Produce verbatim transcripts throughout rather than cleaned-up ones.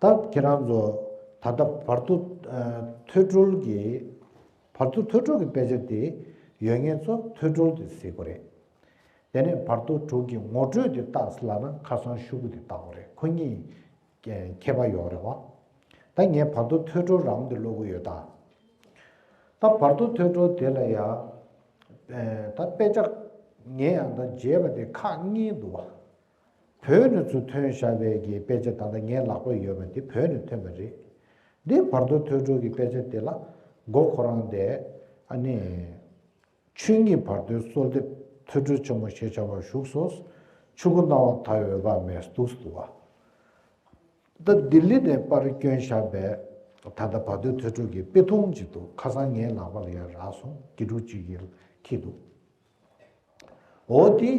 ད་ཁྱེད་རང་ཚོ་ད་ལྟ་བར་དོ་ཐོས་གྲོལ་གྱི་བར་དོ་ཐོས་གྲོལ་གྱི་དཔེ་ཆ་དེ་ཡོད་མཁན་ཚོ་ཐོས་གྲོལ་དེ་གཟིགས་དགོས་རེད། དེ་ནས་བར་དོ་དྲུག་གི་ངོ་སྤྲོད་དེ་ལྟ་ལབ་ན་ཁ་སང་ཤོག་གུ་དེ་ལྟ་དགོས་རེད། ཁོ་གཉིས་ཁྱད་པར་ཡོད་རེད་བ། ད་ངས་བར་དོ་ཐོས་གྲོལ་རང་དེ་ཀློག་གི་ཡོད་ད། ད་བར་དོ་ཐོས་གྲོལ་དེ་ལ་ཡང་ད་དཔེ་ཆ་ངས་ཡང་ད་མཇལ་བ་དེ་ཁག་གཉིས་འདུག་བ། བོད་ནས་ཚུར་ཐོན་བཞག་པའི་གི་དཔེ་ཆ་ད་ལྟ་ངའི་ལག་པར་ཡོད་པ་དེ་བོད་ནས་ཐོན་པ་རེད། འདི་བར་དོ་ཐོས་གྲོལ་གྱི་དཔེ་ཆ་དེ་ལ་མགོ་ཁོ་རང་དེ་ཨ་ནི་ཆོས་ཉིད་བར་དོའི་གསོལ་འདེབས་ཐོས་གྲོལ་ཆེན་མོ་ཞེས་བྱ་བར་བཞུགས་སོ། ཆོས་སྐུ་སྣང་བ་མཐའ་ཡས་འོད་དཔག་མེད་འདུག་སེ་འདུག་བ། ད་ལྡི་ལི་ནས་པར་བསྐྱོན་བཞག་པའི་ད་ལྟ་བར་དོའི་ཐོས་གྲོལ་གྱི་དཔེ་ཐུང་ཅིག་འདུག་ཁ་སང་ངའི་ལག་པ་ལ་ཡང་རག་སོང་། དགེ་ཕྲུག་ཅིག་གིས་འཁྱེར་འདུག་འོ་དེ་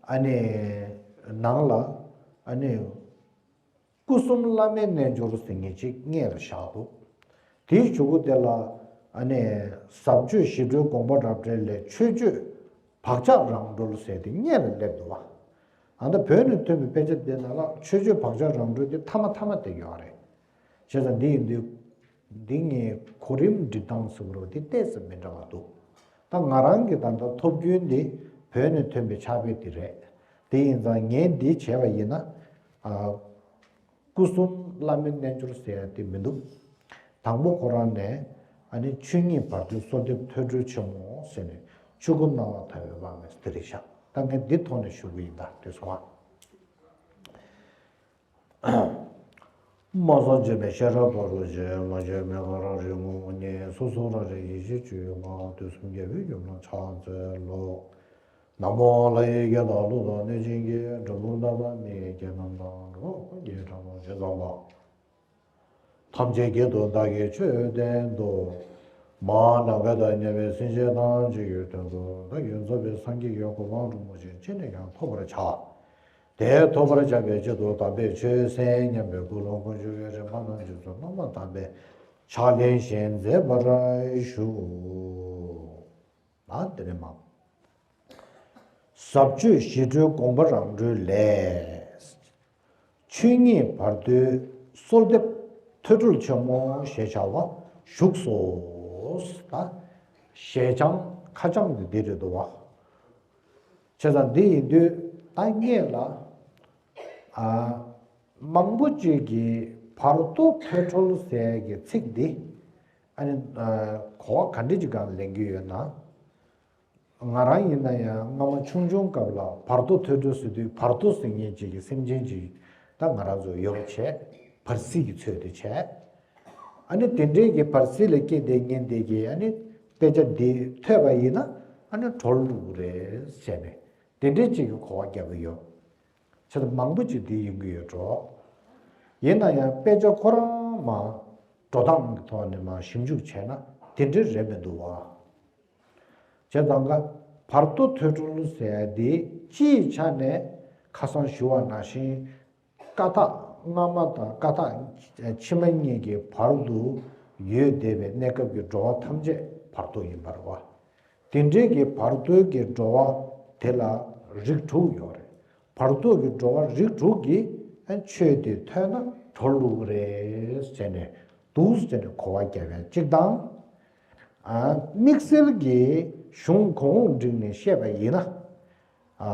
ཨ་ནི་ནང་ལ་ཨ་ནི་སྐུ་གསུམ་བླ་མའི་རྣལ་འབྱོར་ཟེར་མཁན་ཅིག་སྔོན་ལ་བཞག་འདུག་དེའི་གཞུག་གུ་དེ་ལ་ཨ་ནི་ཟབ་ཆོས་ཞི་ཁྲོའི་དགོངས་པ་རབ་བཀྲལ་ལས་མཆོད་བརྗོད་བག་ཆགས་རང་གྲོལ་ཟེར་དེ་སྔོན་ལ་སླེབས་འདུག་བ། ཨ་ད་བོད་ནས་ཐོན་པའི་དཔེ་ཆ་དེ་ནང་ལ་མཆོད་བརྗོད་བག་ཆགས་རང་གྲོལ་དེ་མཐའ་མ་མཐའ་མ་དེ་ཡོད་རེད། བྱས་ཙང་འདི་ཡིན་དུས་འདི་ངའི་གོ་རིམ་སྒྲིག་སྟངས་ཟེར་བ་རེད་པ། དེ་ཏོག་ཙམ་མི་འདྲ་བ་འདུག་ད་ང་རང་གི་ད་ལྟ་ཐོབ་རྒྱུན་འདི་བོད་ནས་ཐོན་པའི་ཕྱག་དཔེ་འདི་རེད། དེ་ཡིན་ཙང་ངས་འདི་བྱས་པ་ཡིན་ན། ཨ། སྐུ་གསུམ་བླ་མའི་རྣལ་འབྱོར་ཟེར་ཡ་དེ་མི་འདུག་དང་པོ་ཁོ་རང་ནས་ཨ་ནི་ཆོས་ཉིད་བར་དོའི་གསོལ་འདེབས་ཐོས་གྲོལ་ཆེན་མོ་ཟེར་ནས་ཆོས་སྐུ་སྣང་བ་མཐའ་ཡས་འོད་དཔག་མེད་ཟེར་དེ་རེད་ཤག་ད་ངས་འདི་ཐོག་ནས་ཞུ་གི་ཡིན། ད་དེ་སོང་ང་། མ་སངས་རྒྱས་པའི་ཤེས་རབ་ཕ་རོལ་ཕྱིན། མ་སྐྱེས་མི་འགག་རང་རིག་ངོ་བོ་ཉིད། སོ་སོ་རང་རིག་ཡེ་ཤེས་སྤྱོད་པ། དུས་གསུམ་རྒྱལ་བའི་ཡུམ་ལ་ཕྱག་འཚལ་ལོ། ན་མོ་ལྷ་ཡི་སྐད་དང་ཀླུ་དང་གནོད་སྦྱིན་སྐད། གྲུལ་བུམ་དག་དང་མི་ཡི་སྐད་རྣམས་དང་། འགྲོ་བ་ཀུན་གྱི་སྒྲ་སྐད་ཇི་ཙམ་པ། ཐམས་ཅད་སྐད་དུ་བདག་གིས་ཆོས་བསྟན་ཏོ། མ་ནམ་མཁའ་དང་མཉམ་པའི་སེམས་ཅན་ཐམས་ཅད་ཀྱི་དོན་དུ་བདག་གིས་མཛད་པའི་སངས་རྒྱས་ཀྱི་གོ་འཕང་རིན་པོ་ཆེ་ཅི་ནས་ཀྱང་ཐོབ་པར་བྱ། དེ་ཐོབ་པར་བྱ་བའི་ཆེད་དུ་དམ་པའི་ཆོས་གསན་སྙམ་པའི་ཀུན་སློང་ཀུན་སྤྱོད་ཀྱི་རིམ་པ་རྣམས་རྗེས་སུ་བསྔོ་བ་དམ་པའི་ཕྱག་ལེན་བཞིན་མཛད་པར་ཞུ། ཨ་དེ་ནས་མ། ཟབ་ཆོས་ཞི་ཁྲོའི་དགོངས་པ་རང་གྲོལ་ལས། ཆོས་ཉིད་བར་དོའི་གསོལ་འདེབས་ཐོས་གྲོལ་ཆེན་མོ་ཞེས་བྱ་བ་བཞུགས་སོ། ད་ཞལ་བྱང་ཁ་བྱང་འདི་འདི་རེད་འདུག་བ། བྱས་ཙང་འདི་ཡིན་དུས་ད་སྔོན་ལ་ཨ་མང་པོ་ཅིག་གིས་བར་དོ་ཐོས་གྲོལ་ཟེར་གྱི་ཚིག་འདི་ཨ་ནི་ཨ་གོ་བ་ག་འདྲ་ཅིག་སྒང་ལེན་གྱི་ཡོད་ན། ང་རང་ཡིན་ན་ཡང་སྔ་མ་ཆུང་ཆུང་སྐབས་ལ་བར་དོ་ཐོས་གྲོལ་ཟེར་དུས་བར་དོ་ཟེར་མཁན་ཅིག་གི་སེམས་ཅན་ཅིག་ད་ང་རང་ཚོ་ཡོད་པ་བྱས། བར་སྲིད་ཀྱི་ཚོད་དེ་བྱས། ཨ་ནི་དེ་འདྲའི་གི་བར་སྲིད་ལ་སྐྱེས་བསྡད་མཁན་དེ་གིས་ཨ་ནི་དཔེ་ཆ་འདི་ཐོས་པ་ཡིན་ན་ཨ་ནི་གྲོལ་འགྲོ་གི་རེད་ཟེར་ནས་དེ་འདྲའི་ཅིག་གི་གོ་བ་རྒྱབ་ཀྱི་ཡོད། བྱས་ཙང་མང་པོ་ཅིག་འདི་ཡོང་གི་ཡོད་འགྲོ། ཡིན་ན་ཡང་དཔེ་ཆ་ཁོ་རང་མ་འགྲོ་སྟངས་ཀྱི་ཐོག་ནས་མ་ཞིབ་འཇུག་བྱས་ན་དེ་འདྲའི་རེད་མི་འདུག་བ། བྱས་ཙང་ཀ་བར་དོ་ཐོས་གྲོལ་ཟེར་ཡ་འདི་སྤྱིའི་ཆ་ནས་ཁ་སང་ཞུ་བ་ནང་བཞིན་ཀ་དག་སྔ་མ་དང་ཀ་དག་ཕྱི་མ་གཉིས་ཀྱི་བར་དུ་ཡོད་བསྡད་པའི་གནས་སྐབས་ཀྱི་འགྲོ་བ་ཐམས་ཅད་བར་དོ་ཡིན་པ་རེད་བ། དེ་འདྲའི་གི་བར་དོའི་གི་འགྲོ་བ་དེ་ལ་རིགས་དྲུག་ཡོད་རེད། བར་དོ་གི་འགྲོ་བ་རིགས་དྲུག་གི་ཆོས་དེ་ཐོས་ན་གྲོལ་འགྲོ་གི་རེད་ཟེར་ནས་འདུག་ཟེར་ནས་གོ་བ་རྒྱབ་ཡ་གཅིག་དང་། ཨ་དམིགས་བསལ་གྱི་གཞུང་གོང་འོག་བསྒྲིགས་ནས་བཤད་པ་ཡིན་ན། ཨ་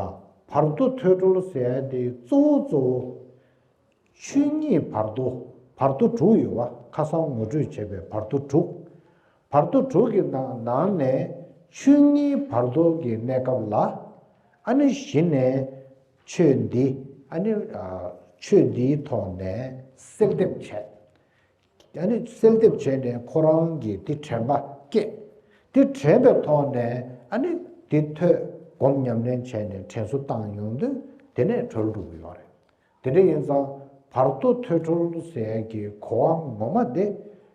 བར་དོ་ཐོས་གྲོལ་ཟེར་ཡ་དེ་གཙོ་བོ་གཙོ་བོ་ཆོས་ཉིད་བར་དོ། བར་དོ་དྲུག་ཡོད་བ། ཁ་སང་ངོ་སྤྲོད་བྱས་པའི་བར་དོ་དྲུག་བར་དོ་དྲུག་གི་ནང་ནང་ནས་ཆོས་ཉིད་བར་དོ་གི་གནས་སྐབས་ལ་ཨ་ནི་གཞི་ནས་ཆོས་འདི་ཨ་ནི་ཨ་ཆོས་འདིའི་ཐོག་ནས་གསལ་འདེབས་བྱས། ཨ་ནི་གསལ་འདེབས་བྱས་ནས་ཁོ་རང་གིས་དེ་དྲན་པ་སྐྱེས། དེ་དྲན་པའི་ཐོག་ནས་ཨ་ནི་དེ་ཐོས་སྒོམ་ཉམས་ལེན་བྱས་ནས་དྲན་གསོ་བཏང་ཡོང་དུས་དེ་ནས་གྲོལ་འགྲོ་གི་ཡོད་རེད། དེ་འདྲ་ཡིན་ཙང་བར་དོ་ཐོས་གྲོལ་ཟེར་ཡག་གི་གོ་བ་ངོ་མ་དེ་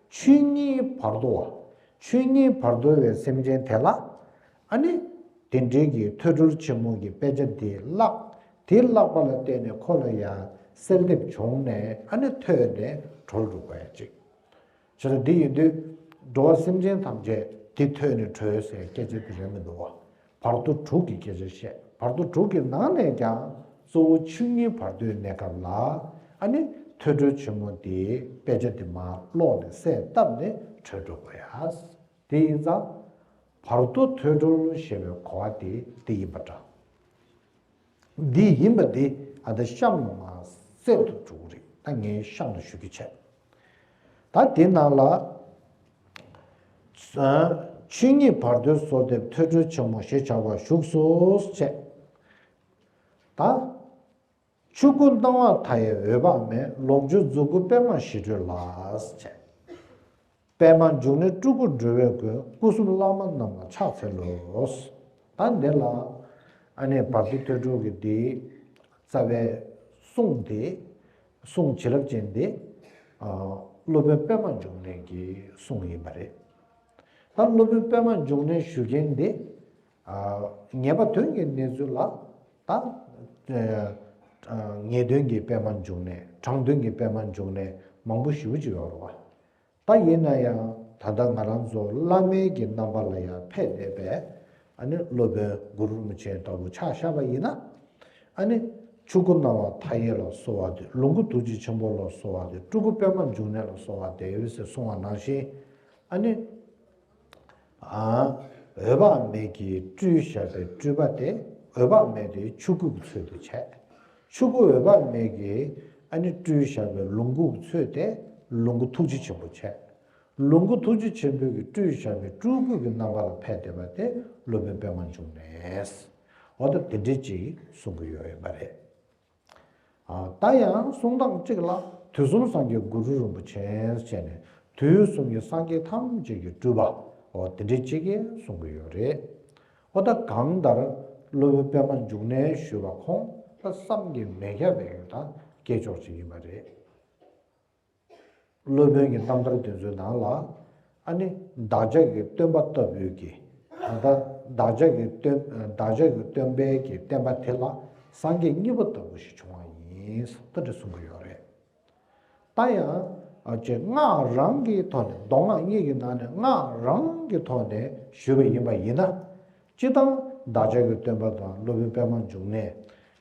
ཆོས་ཉིད་བར་དོ་བ། ཆོས་ཉིད་བར་དོ་བའི་སེམས་ཅན་དེ་ལ་ཨ་ནི་དེ་འདྲའི་གི་ཐོས་གྲོལ་ཆེན་མོ་གི་དཔེ་ཆ་དེ་བཀླགས། དེ་བཀླགས་པ་ལ་བརྟེན་ནས་ཁོ་ལ་ཡང་གསལ་འདེབས་བྱུང་ནས་ཨ་ནི་ཐོས་ནས་གྲོལ་འགྲོ་དགོས་ཡ་ཅིག་བྱས་ཙང་འདི་ཡིན་དུས་འགྲོ་བ་སེམས་ཅན་ཐམས་ཅད་འདི་ཐོས་ནས་གྲོལ་ཟེར་སྐད་ཆ་འདི་རེད་མི་འདུག་བ། བར་དོ་དྲུག་གི་སྐད་ཆ་བཤད། བར་དོ་དྲུག་གི་ནང་ནས་ཀྱང་གཙོ་བོ་ཆོས་ཉིད་བར་དོའི་གནས་སྐབས་ལ་ཨ་ནི་ ཐོས་གྲོལ་ཆེན་མོ་དེའི་དཔེ་ཆ་དེ་མར་ཀློག་ནས་གསལ་བཏབ་ནས་གྲོལ་འགྲོ་དགོས་ཡ། དེ་ཡིན་ཙང་། བར་དོ་ཐོས་གྲོལ་ཞེས་པའི་གོ་བ་དེ་འདི་ཡིན་པ་འདྲ། འདི་ཡིན་པ་འདི་ཨ་ད་གཤམ་ལ་མར་གསལ་དུ་འགྲོ་གི་རེད། ད་ངས་གཤམ་དུ་ཞུ་རྒྱུ་བྱས། ད་དེ་ནང་ལ། ཆོས་ཉིད་བར་དོའི་གསོལ་འདེབས་ཐོས་གྲོལ་ཆེན་མོ་ཞེས་བྱ་བ་བཞུགས་སོ་ཞེས། ད། ཆོས་སྐུ་སྣང་བ་མཐའ་ཡས་འོད་དཔག་མེད། ལོངས་སྤྱོད་རྫོགས་སྐུ་པདྨ་ཞི་ཁྲོ་ལ་ཞེས། པདྨ་འབྱུང་གནས་སྤྲུལ་སྐུ་འགྲོ་བའི་མགོན། སྐུ་གསུམ་བླ་མ་རྣམས་ལ་ཕྱག་འཚལ་ལོ། ད་འདི་ལ་ཨ་ནི་བར་དོ་ཐོས་གྲོལ་གྱི་འདི་རྩ་བའི་གསུང་དེ། གསུང་བྱིན་རླབས་ཅན་དེ། ཨ། སློབ་དཔོན་པདྨ་འབྱུང་གནས་ཀྱི་གསུང་ཡིན་པ་རེད། ད་སློབ་དཔོན་པདྨ་འབྱུང་གནས་ཞུ་མཁན་དེ། ཨ། ངེས་པ་དོན་གྱི་གནས་ཚུལ་ལ། ད། ཨ། ངེས་དོན་གྱི་པདྨ་འབྱུང་གནས། དྲང་དོན་གྱི་པདྨ་འབྱུང་གནས་མང་པོ་ཞེ་པོ་ཅིག་ཡོད་རེད་བ། ད་ཡིན་ན་ཡང་ད་ལྟ་ང་རང་ཚོ་བླ་མའི་གི་རྣམ་པ་ལ་ཡང་ཕེབས་བསྡད་པའི་ཨ་ནི་སློབ་དཔོན་གུ་རུ་རིན་པོ་ཆེ་ལྟ་བུ་ཆ་བཞག་པ་ཡིན་ན། ཨ་ནི་ཆོས་སྐུ་སྣང་བ་མཐའ་ཡས་ལ་གསོལ་བ་འདེབས། ལོངས་སྐུ་ཐུགས་རྗེ་ཆེན་པོ་ལ་གསོལ་བ་འདེབས། སྤྲུལ་སྐུ་པདྨ་འབྱུང་གནས་ལ་གསོལ་བ་འདེབས་ཟེར་གསུངས་པ་ནང་བཞིན། ཨ་ནི། ཨ། འོད་དཔག་མེད་ཀྱིས་སྤྲུལ་བཞག་པའི་སྤྲུལ་པ་དེ། འོད་དཔག་མེད་དེ་ཆོས་སྐུ་གི་ཚུལ་དུ་བྱས། ཆོས་སྐུ་འོད་དཔག་མེད་ཀྱིས་ཨ་ནི་སྤྲུལ་བཞག་པའི་ལོངས་སྐུ་གི་ཚུལ་དེ་ལོངས་སྐུ་ཐུགས་རྗེ་ཆེན་པོ་བྱས། ལོངས་སྐུ་ཐུགས་རྗེ་ཆེན་པོ་གིས་སྤྲུལ་བཞག་པའི་སྤྲུལ་སྐུ་གི་རྣམ་པ་ལ་ཕེབས་བསྡད་པ་དེ་སློབ་དཔོན་པདྨ་འབྱུང་གནས། འོ་ད་དེ་འདྲ་ཅིག་གསུང་གི་ཡོད་ཡིན་པ་རེད། ཨ། ད་ཡང་གསུང་སྟངས་གཅིག་ལ་དུས་གསུམ་སངས་རྒྱས་གུ་རུ་རིན་པོ་ཆེ་ཟེར་ནས། དུས་གསུམ་གྱི་སངས་རྒྱས་ཐམས་ཅད་ཀྱི་སྤྲུལ་པ། འོ་དེ་འདྲ་གཅིག་གིས་གསུང་གི་ཡོད་རེད། འོ་ད་གང་ལྟར་སློབ་དཔོན་པདྨ་འབྱུང་གནས་ཞུས་པ་ཁོང་ད་བསམ་གྱིས་མི་ཁྱབ་པའི་ད་སྐྱེས་མཆོག་ཅིག་ཡིན་པ་རེད། སློབ་དཔོན་གྱི་རྣམ་ཐར་དེ་ཚོའི་ནང་ལ། ཨ་ནི་བདག་ཅག་གི་སྟོན་པ་ལྟ་བུའི་གི། ད་ལྟ་བདག་ཅག་གི་སྟོན། བདག་ཅག་གི་སྟོན་པའི་གི་བསྟན་པ་དེ་ལ་སངས་རྒྱས་གཉིས་པ་ལྟ་བུ་ཞིག་བྱུང་བ་ཡིན་ཟེར་ད་འདྲ་གསུང་གི་ཡོད་རེད། ད་ཡང་ཨ་ཅེ་སྔགས་རང་གི་ཐོག་ནས། མདོ་སྔགས་གཉིས་ཀྱི་ནང་ནས་སྔགས་རང་གི་ཐོག་ནས་ཞུས་པ་ཡིན་པ་ཡིན་ན། སྤྱིར་བཏང་བདག་ཅག་གི་སྟོན་པ་དང་སློབ་དཔོན་པདྨ་འབྱུང་གནས།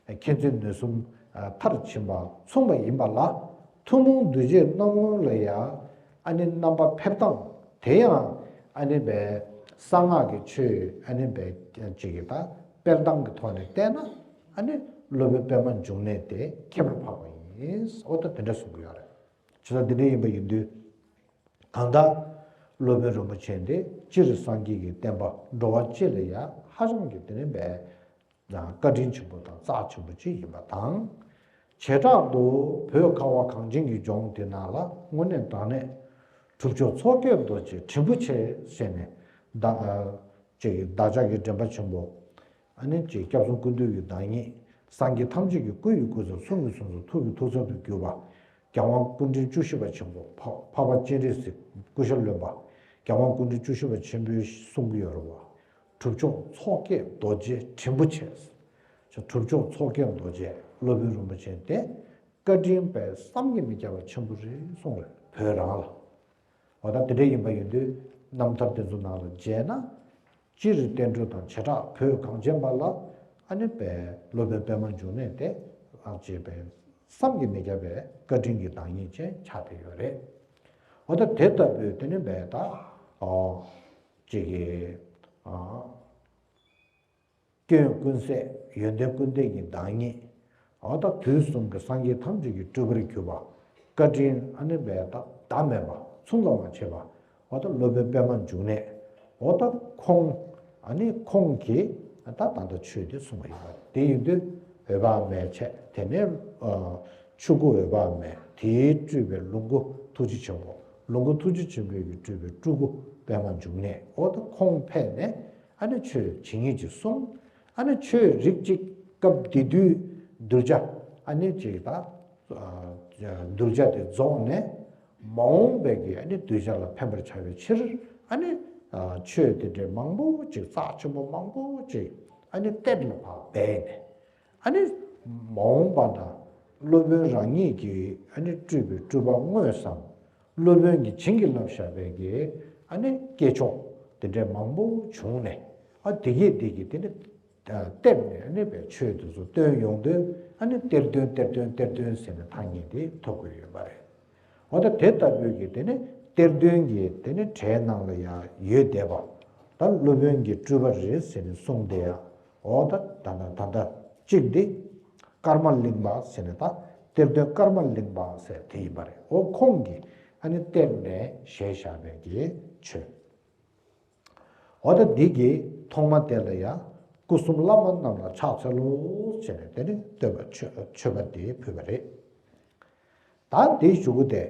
མཁྱེན་བརྩེ་ནུས་གསུམ་མཐར་ཕྱིན་པ་མཚུངས་པ་ཡིན་པ་ལ། ཐུན་མོང་གདུལ་བྱའི་སྣང་ངོ་ལ་ཡང་ཨ་ནི་རྣམ་པ་ཕེབས་སྟངས་དེ་ཡང་ཨ་ནི་བའི་གསང་སྔགས་ཀྱི་ཆོས་ཨ་ནི་བའི་ཅིག་གི་ད་སྤེལ་སྟངས་ཀྱི་ཐོག་ནས་བལྟས་ན། ཨ་ནི་སློབ་དཔོན་པདྨ་འབྱུང་གནས་དེ་ཁྱད་པར་འཕགས་པ་ཡིན། འོ་ད་དེ་འདྲ་གསུང་གི་ཡོད་རེད། བྱས་ཙང་འདི་འདྲ་ཡིན་པ་ཡིན་དུས། གང་ལྟར་སློབ་དཔོན་རིན་པོ་ཆེ་འདི་སྤྱིར་སངས་རྒྱས་ཀྱི་བསྟན་པ་འགྲོ་བ་སྤྱི་ལ་ཡང་ཧ་ཅང་གི་དེ་ནི་བས་བཀའ་དྲིན་ཆེན་པོ་དང་རྩ་ཆེན་པོ་ཅིག་ཡིན་པ་དང་། བྱེ་བྲག་ཏུ་བོད་ཁ་བ་གངས་ཅན་གྱི་ལྗོངས་འདི་ནང་ལ་དངོས་གནས་དྲང་གནས་གྲུབ་མཆོག་མཚོ་སྐྱེས་རྡོ་རྗེ་དྲིན་པོ་ཆེ་ཟེར་ནས་བདག་ཅིག་བདག་ཅག་གི་འདྲེན་པ་ཆེན་པོ། ཨ་ནི་ཅིག་སྐྱབས་གསུམ་ཀུན་འདུས་ཀྱི་བདག་ཉིད། སངས་རྒྱས་ཐམས་ཅད་ཀྱི་སྐུ་ཡི་སྐུ་ཚབ། གསུང་གི་གསུང་ཚབ། ཐུགས་ཀྱི་ཐུགས་ཚབ་ཏུ་གྱུར་པ། རྒྱལ་དབང་སྐུ་ཕྲེང་བཅུ་བཞི་པ་ཆེན་པོ་འཕགས་འཕགས་པ་སྤྱན་རས་གཟིགས་སྐུ་ཞབས་བློན་པ། རྒྱལ་དབང་སྐུ་ཕྲེང་བཅུ་བཞི་པ་ཆེན་པོས་གསུང་གི་ཡོད་རེད་བ། གྲུབ་མཆོག་མཚོ་སྐྱེས་རྡོ་རྗེ་དྲིན་པོ་ཆེ། གྲུབ་མཆོག་མཚོ་སྐྱེས་རྡོ་རྗེ་སློབ་དཔོན་རིན་པོ་ཆེ་དེ་བཀའ་དྲིན་པས་བསམ་གྱིས་མི་ཁྱབ་པ་ཆེན་པོ་རེད་གསུངས་རེད་བོད་རང་ལ། འོ་ད་དེ་འདྲ་ཡིན་པ་ཡིན་དུས་རྣམ་ཐར་དེ་ཚོ་ནང་ལ་མཇལ་ན། སྤྱིར་བསྟན་འགྲོ་དང་བྱེ་བྲག་བོད་གངས་ཅན་པ་ལ་ཨ་ནི་པའི་སློབ་དཔོན་པདྨ་འབྱུང་གནས་དེ་ཨ་ཅེས་པའི་བསམ་གྱིས་མི་ཁྱབ་པའི་བཀའ་དྲིན་གྱི་བདག་ཉིད་ཅན་ཆགས་བསྡད་ཡོད་རེད། འོ་ད་དེ་ལྟ་བུའི་དེ་ནི་པའི་ད་ཨོ་ཅིག་གི་ཨ། སྐྱོན་ཀུན་ཟད་ཡོན་ཏན་ཀུན་ལྡན་གྱི་བདག་ཉིད། འོ་ད་དུས་གསུམ་གྱི་སངས་རྒྱས་ཐམས་ཅད་ཀྱི་སྤྲུལ་པར་གྱུར་པ། བཀའ་དྲིན་ཨ་ནི་བས་ད་ཟླ་མེད་པ་མཚུངས་ལ་མ་བྱས་པ། འོ་ད་སློབ་དཔོན་པདྨ་འབྱུང་གནས། འོ་ད་ཁོང་ཨ་ནི་ཁོང་གིས་ད་ད་ལྟ་ཆོས་དེ་གསུངས་པ་ཡིན་པ་དེ་ཡིན་དུས་འོད་དཔག་མེད་བྱས། དེ་ནས་ཆོས་སྐུ་འོད་དཔག་མེད། དེའི་སྤྲུལ་པའི་ལོངས་སྐུ་ཐུགས་རྗེ་ཆེན་པོ། ལོངས་སྐུ་ཐུགས་རྗེ་ཆེན་པོའི་གི་སྤྲུལ་པའི་སྤྲུལ་སྐུ་པདྨ་འབྱུང་གནས། འོ་ད་ཁོང་ཕེབས་ནས། ཨ་ནི་ཆོས་ཇི་སྙེད་ཅིག་གསུངས། ཨ་ནི་ཆོས་རིགས་གཅིག་སྐབས་དེ་དུས་གདུལ་བྱ་ཨ་ནི་ཅིག་ད་གདུལ་བྱ་དེ་རྫོགས་ནས་མ་འོངས་པའི་གི་ཨ་ནི་གདུལ་བྱ་ལ་ཕན་པར་བྱ་བའི་ཕྱིར། ཨ་ནི་ཆོས་དེ་འདྲའི་མང་པོ་ཅིག་རྩ་ཆེན་པོ་མང་པོ་ཅིག་ཨ་ནི་གཏེར་ལ་ཕར་སྦས་ནས། ཨ་ནི་མ་འོངས་པ་ན་སློབ་དཔོན་རང་ཉིད་ཀྱིས་ཨ་ནི་སྤྲུལ་པའི་སྤྲུལ་པ་དངོས་སམ། སློབ་དཔོན་གྱིས་བྱིན་གྱིས་བརླབས་བཞག་པའི་གི་ཨ་ནི་སྐྱེས་མཆོག་དེ་འདྲའི་མང་པོ་བྱུང་ནས། ཨ་དེ་གས་དེ་གི་དེ་ནི་ གཏེར་ནས་ནི་པའི་ཆོས་དེ་ཚོ་བཏོན་ཡོང་དུས་ཨ་ནི་གཏེར་སྟོན་གཏེར་སྟོན་གཏེར་སྟོན་ཟེར་ནས་ཐ་སྙད་དེ་ཐོབ་དགོས་ཡོད་པ་རེད། འོ་ད་དེ་ལྟ་བུའི་གི་དེ་ནི་གཏེར་སྟོན་གྱི་དེ་ནི་གྲས་ནང་ལ་ཡང་ཡོད་བསྡད་པ། ད་སློབ་དཔོན་གྱི་སྤྲུལ་པ་རེད་ཟེར་ནས་གསུངས་བསྡད་ཡ། འོ་ད་ད་ད་ད་ད་གཅིག་འདི་ཀརྨ་གླིང་པ་ཟེར་ནས་ད་གཏེར་སྟོན་ཀརྨ་གླིང་པ་ཟེར་དེ་ཡིན་པ་རེད། འོ་ཁོང་གིས་ཨ་ནི་གཏེར་ནས་བཞེས་བཞག་པའི་གི་ཆོས། འོ་ད་འདི་གི་ཐོག་མ་དེ་ལ་ཡང་སྐུ་གསུམ་བླ་མ་རྣམས་ལ་ཕྱག་འཚལ་ལོ་ཟེར་ནས་དེ་ནི་བསྟོད་པ་མཆོད་མཆོད་པ་འདི་ཕུལ་བ་རེད། ད་དེའི་གཞུག་གུ་དེ།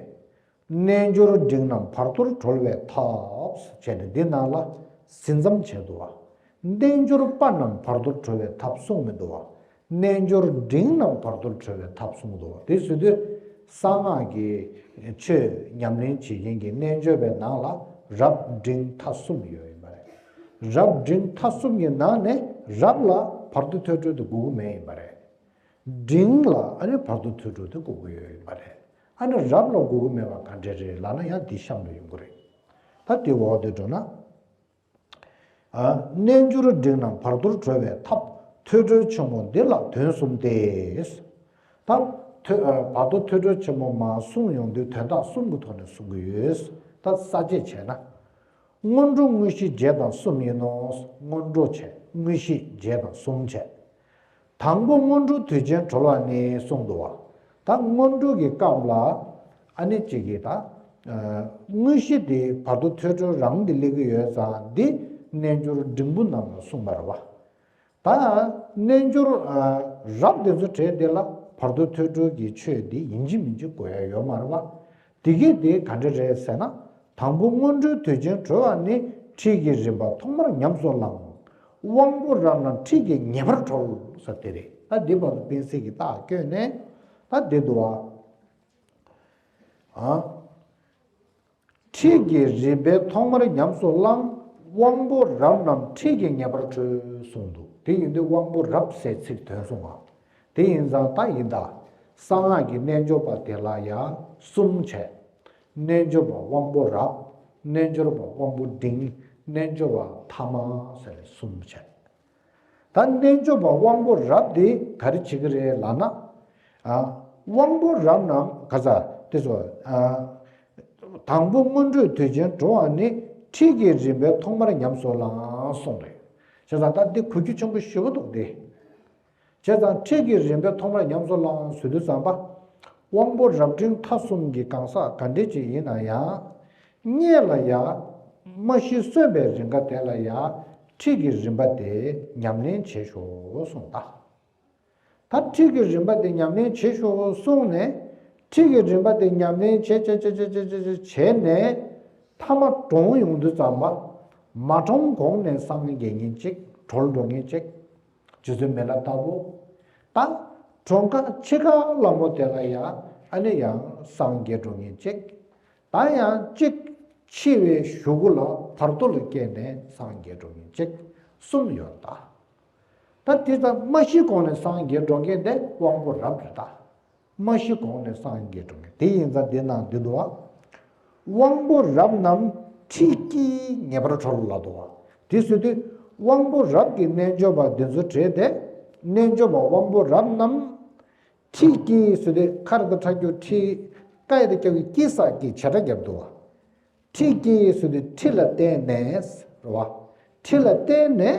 རྣལ་འབྱོར་འབྲིང་རྣམས་བར་དོར་གྲོལ་བའི་ཐབས་བྱས་ནས་འདི་ནང་ལ་ཟིན་མཚམས་བྱས་འདུག་བ། རྣལ་འབྱོར་པ་རྣམས་བར་དོར་གྲོལ་བའི་ཐབས་གསུངས་མི་འདུག་བ། རྣལ་འབྱོར་འབྲིང་རྣམས་བར་དོར་གྲོལ་བའི་ཐབས་གསུངས་འདུག་བ། དེ་ཟེར་དུས་གསང་སྔགས་ཀྱི་ཆོས་ཉམས་ལེན་བྱེད་མཁན་གྱི་རྣལ་འབྱོར་པའི་ནང་ལ་རབ་འབྲིང་ཐ་གསུམ་ཡོད་ཡིན་པ་རེད། རབ་འབྲིང་ཐ་གསུམ་གྱི་ནང་ནས་རབ་ལ་བར་དོ་ཐོས་གྲོལ་དུ་དགོས་ཀྱི་མེད་ཡིན་པ་རེད། འབྲིང་ལ་ཨ་ནི་བར་དོ་ཐོས་གྲོལ་དེ་དགོས་ཀྱི་ཡོད་ཡིན་པ་རེད། ཨ་ནི་རབ་ལ་དགོས་ཀྱི་མེད་པ་ག་འདྲས་རེད་ལབ་ན་ཡང་འདི་གཤམ་ལ་ཡོང་གི་རེད། ད་དེ་འོག་དེ་འགྲོ་ན། ཨ། རྣལ་འབྱོར་འབྲིང་རྣམས་བར་དོར་གྲོལ་བའི་ཐབས་ཐོས་གྲོལ་ཆེན་པོ་འདི་ལ་དོན་གསུམ་སྟེ། ད་ཐོས་ཨ། བར་དོ་ཐོས་གྲོལ་ཆེན་པོ་མར་གསུངས་ཡོང་དུས་དོན་དག་གསུམ་གྱི་ཐོག་ནས་གསུང་གི་ཡོད། ད་ས་བཅད་བྱས་ན། སྔོན་འགྲོ་དངོས་གཞི་བརྒྱད་དང་གསུམ་ཡིན་ནོ། སྔོན་འགྲོ་བྱས་དངོས་གཞི་བརྒྱད་དང་གསུམ་བྱས། དང་པོ་སྔོན་འགྲོ་དུས་ཆེན་གྲོལ་བ་ནི་གསུངས་འདུག་བ། ད་སྔོན་འགྲོ་གི་སྐབས་ལ་ཨ་ནི་གཅིག་གིས་ད་དངོས་གཞི་དེ་བར་དོ་ཐོས་གྲོལ་རང་དེ་སླེབས་ཀྱི་ཡོད་ཙང་འདི་རྣལ་འབྱོར་འབྲིང་པོ་རྣམས་ལ་གསུངས་པ་རེད་བ། ད་རྣལ་འབྱོར་རབ་དེ་ཚོ་གྲས་དེ་ལ་བར་དོ་ཐོས་གྲོལ་གྱི་ཆོས་འདི་ཡིན་གཅིག་མིན་གཅིག་དགོས་ཡ་ཡོད་མ་རེད་བ། དེ་གས་དེ་ག་འདྲ་རེད་ཟེར་ན། དང་པོ་སྔོན་འགྲོའི་དུས་ཆེན་གྲོལ་བ་ནི་ཁྲིད་ཀྱི་རིམ་པ་ཐོག་མར་ཉམས་སུ་བླང་། དབང་པོ་རབ་རྣམས་ཁྲིད་ཀྱིས་ངེས་པར་གྲོལ་ཟེར་དེ་རེད། ད་འདི་བར་དུ་སྤེན་སྲིད་ཀྱིས་རྟགས་བཀོད་ནས་ད་འདི་འདུག་བ། ཨ། ཁྲིད་ཀྱི་རིམ་པའི་ཐོག་མར་ཉམས་སུ་བླང་། དབང་པོ་རབ་རྣམས་ཁྲིད་ཀྱིས་ངེས་པར་གྲོལ་གསུངས་འདུག་དེ་ཡིན་དུས་དབང་པོ་རབ་ཟེར་ཚིག་དོན་གསུངས་པ། དེ་ཡིན་ཙང་ད་ཡིན་ད། གསང་སྔགས་ཀྱི་རྣལ་འབྱོར་པ་དེ་ལ་ཡང་གསུམ་བྱས། རྣལ་འབྱོར་པ་དབང་པོ་རབ། རྣལ་འབྱོར་པ་དབང་པོ་འབྲིང་། རྣལ་འབྱོར་པ་ཐ་མ་ཟེར་ནས་གསུམ་བྱས། ད་རྣལ་འབྱོར་པ་དབང་པོ་རབ་དེ་ག་རེ་བྱེད་ཀྱི་རེད་ལབ་ན། ཨ། དབང་པོ་རབ་རྣམས་ག་ས་དེ་ཚོ། ཨ། དང་པོ་སྔོན་འགྲོའི་དུས་ཆེན་གྲོལ་བ་ནི་ཁྲིད་ཀྱི་རིམ་པའི་ཐོག་མར་ཉམས་སུ་བླང་གསུངས་རེད། བྱས་ཙང་ད་འདི་གོ་རྒྱུ་ཆེན་པོ་ཞེ་པོ་འདུག་སྟེ། བྱས་ཙང་ཁྲིད་ཀྱི་རིམ་པའི་ཐོག་མར་ཉམས་སུ་བླང་ཟེར་དུས་ཙམ་པ། དབང་པོ་རབ་འབྲིང་ཐ་གསུམ་གྱི་གང་ཟག་ག་འདྲས་ཅིག་ཡིན་ན་ཡང་། སྔོན་ལ་ཡང་། མ་གཞི་གསོན་པའི་རིམ་ཁ་དེ་ལ་ཡང་ཁྲིད་ཀྱི་རིམ་པ་དེ་ཉམས་ལེན་བྱེད་ཤོག་གསུངས་ད། ད་ཁྲིད་ཀྱི་རིམ་པ་དེ་ཉམས་ལེན་བྱེད་ཤོག་གསུངས་ནས། ཁྲིད་ཀྱི་རིམ་པ་དེ་ཉམས་ལེན་བྱེད་བྱེད་བྱེད་བྱེད་བྱེད་བྱེད་བྱེད་བྱས་ནས། ཐ་མ་གྲོངས་ཡོང་དུས་ཙམ་པ། མ་གྲོངས་གོང་ནས་སངས་རྒྱས་མཁན་གཅིག་གྲོལ་འགྲོ་མཁན་གཅིག་རྗེ་བཙུན་མི་ལ་ལྟ་བུ། ད་གྲོངས་ཁ་འཆི་ཁ་ལ་མོ་དེ་ལ་ཡང་ཨ་ནི་ཡང་སངས་རྒྱས་འགྲོ་མཁན་གཅིག་ད་ཡང་གཅིག་འཆི་བའི་གཞུག་གུ་ལ་བར་དོ་ལ་སྐྱེས་ནས་སངས་རྒྱས་འགྲོ་མཁན་གཅིག་གསུམ་ཡོད་ད། ད་དེ་ཙམ་མ་ཤི་གོང་ནས་སངས་རྒྱས་འགྲོ་མཁན་དེ་དབང་པོ་རབ་རེད་ད། མ་ཤི་གོང་ནས་སངས་རྒྱས་འགྲོ་མཁན་དེ་ཡིན་ཙང་འདི་ནང་འདི་འདུག་བ། དབང་པོ་རབ་རྣམས་ཁྲིད་ཀྱིས་ངེས་པར་གྲོལ་ལབ་འདུག་བ། དེ་ཟེར་དུས་དབང་པོ་རབ་ཀྱི་རྣལ་འབྱོར་པ་འདི་ཚོ་གྲས་དེ། རྣལ་འབྱོར་པ་དབང་པོ་རབ་རྣམས་ཁྲིད་ཀྱིས་ཟེར་དུས་ཁ་ར་དང་ཁྲ་རྒྱུ་ཁྲིད། ཀ་ཡ་དང་སྐྱ་གི་ཀྱི་ས་ཀྱི་བྱེད་སྒྲ་བརྒྱབ་འདུག་བ། ཁྲིད་ཀྱིས་ཟེར་དུས་ཁྲིད་ལ་བརྟེན་ནས་རེད་བ། ཁྲིད་ལ་བརྟེན་ནས་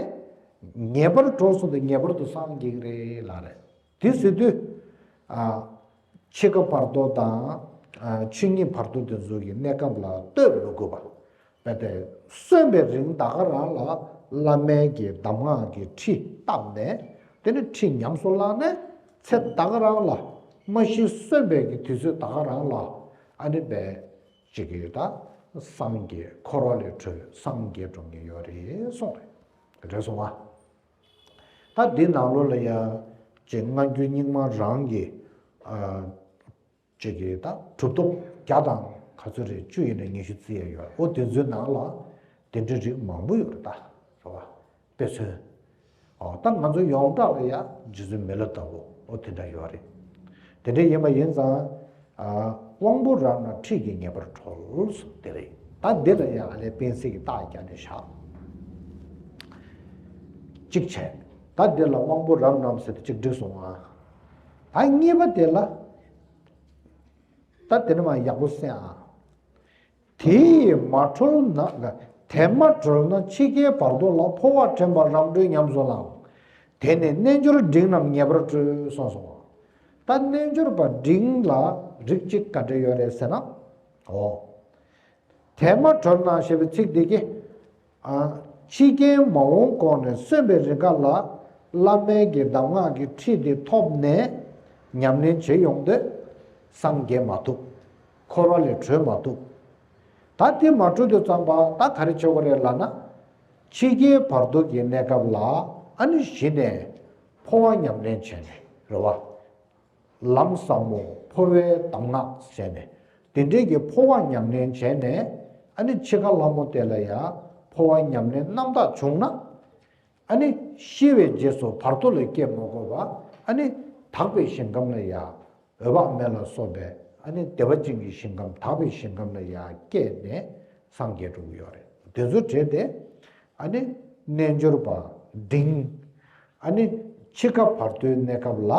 ངེས་པར་གྲོལ་སོང་དུས་ངེས་པར་དུ་སངས་རྒྱས་ཀྱི་རེད་ལབ་རེད། དེ་ཟེར་དུས། ཨ། འཆི་ཁ་བར་དོ་དང་། ཨ། ཆོས་ཉིད་བར་དོ་དེ་ཚོ་གི་གནས་སྐབས་ལ་ལྟོས་མི་དགོས་པ། རྦད་དེ་གསོན་པའི་རིང་ད་ག་རང་ལ་བླ་མའི་གི་གདམས་ངག་གི་ཁྲིད་བཏབ་ནས། དེ་ནས་ཁྲིད་ཉམས་སུ་བླངས་ནས་ཚེ་ད་ག་རང་ལ་མ་ཤི་གསོན་པའི་གི་དུས་ཚོད་ད་ག་རང་ལ་ཨ་ནི་བས་ཅིག་གི་ད་སངས་རྒྱས་འཁོར་བ་ལས་གྲོལ་སངས་རྒྱས་འགྲོ་མཁན་ཡོད་རེད་གསུངས་རེད། རེད་སོང་ང་། ད་འདི་ནང་ལོགས་ལ་ཡ་ཅིག་སྔ་འགྱུར་རྙིང་མ་རང་གི། ཨ། ཅིག་གི་ད་གྲུབ་ཐོབ་བརྒྱ་དང་ག་ཚོད་རེད། བཅུ་ཡིན་ན་ཉི་ཤུ་རྩི་ཡས་ཡོད། ཨོ་དེ་ཚོའི་ནང་ལ་དེ་འདྲའི་རིགས་མང་པོ་ཡོད་རེད་ད། རེད་བ། དཔེ་མཚོན། ཨོ་ད་ང་ཚོ་ཡོངས་གྲགས་ལ་ཡ་རྗེ་བཙུན་མི་ལ་ལྟ་བུ་ཨོ་དེ་འདྲ་ཡོད་རེད། དེ་འདྲ་ཡིན་པ་ཡིན་ཙང་། ཨ། དབང་པོ་རབ་རྣམས་ཁྲིད་ཀྱིས་ངེས་པར་གྲོལ་དེ་རེད། ད་འདི་ལ་ཡ་ཨ་ལས་སྤེན་སྲིད་ཀྱི་རྟགས་རྒྱག་ནས་བཞག་གཅིག་བྱས། ད་འདི་ལ་དབང་པོ་རབ་རྣམས་ཟེར་ཏེ་གཅིག་བསྒྲིགས་སོང་ང་། ད་གཉིས་པ་དེ་ལ། ད་དེ་ནས་མར་ཡག་པོ་གསན་ཨ། དེ་ཡིས་མ་གྲོལ་ན། དེ་མ་གྲོལ་ན་འཆི་ཁའི་བར་དོ་ལ་འཕོ་བ་དྲན་པ་རང་གྲོལ་ཉམས་སུ་བླང་། དེ་ནས་རྣལ་འབྱོར་འབྲིང་རྣམས་ངེས་པར་གྲོལ་གསུངས་སོ། ད་རྣལ་འབྱོར་པ་འབྲིང་ལ་རིགས་གཅིག་ག་འདྲ་ཡོད་རེད་ཟེར་ན། འོ། དེ་མ་གྲོལ་ན་ཞེས་པའི་ཚིག་འདི་གིས། ཨ། འཆི་ཁའི་མ་འོངས་གོང་ནས་གསོན་པའི་རིང་ག་ལ། བླ་མེད་ཀྱི་གདམས་ངག་གི་ཁྲིད་དེ་ཐོབ་ནས་ཉམས་ལེན་བྱེད་ཡོང་དུས་སངས་རྒྱས་མ་ཐུབ། འཁོར་བ་ལས་གྲོལ་མ་ཐུབ། ད་དེ་མ་གྲོལ་དུས་ཙམ་པ་ད་ག་རེ་བྱེད་དགོས་རེད་ལབ་ན། འཆི་ཁའི་བར་དོ་གི་གནས་སྐབས་ལ་ཨ་ནི་གཞི་ནས་འཕོ་བ་ཉམས་ལེན་བྱས་ནས་རེད་བ། ལམ་ཟབ་མོ་འཕོ་བའི་གདམས་ངག་བྱས་ནས། དེ་འདྲའི་གི་འཕོ་བ་ཉམས་ལེན་བྱས་ནས། ཨ་ནི་འཆི་ཁ་སླ་མོ་དེ་ལ་ཡང་འཕོ་བ་ཉམས་ལེན་རྣམ་དག་བྱུང་ན། ཨ་ནི་ཤི་བའི་རྗེས་སུ་བར་དོ་ལ་སྐྱེ་མ་དགོས་པ། ཨ་ནི་དག་པའི་ཞིང་ཁམས་ལ་ཡང་འོད་དཔག་མེད་ལ་སོགས་པའི་ཨ་ནི་བདེ་བ་ཅན་གྱི་ཞིང་ཁམས། དག་པའི་ཞིང་ཁམས་ལ་ཡང་སྐྱེས་ནས་སངས་རྒྱས་འགྲོ་གི་ཡོད་རེད། དེ་ཚོ་བྲལ་ཏེ། ཨ་ནི་རྣལ་འབྱོར་པ་འབྲིང་། ཨ་ནི་འཆི་ཁ་བར་དོའི་གནས་སྐབས་ལ་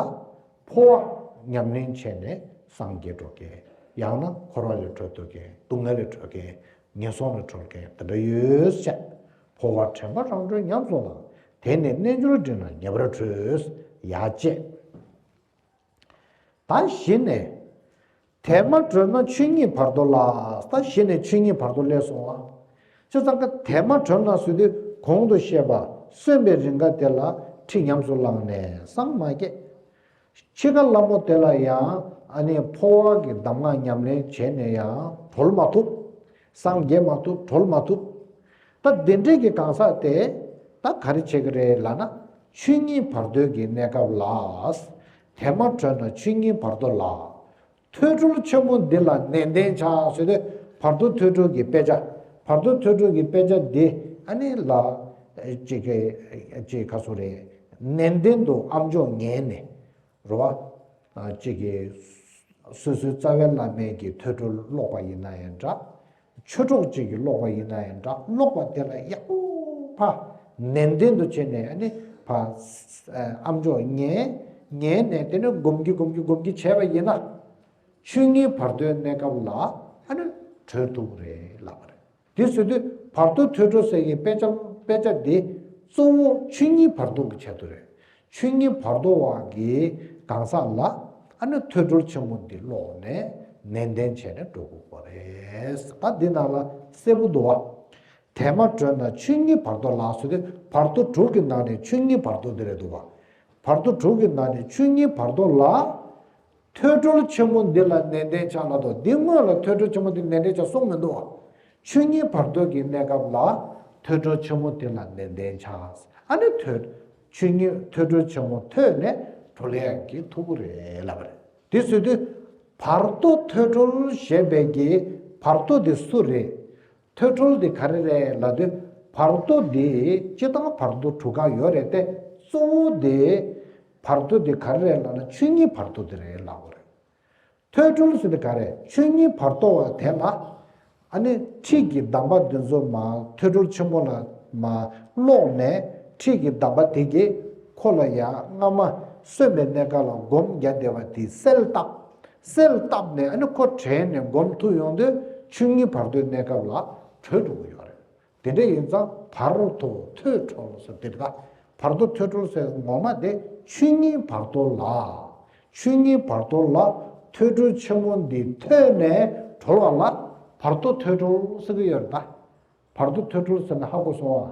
འཕོ་བ་ཉམས་ལེན་བྱས་ནས་སངས་རྒྱས་འགྲོ་མཁན། ཡང་ན་འཁོར་བ་ལས་གྲོལ་ཐུབ་མཁན། སྡུག་བསྔལ་ལས་གྲོལ་མཁན། ངན་སོང་ལས་གྲོལ་མཁན་དེ་འདྲ་ཡོད་ཤག་འཕོ་བ་དྲན་པ་རང་གྲོལ་ཉམས་སུ་བླང་། དེ་ནས་རྣལ་འབྱོར་འབྲིང་རྣམས་ངེས་པར་གྲོལ། ཡ་བཅས། ད་གཞི་ནས། དེ་མ་གྲོལ་ན་ཆོས་ཉིད་བར་དོ་ལ། ད་གཞི་ནས་ཆོས་ཉིད་བར་དོ་སླེབས་སོང་ཨ། བྱས་ཙང་ཀ་དེ་མ་གྲོལ་ན་ཟེར་དུས་གོང་དུ་བཤད་པ་གསོན་པའི་རིང་ག་དེ་ལ་ཁྲིད་ཉམས་སུ་བླངས་ནས་སངས་མ་རྒྱས། འཆི་ཁ་སླ་མོ་དེ་ལ་ཡང་ཨ་ནི་འཕོ་བ་གི་གདམས་ངག་ཉམས་ལེན་བྱས་ནས་ཡང་གྲོལ་མ་ཐུབ། སངས་རྒྱས་མ་ཐུབ། གྲོལ་མ་ཐུབ། ད་དེ་འདྲའི་གི་གང་ཟག་དེ་ད་ག་རེ་བྱེད་ཀྱི་རེད་ལབ་ན། ཆོས་ཉིད་བར་དོའི་གི་གནས་སྐབས་ལ། དེ་མ་གྲོལ་ན་ཆོས་ཉིད་བར་དོ་ལ། ཐོས་གྲོལ་ཆེན་མོ་འདི་ལ་ནན་ཏན་བྱ་ཟེར་ཏེ། བར་དོ་ཐོས་གྲོལ་གྱི་དཔེ་ཆ། བར་དོ་ཐོས་གྲོལ་གྱི་དཔེ་ཆ་འདི་ཨ་ནི་ལ། ཅིག་གི་ཅིག་ག་སོ་རེད། ནན་ཏན་དུ་ཨམ་ཅོག་ཉན་ནས། རེད་བ། ཅིག་གི་སོ་སོའི་རྩ་བའི་བླ་མའི་གི་ཐོས་གྲོལ་ཀློག་པ་ཡིན་ན་ཡང་འདྲ། ཆོས་གྲོགས་གཅིག་གིས་ཀློག་པ་ཡིན་ན་ཡང་འདྲ། ཀློག་པ་དེ་ལ་ཡག་པོ་ཕར་ནན་ཏན་དུ་བྱས་ནས། ཨ་ནི་ཕར་ཨམ་ཅོག་ཉན། ཉན་ནས་དེ་ནས་སྒོམ་གྱི་སྒོམ་གྱི་སྒོམ་གྱི་བྱས་པ་ཡིན་ན། ཆོས་ཉིད་བར་དོའི་གནས་སྐབས་ལ་ཨ་ནི་གྲོལ་ཐུབ་རེད་ལབ་པ་རེད། དེ་ཟེར་དུས་བར་དོ་ཐོས་གྲོལ་ཟེར་གྱི་དཔེ་ཆ། དཔེ་ཆ་འདི་གཙོ་བོ་ཆོས་ཉིད་བར་དོ་གི་ཆེད་དུ་རེད། ཆོས་ཉིད་བར་དོ་བ་གི་གང་ཟག་ལ་ཨ་ནི་ཐོས་གྲོལ་ཆེན་མོ་འདི་ཀློག་ནས་ནན་ཏན་བྱས་ནས་འགྲོ་དགོས་པ་རེད། ད་འདི་ནང་ལ་གསལ་པོ་འདུག་བ། དེ་མ་གྲོལ་ན་ཆོས་ཉིད་བར་དོ་ལ་ཟེར་དུས་བར་དོ་དྲུག་གི་ནང་ནས་ཆོས་ཉིད་བར་དོ་འདི་རེད་འདུག་བ། བར་དོ་དྲུག་གི་ནང་ནས་ཆོས་ཉིད་བར་དོ་ལ། ཐོས་གྲོལ་ཆེན་མོ་འདི་ལ་ནན་ཏན་བྱ་ལ་དོ། འདི་སྔོན་ལ་ཐོས་གྲོལ་ཆེན་མོ་འདི་ནན་ཏན་བྱ་གསུངས་མི་འདུག་བ། ཆོས་ཉིད་བར་དོ་གི་གནས་སྐབས་ལ་ཐོས་གྲོལ་ཆེན་མོ་འདི་ལ་ནན་ཏན་བྱ། ཨ་ནི་ཐོས། ཆོས་ཉིད་ཐོས་གྲོལ་ཆེན་མོ་ཐོས་ནས་གྲོལ་ཡག་གི་ཐུབ་ཀྱི་རེད་ལབ་པ་རེད། དེ་ཟེར་དུས་བར་དོ་ཐོས་གྲོལ་ཞེས་པའི་གི་བར་དོ་འདི་སུ་རེད། ཐོས་གྲོལ་འདི་ག་རེ་རེད་ལབ་དུས། བར་དོ་འདི་སྤྱིར་བཏང་བར་དོ་དྲུག་ཀ་ཡོད་རེད་དེ། གཙོ་བོ་འདི་བར་དོ་འདི་ག་རེ་རེད་ལབ་ན་ཆོས་ཉིད་བར་དོ་འདི་རེད་ལབ་དགོས་རེད། ཐོས་གྲོལ་ཟེར་དེ་ག་རེ། ཆོས་ཉིད་བར་དོ་བ་དེ་ལ། ཨ་ནི་ཁྲིད་ཀྱི་གདམས་པ་འདི་ཚོ་མར་ཐོས་གྲོལ་ཆེན་མོ་ལ་མར་ཀློག་ནས། ཁྲིད་ཀྱི་གདམས་པ་དེ་གིས་ཁོ་ལ་ཡང་སྔ་མ་གསོན་པའི་གནས་སྐབས་ལ་སྒོམ་རྒྱག་བསྡད་པ་དེ་གསལ་བཏབ། གསལ་བཏབ་ནས་ཨ་ནི་ཁོ་དྲན་ནས་སྒོམ་ཐུབ་ཡོང་དུས་ཆོས་ཉིད་བར་དོའི་གནས་སྐབས་ལ་གྲོལ་འགྲོ་གི་ཡོད་རེད། དེ་འདྲ་ཡིན་ཙང་བར་དོ་ཐོས་གྲོལ་ཟེར་དེ་རེད་ད། བར་དོ་ཐོས་གྲོལ་ཟེར་ངོ་མ་དེ་ཆོས་ཉིད་བར་དོ་ལ། ཆོས་ཉིད་བར་དོ་ལ་ཐོས་གྲོལ་ཆེན་མོ་འདི་ཐོས་ནས་གྲོལ་བ་ལ་བར་དོ་ཐོས་གྲོལ་ཟེར་གྱི་ཡོད་རེད་ད། བར་དོ་ཐོས་གྲོལ་ཟེར་ན་ཧ་གོ་སོང་ཨ།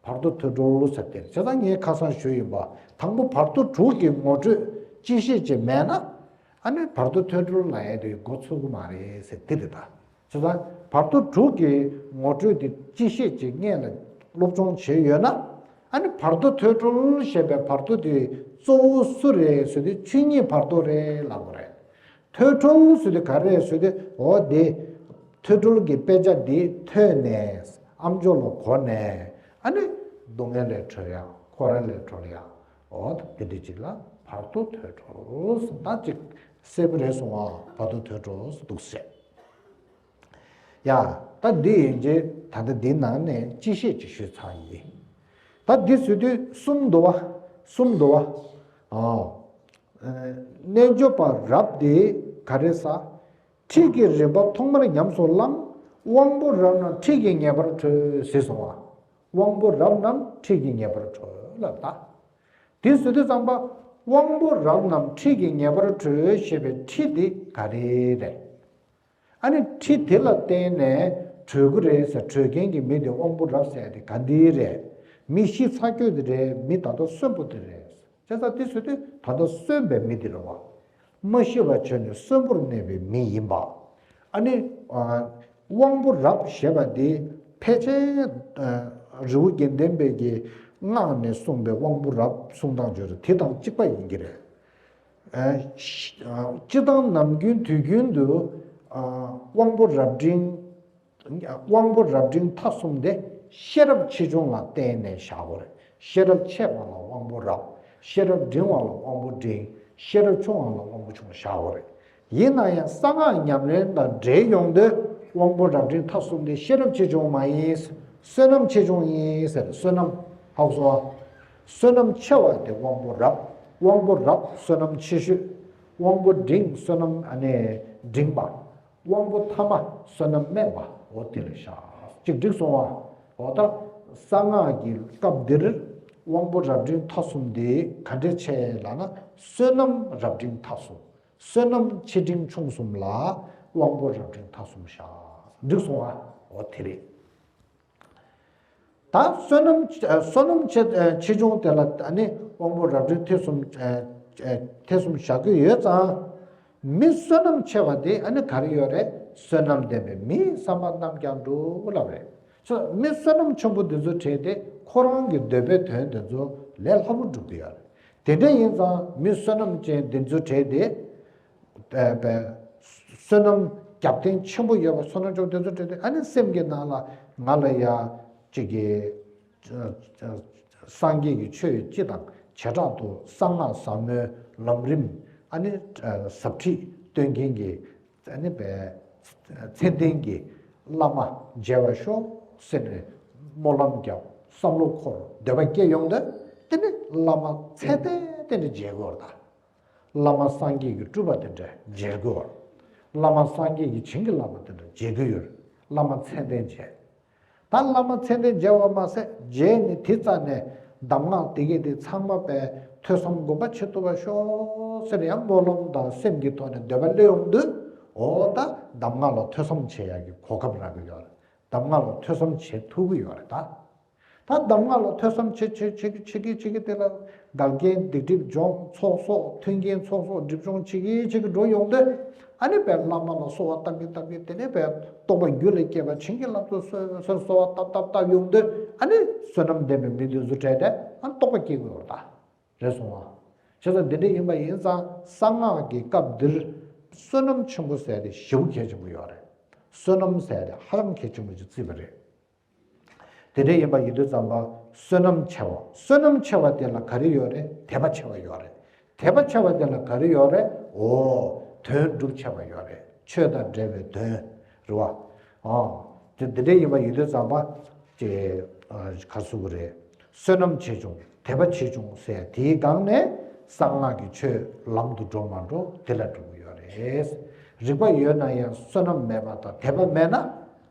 བར་དོ་ཐོས་གྲོལ་ཟེར་དེ་རེད། བྱས་ཙང་ངས་ཁ་སང་ཞུས་ཡིན་པ། དང་པོ་བར་དོ་དྲུག་གི་ངོ་སྤྲོད་སྤྱི་བཤད་ཅིག་མེད་ན། ཨ་ནི་བར་དོ་ཐོས་གྲོལ་ལབ་ཡ་དེ་མགོ་ཚོད་ཀྱི་མ་རེད་ཟེར་དེ་རེད་ད། བྱས་ཙང་བར་དོ་དྲུག་གི་ངོ་སྤྲོད་དེ་སྤྱི་བཤད་ཅིག་སྔོན་ལ་སློབ་སྦྱོང་བྱས་ཡོད་ན། ཨ་ནི་བར་དོ་ཐོས་གྲོལ་ཞེས་པའི་བར་དོ་དེ་གཙོ་བོ་སུ་རེད་ཟེར་དུས་ཆོས་ཉིད་བར་དོ་རེད་ལབ་དགོས་རེད། ཐོས་གྲོལ་ཟེར་དུས་ག་རེ་ཟེར་དུས། འོ་དེ་ཐོས་གྲོལ་གྱི་དཔེ་ཆ་འདི་ཐོས་ནས་ཨམ་ཅོག་ལ་གོ་ནས། ཨ་ནི་སྡུག་བསྔལ་ལས་གྲོལ་ཡག་འཁོར་བ་ལས་གྲོལ་ཡག་འོ་དེ་འདྲ་ཅིག་ལ་བར་དོ་ཐོས་གྲོལ་ཟེར། ད་ཅིག་གསལ་པོ་རེད་སོང་ཨ། བར་དོ་ཐོས་གྲོལ་ཟེར་འདུག་ཟེར། ཡ། ད་འདི་ཡིན་རྗེས་ད་ལྟ་འདིའི་ནང་ནས་སྤྱི་བཤད་ཅིག་ཞུས་ཚར་ཡིན། ད་འདི་ཟེར་དུས་གསུམ་འདུག་བ། གསུམ་འདུག་བ། ཨ། ཨ། རྣལ་འབྱོར་པ་རབ་དེ་ག་རེ་ཟ། ཁྲིད་ཀྱི་རིམ་པ་ཐོག་མར་ཉམས་སུ་བླངས། དབང་པོ་རབ་རྣམས་ཁྲིད་ཀྱིས་ངེས་པར་གྲོལ་ཟེར་སོང་བ། དབང་པོ་རབ་རྣམས་ཁྲིད་ཀྱིས་ངེས་པར་གྲོལ་ལབ་ད། དེ་ཟེར་དུས་ཙམ་པ། དབང་པོ་རབ་རྣམས་ཁྲིད་ཀྱིས་ངེས་པར་གྲོལ་ཞེས་པའི་ཁྲིད་དེ་ག་རེ་རེད། ཨ་ནི་ཁྲིད་དེ་ལ་བརྟེན་ནས་གྲོལ་གི་རེད་ཟེར། གྲོལ་མཁན་གྱི་མི་དེ་དབང་པོ་རབ་ཟེར་དེ་ག་འདི་རེད། མི་ཤི་ཚར་གྱི་དེ་རེད། མི་ད་ལྟ་གསོན་པོ་དེ་རེད། བྱས་ཙང་དེ་ཟེར་དུས་ད་ལྟ་གསོན་པའི་མི་དེ་རེད་བ། མ་ཤི་བ་བྱས་ནས་གསོན་པོར་གནས་པའི་མི་ཡིན་པ། ཨ་ནི། ཨ། དབང་པོ་རབ་ཞེས་པ་དེ་ཕལ་ཆེར། ཨ། རི་བོ་དགེ་ལྡན་པའི་གི་སྔགས་ནས་གསུངས་པའི་དབང་པོ་རབ་གསུང་སྟངས་བརྗོད་རེད། དེ་དང་གཅིག་པ་ཡིན་གྱི་རེད། ཨ། སྤྱིར་བཏང་ནམ་རྒྱུན་དུས་རྒྱུན་དུ། ཨ། དབང་པོ་རབ་འབྲིང་། དབང་པོ་རབ་འབྲིང་ཐ་གསུམ་དེ་ཤེས་རབ་ཆེ་ཆུང་ལ་བརྟེན་ནས་བཞག་དགོས་རེད། ཤེས་རབ་ཆེ་བ་ལ་དབང་པོ་རབ། ཤེས་རབ་འབྲིང་བ་ལ་དབང་པོ་འབྲིང་། ཤེས་རབ་ཆུང་བ་ལ་དབང་པོ་ཆུང་བཞག་དགོས་རེད། ཡིན་ན་ཡང་གསང་སྔགས་ཉམས་ལེན་དང་འབྲེལ་ཡོང་དུས་དབང་པོ་རབ་འབྲིང་ཐ་གསུམ་དེ་ཤེས་རབ་ཆེ་ཆུང་མ་ཡིན། བསོད་ནམས་ཆེ་ཆུང་ཡིན་ཟེར། བསོད་ནམས། ཧ་གོ་སོང་ཨ། བསོད་ནམས་ཆེ་བ་དེ་དབང་པོ་རབ། དབང་པོ་རབ་བསོད་ནམས་ཆེ་ཤོས། དབང་པོ་འབྲིང་བསོད་ནམས་ཨ་ནི་འབྲིང་བ། དབང་པོ་ཐ་མ་བསོད་ནམས་དམན་པ། འོ་དེ་ལ་བཞག་ཅིག་འགྲིག་སོང་བ། འོ་ད་གསང་སྔགས་ཀྱི་སྐབས་འདིར་དབང་པོ་རབ་འབྲིང་ཐ་གསུམ་དེ་ག་འདྲས་ཆེ་ལབ་ན། བསོད་ནམས་རབ་འབྲིང་ཐ་གསུམ། བསོད་ནམས་ཆེ་འབྲིང་ཆུང་གསུམ་ལ་དབང་པོ་རབ་འབྲིང་ཐ་གསུམ་བཞག་འགྲིག་སོང་ཨ། འོ་དེ་རེད། ད་བསོད་ནམས། བསོད་ནམས་ཆེ། ཆེ་ཆུང་དེ་ལ་ཨ་ནི་དབང་པོ་རབ་འབྲིང་ཐེ་ཚོམ། ཐེ་ཚོམ་བཞག་གི་ཡོད་ཙང་། མི་བསོད་ནམས་ཆེ་བ་དེ་ཨ་ནི་ག་རེ་ཡོད་རེད། བསོད་ནམས་ལྡན་པའི་མིའི་བསམ་པ་རྣམས་ཀྱང་འགྲུབ་ལབ་རེད། ཚོ་མི་བསོད་ནམས་ཆེན་པོ་འདི་ཚོ་བྲལ་ཏེ་ཁོ་རང་གི་འདོད་པའི་དོན་དེ་ཚོ་ལས་སླ་པོ་འགྲུབ་ཀྱི་ཡོད་རེད། དེ་འདྲ་ཡིན་ཙང་མི་བསོད་ནམས་ཅན་འདི་ཚོ་བྲལ་ཏེ། པའི་བསོད་ནམས་རྒྱབ་རྟེན་ཆེན་པོ་ཡོད་པ། བསོད་ནམས་ཆེན་པོ་དེ་ཚོ་བྲལ་ཏེ་ཨ་ནི་སེམས་ཀྱི་ནང་ལ་ང་ལ་ཡ་གཅིག་གི་སངས་རྒྱས་ཀྱི་ཆོས་སྤྱི་དང་བྱེ་བྲག་ཏུ་གསང་སྔགས་ཟབ་མོའི་ལམ་རིམ་ཨ་ནི་ཟབ་ཁྲིད་སྟོན་མཁན་གྱི་ཨ་ནི་པའི་མཚན་ལྡན་གྱི་བླ་མ་མཇལ་བར་ཤོག་ཟེར་ནས་སྨོན་ལམ་བརྒྱབ། བསམ་བློ་འཁོར། འདོད་པ་སྐྱེ་ཡོང་དུས་དེ་ནི་བླ་མ་མཚན་ལྡན་དེ་འདྲ་མཇལ་དགོས་རེད་ད། བླ་མ་སངས་རྒྱས་ཀྱི་སྤྲུལ་པ་དེ་འདྲ་མཇལ་དགོས། བླ་མ་སངས་རྒྱས་ཀྱི་བྱིན་གྱིས་བརླབས་པ་དེ་འདྲ་མཇལ་གྱི་ཡོད། བླ་མ་མཚན་ལྡན་མཇལ། ད་བླ་མ་མཚན་ལྡན་མཇལ་བ་མ་ཟད་མཇལ་ནས་དེ་རྩ་ནས་གདམས་ངག་དེ་གས་དེ་ཚང་མ་པའི་ཐོས་བསམ་སྒོམ་པ་བྱེད་ཐུབ་པར་ཤོག་ཟེར་ཡང་སྨོན་ལམ་དང་སེམས་ཀྱི་ཐོག་ནས་འདོད་པ་སླེབས་ཡོང་དུས། འོ་ད་གདམས་ངག་ལ་ཐོས་བསམ་བྱེད་ཡག་གི་གོ་སྐབས་རག་གི་ཡོད་རེད། གདམས་ངག་ལ་ཐོས་བསམ་བྱེད་ཐུབ་ཀྱི་ཡོད་རེད་ད། ད་གདམས་ངག་ལ་ཐོས་བསམ་བྱེད་བྱེད་བྱེད་ཀྱི་བྱེད་ཀྱི་བྱེད་ཀྱི་དེ་ལ་འགལ་རྐྱེན་སྡིག་སྒྲིབ་སྦྱོང་ཚོགས་གསོག་མཐུན་རྐྱེན་ཚོགས་གསོག་སྒྲིབ་སྦྱོང་བྱེད་ཀྱི་བྱེད་ཀྱི་འགྲོ་ཡོང་དུས། ཨ་ནི་པའི་བླ་མ་ལ་གསོལ་བ་བཏབ་ཀྱི་བཏབ་ཀྱི་དེ་ནས་པའི་རྟོགས་པ་རྒྱུད་ལ་སྐྱེས་པ་བྱིན་གྱིས་བརླབ་ཏུ་གསོལ་གསོལ་གསོལ་བ་བཏབ་བཏབ་བཏབ་ཡོང་དུས་ཨ་ནི་བསོད་ནམས་ལྡན་པའི་མི་དེ་ཚོ་གྲས་དེ་ཨ་རྟོགས་པ་སྐྱེ་དགོས་པ་ད་རེད་སོང་བ། བྱས་ཙང་འདི་འདྲ་ཡིན་པ་ཡིན་ཙང་གསང་སྔགས་ཀྱི་སྐབས་འདིར་བསོད་ནམས་ཆེན་པོ་ཟེར་དེ་ཞེ་པོ་གལ་ཆེན་པོ་ཡོད་རེད། བསོད་ནམས་ཟེར་དེ་ཧ་ཅང་གལ་ཆེན་པོ་ཅིག་བརྩིས་པ་རེད། དེ་འདྲ་ཡིན་པ་ཡིན་དུས་ཙམ་པ་བསོད་ནམས་ཆེ་བ། བསོད་ནམས་ཆེ་བ་དེ་ལ་ག་རེ་ཡོད་རེད། དད་པ་ཆེ་བ་ཡོད་རེད། དད་པ་ཆེ་བ་དེ་ལ་ག་རེ་ཡོད་རེད། འོ། དོན་སྒྲུབ་ཆེ་བ་ཡོད་རེད། ཆོས་དང་འབྲེལ་བའི་དོན། རེད་བ། ཨང་། དེ་དེ་འདྲ་ཡིན་པ་ཡིན་དུས་ཙམ་པ། ཅེས་ག་སུ་གི་རེད། བསོད་ནམས་ཆེ་ཆུང་དད་པ་ཆེ་ཆུང་ཟེར་དེའི་སྒང་ནས་གསང་སྔགས་ཀྱི་ཆོས་ལམ་དུ་འགྲོ་མ་འགྲོ་དེ་ལ་འགྲོ་གི་ཡོད་རེད། རིག་པ་ཡོད་ན་ཡང་བསོད་ནམས་མེད་པ་དང་དད་པ་མེད་ན།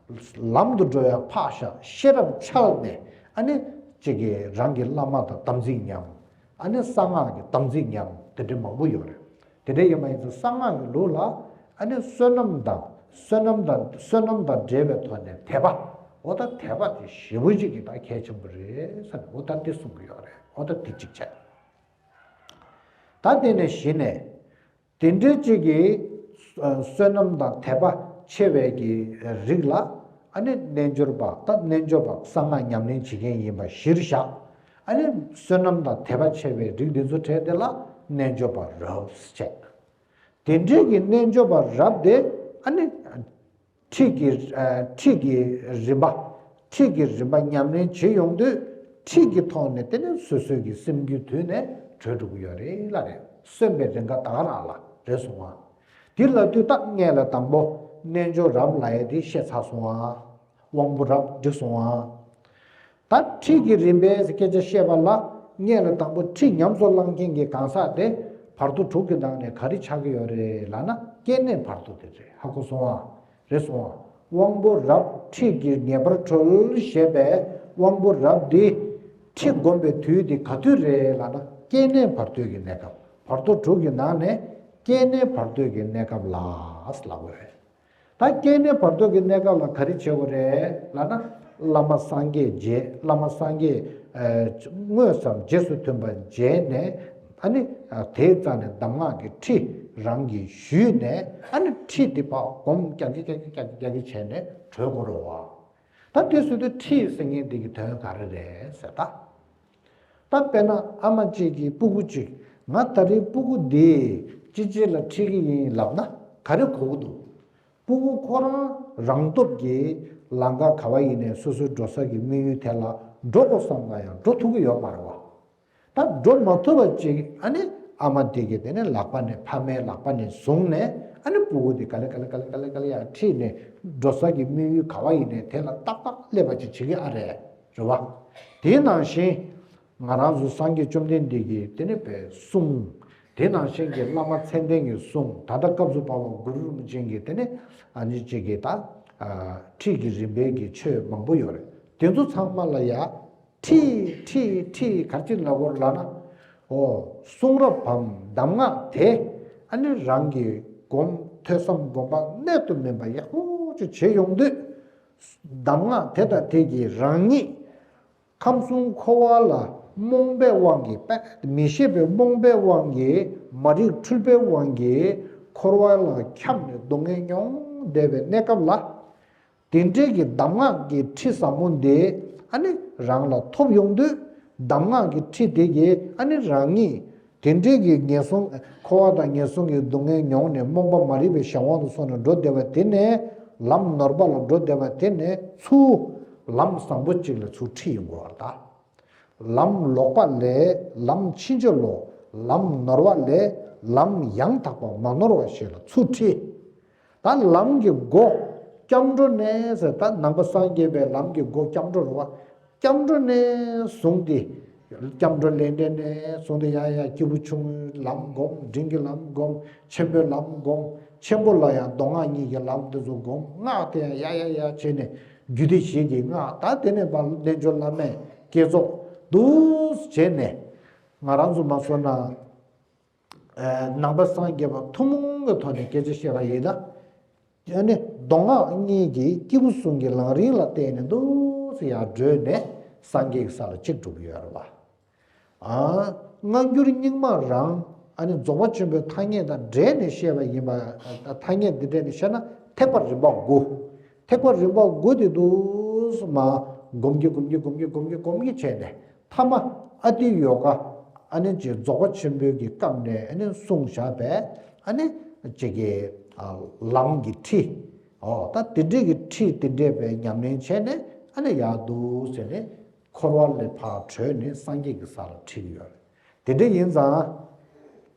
ལམ་དུ་འགྲོ་ཡ་ཕག་ཤ་ཤེས་རབ་འཆལ་ནས་ཨ་ནི་གཅིག་གིས་རང་གི་བླ་མ་དང་དམ་ཚིག་ཉམས། ཨ་ནི་གསང་སྔགས་ཀྱི་དམ་ཚིག་ཉམས་དེ་འདྲ་མང་པོ་ཡོད་རེད། དེ་འདྲ་ཡིན་པ་ཡིན་ཙང་གསང་སྔགས་ཀྱི་ལུགས་ལ་ཨ་ནི་བསོད་ནམས་དང་བསོད་ནམས་དང་བསོད་ནམས་དང་འབྲེལ་བའི་ཐོག་ནས་དད་པ། འོ་ད་དད་པ་དེ་ཞེ་པོ་ཅིག་གི་ད་གལ་ཆེན་པོ་རེད་ཟེར་ནས་འོ་ད་འདི་གསུང་གི་ཡོད་རེད། འོ་ད་འདི་གཅིག་བྱས། ད་དེ་ནས་གཞི་ནས། དེ་འདྲའི་གཅིག་གིས་བསོད་ནམས་དང་དད་པ་ཆེ་བའི་གི་རིགས་ལ་ཨ་ནི་རྣལ་འབྱོར་པ། ད་རྣལ་འབྱོར་པ་གསང་སྔགས་ཉམས་ལེན་བྱེད་མཁན་ཡིན་པ་གཞིར་བཞག་ཨ་ནི་བསོད་ནམས་དང་དད་པ་ཆེ་བའི་རིགས་འདི་ཚོ་གྲས་དེ་ལ་རྣལ་འབྱོར་པ་རབ་བྱས། དེ་འདྲའི་གི་རྣལ་འབྱོར་པ་རབ་དེ་ཨ་ནི་ཁྲིད་ཀྱི། ཨ། ཁྲིད་ཀྱི་རིམ་པ། ཁྲིད་ཀྱི་རིམ་པ་ཉམས་ལེན་བྱེད་ཡོང་དུས་ཁྲིད་ཀྱི་ཐོག་ནས་དེ་ནས་སོ་སོའི་གི་སེམས་རྒྱུད་དུས་ནས་གྲོལ་འགྲོ་གི་ཡོད་རེད་ལ་རེད། གསོན་པའི་རེ་འགའ་ད་ག་རང་ལ་རེད་སོང་བ། དེ་ལབ་དུས་ད་སྔོན་ལ་དང་པོ་རྣལ་འབྱོར་རབ་ལབ་ཡ་དེ་བཤད་ཚར་སོང་བ། དབང་པོ་རབ་འགྲིག་སོང་བ། ད་ཁྲིད་ཀྱི་རིམ་པའི་སྐད་ཆ་བཤད་པ་ལ་ སྔོན་ལ་དང་པོ་ཁྲིད་ཉམས་སུ་བླང་མཁན་གྱི་གང་ཟག་དེ་བར་དོ་དྲུག་གི་ནང་ནས་ག་རེ་ཆགས་ཀྱི་ཡོད་རེད་ལབ་ན། སྐྱེ་གནས་བར་དོ་དེ་རེད། ཧ་གོ་སོང་ཨ། རེད་སོང་ཨ། དབང་པོ་རབ་ཁྲིད་ཀྱིས་ངེས་པར་གྲོལ་ཞེས་པའི་དབང་པོ་རབ་འདི་ཁྲིད་བསྒོམ་པའི་དུས་དེ་ག་དུས་རེད་ལབ་ན། སྐྱེ་གནས་བར་དོའི་གི་གནས་སྐབས། བར་དོ་དྲུག་གི་ནང་ནས་སྐྱེ་གནས་བར་དོའི་གི་གནས་སྐབས་ལ་ལབ་དགོས་རེད། ད་སྐྱེ་གནས་བར་དོ་གི་གནས་སྐབས་ལ་ག་རེ་བྱེད་དགོས་རེད་ལབ་ན། བླ་མ་སངས་རྒྱས་རྗེས། བླ་མ་སངས་རྒྱས་ཨ་དངོས་སམ་རྗེས་སུ་མཐུན་པ་མཇལ་ནས། ཨ་ནི་ཨ་དེའི་རྩ་ནས་གདམས་ངག་གི་ཁྲིད་རང་གིས་ཞུས་ནས། ཨ་ནི་ཁྲིད་དེ་ཕར་སྒོམ་རྒྱག་གི་རྒྱག་གི་རྒྱག་གི་རྒྱག་གི་བྱས་ནས་གྲོལ་དགོས་རེད་བ། ད་དེ་སྲིད་དུ་ཁྲིད་ཟེར་མཁན་དེ་གི་དོན་ག་རེ་རེད་ཟེར་ད། ད་དཔེར་ན་ཨ་མ་གཅིག་གིས་སྤུ་གུ་གཅིག་ང་ད་རེས་སྤུ་གུ་འདི་ཅི་ཅི་ལ་ཁྲིད་ཀྱི་ཡིན་ལབ་ན་ག་རེ་གོ་གི་འདུག་སྤུ་གུ་ཁོ་རང་རང་སྟོབས་ཀྱིས་ལམ་ཁ་ག་བ་ཡིན་ནའི་སོ་སོའི་འགྲོ་ས་གི་དམིགས་ཡུལ་དེ་ལ་འགྲོ་དགོས་བསམ་ན་ཡང་འགྲོ་ཐུབ་ཀྱི་ཡོད་མ་རེད་བ། ད་འགྲོ་མ་ཐུབ་པ་ཅིག་ཨ་ནི་ཨ་མ་དེ་གིས་དེ་ནས་ལག་པ་ནས་ཕ་མའི་ལག་པ་ནས་བཟུང་ནས། ཨ་ནི་སྤུ་གུ་དེ་ག་ལེ་ག་ལེ་ག་ལེ་ག་ལེ་ག་ལེ་ཡར་ཁྲིད་ནས་འགྲོ་ས་གི་དམིགས་ཡུལ་ག་བ་ཡིན་ནའི་དེ་ལ་ཏག་ཏག་སླེབས་པ་ཅིག་བྱེད་ཀྱི་ཨ་རེད། རེད་བ། དེ་ནང་བཞིན་ང་རང་ཚོ་སངས་རྒྱས་བཅོམ་ལྡན་འདས་ཀྱིས་དེ་ནི་པའི་གསུང་། དེ་ནང་བཞིན་གྱི་བླ་མ་མཚན་ལྡན་གྱི་གསུང་། ད་ལྟ་སྐབས་སུ་བབ་པ་གུ་རུ་རིན་པོ་ཆེ་གིས་དེ་ནི་ཨ་ནི་གཅིག་གིས་ད་ཨ་ཁྲིད་ཀྱི་རིམ་པའི་གི་ཆོས་མང་པོ་ཡོད་རེད། དེ་ཚོ་ཚང་མ་ལ་ཡ་ཁྲིད་ཁྲིད་ཁྲིད་ག་རེ་ལབ་དགོས་རེད་ལབ་ན། འོ། གསུང་རབ་བམ་གདམས་ངག་དེ་ཨ་ནི་རང་གིས་སྒོམ། ཐོས་བསམ་སྒོམ་པ་གནད་དུ་སྨིན་པ་ཡག་པོ་ཅིག་བྱེད་ཡོང་དུས། གདམས་ངག་དེ་དང་དེ་གིས་རང་ཉིད་ཁམས་གསུམ་འཁོར་བ་ལ་རྨོངས་པའི་དབང་གིས། དཔེ་མི་ཤེས་པའི་རྨོངས་པའི་དབང་གིས། མ་རིག་འཁྲུལ་པའི་དབང་གིས་འཁོར་བ་ལ་འཁྱམས་ནས་སྡུག་བསྔལ་མྱོང་བསྡད་པའི་གནས་སྐབས་ལ། དེ་འདྲའི་གི་གདམས་ངག་གི་ཁྲིད་ཟབ་མོ་འདི་ཨ་ནི་རང་ལ་ཐོབ་ཡོང་དུས། གདམས་ངག་གི་ཁྲིད་དེ་གིས་ཨ་ནི་རང་ཉིད་དེ་འདྲའི་གི་ངན་སོང་འཁོར་བ་དང་ངན་སོང་གི་སྡུག་བསྔལ་མྱོང་ནས་རྨོངས་པ་མ་རིག་པའི་གཞན་དབང་དུ་སོང་ནས་འགྲོ་བསྡད་པ་དེ་ནས། ལམ་ནོར་བ་ལ་འགྲོ་བསྡད་པ་དེ་ནས་ཚུར་ལམ་བཟང་པོ་གཅིག་ལ་ཚུར་ཁྲིད་ཡོང་དགོས་པ་རེད་ད། ལམ་ལོག་པ་ལས་ལམ་ཕྱིན་ཅི་ལོག་ལམ་ནོར་བ་ལས་ལམ་ཡང་དག་པ་མ་ནོར་བ་ཞིག་ལ་ཚུར་ཁྲིད། ད་ལམ་གྱི་སྒོ་སྐྱབས་འགྲོ་ནས་ཟེར། ད་ནང་པ་སངས་རྒྱས་པའི་ལམ་གྱི་སྒོ་སྐྱབས་འགྲོ་རེད་བ། སྐྱབས་འགྲོ་ནས་བཟུང་སྟེ། སྐྱབས་འགྲོ་ལས་འབྲས་ནས་བཟུང་སྟེ་ཡང་ཡང་སྐྱེས་བུ་ཆུང་ངུའི་ལམ་སྒོམ། འབྲིང་གི་ལམ་སྒོམ། ཆེན་པོའི་ལམ་སྒོམ། ཆེན་པོ་ལ་ཡང་མདོ་སྔགས་གཉིས་ཀྱི་ལམ་དེ་ཚོ་སྒོམ། སྔགས་དེ་ཡང་ཡ་ཡ་ཡ་བྱས་ནས་རྒྱུད་སྡེ་བཞི་གི་སྔགས། ད་དེ་ནས་ཕར་རྣལ་འབྱོར་བླ་མེད་བསྐྱེད་རྫོགས་འདུག་བྱས་ནས། ང་རང་ཚོ་མ་སོང་ན། ཨ་ནང་པ་སངས་རྒྱས་པ་ཐུན་མོང་གི་ཐོག་ནས་སྐད་ཆ་བཤད་པ་ཡིན་ན། ཨ་ནི་མདོ་སྔགས་གཉིས་ཀྱི་སྐྱེས་བུ་གསུམ་གྱི་ལམ་རིམ་ལ་བརྟེན་ནས་འདུག་སེ་ཡར་བགྲོད་ནས་སངས་རྒྱས་ཀྱི་ས་ལ་གཅིག་འགྲོ་གི་ཡོད་རེད་བ། ཨ། སྔ་འགྱུར་རྙིང་མ་རང་ཨ་ནི་རྫོགས་པ་ཆེན་པོའི་ཐ་སྙད་དང་འབྲེལ་ནས་བཤད་པ་ཡིན་པ། ཐ་སྙད་འདི་འབྲེལ་ནས་བཤད་ན་ཐེག་པ་རིམ་པ་དགུ། ཐེག་པ་རིམ་པ་དགུ་དེ་འདུག་སེ་མར་སྒོམ་གྱི་སྒོམ་གྱི་སྒོམ་གྱི་སྒོམ་གྱི་སྒོམ་གྱི་བྱས་ནས། ཐ་མ་ཨ་ཏི་ཡོ་ག་ཨ་ནི་ཅིག་རྫོགས་པ་ཆེན་པོའི་གི་སྐབས་ནས་ཨ་ནི་གསུངས་བཞག་པའི་ཨ་ནི་ཅིག་གི་ཨ་ལམ་གྱི་ཁྲིད། འོ། ད་དེ་འདྲའི་གི་ཁྲིད་དེ་འདྲའི་བའི་ཉམས་ལེན་བྱས་ནས་ཨ་ནི་ཡར་འདུག་སེ་ནས་འཁོར་བ་ལས་ཕར་གྲོལ་ནས་སངས་རྒྱས་ཀྱི་ས་ལ་ཁྲིད་ཀྱི་ཡོད་རེད། དེ་འདྲ་ཡིན་ཙང་།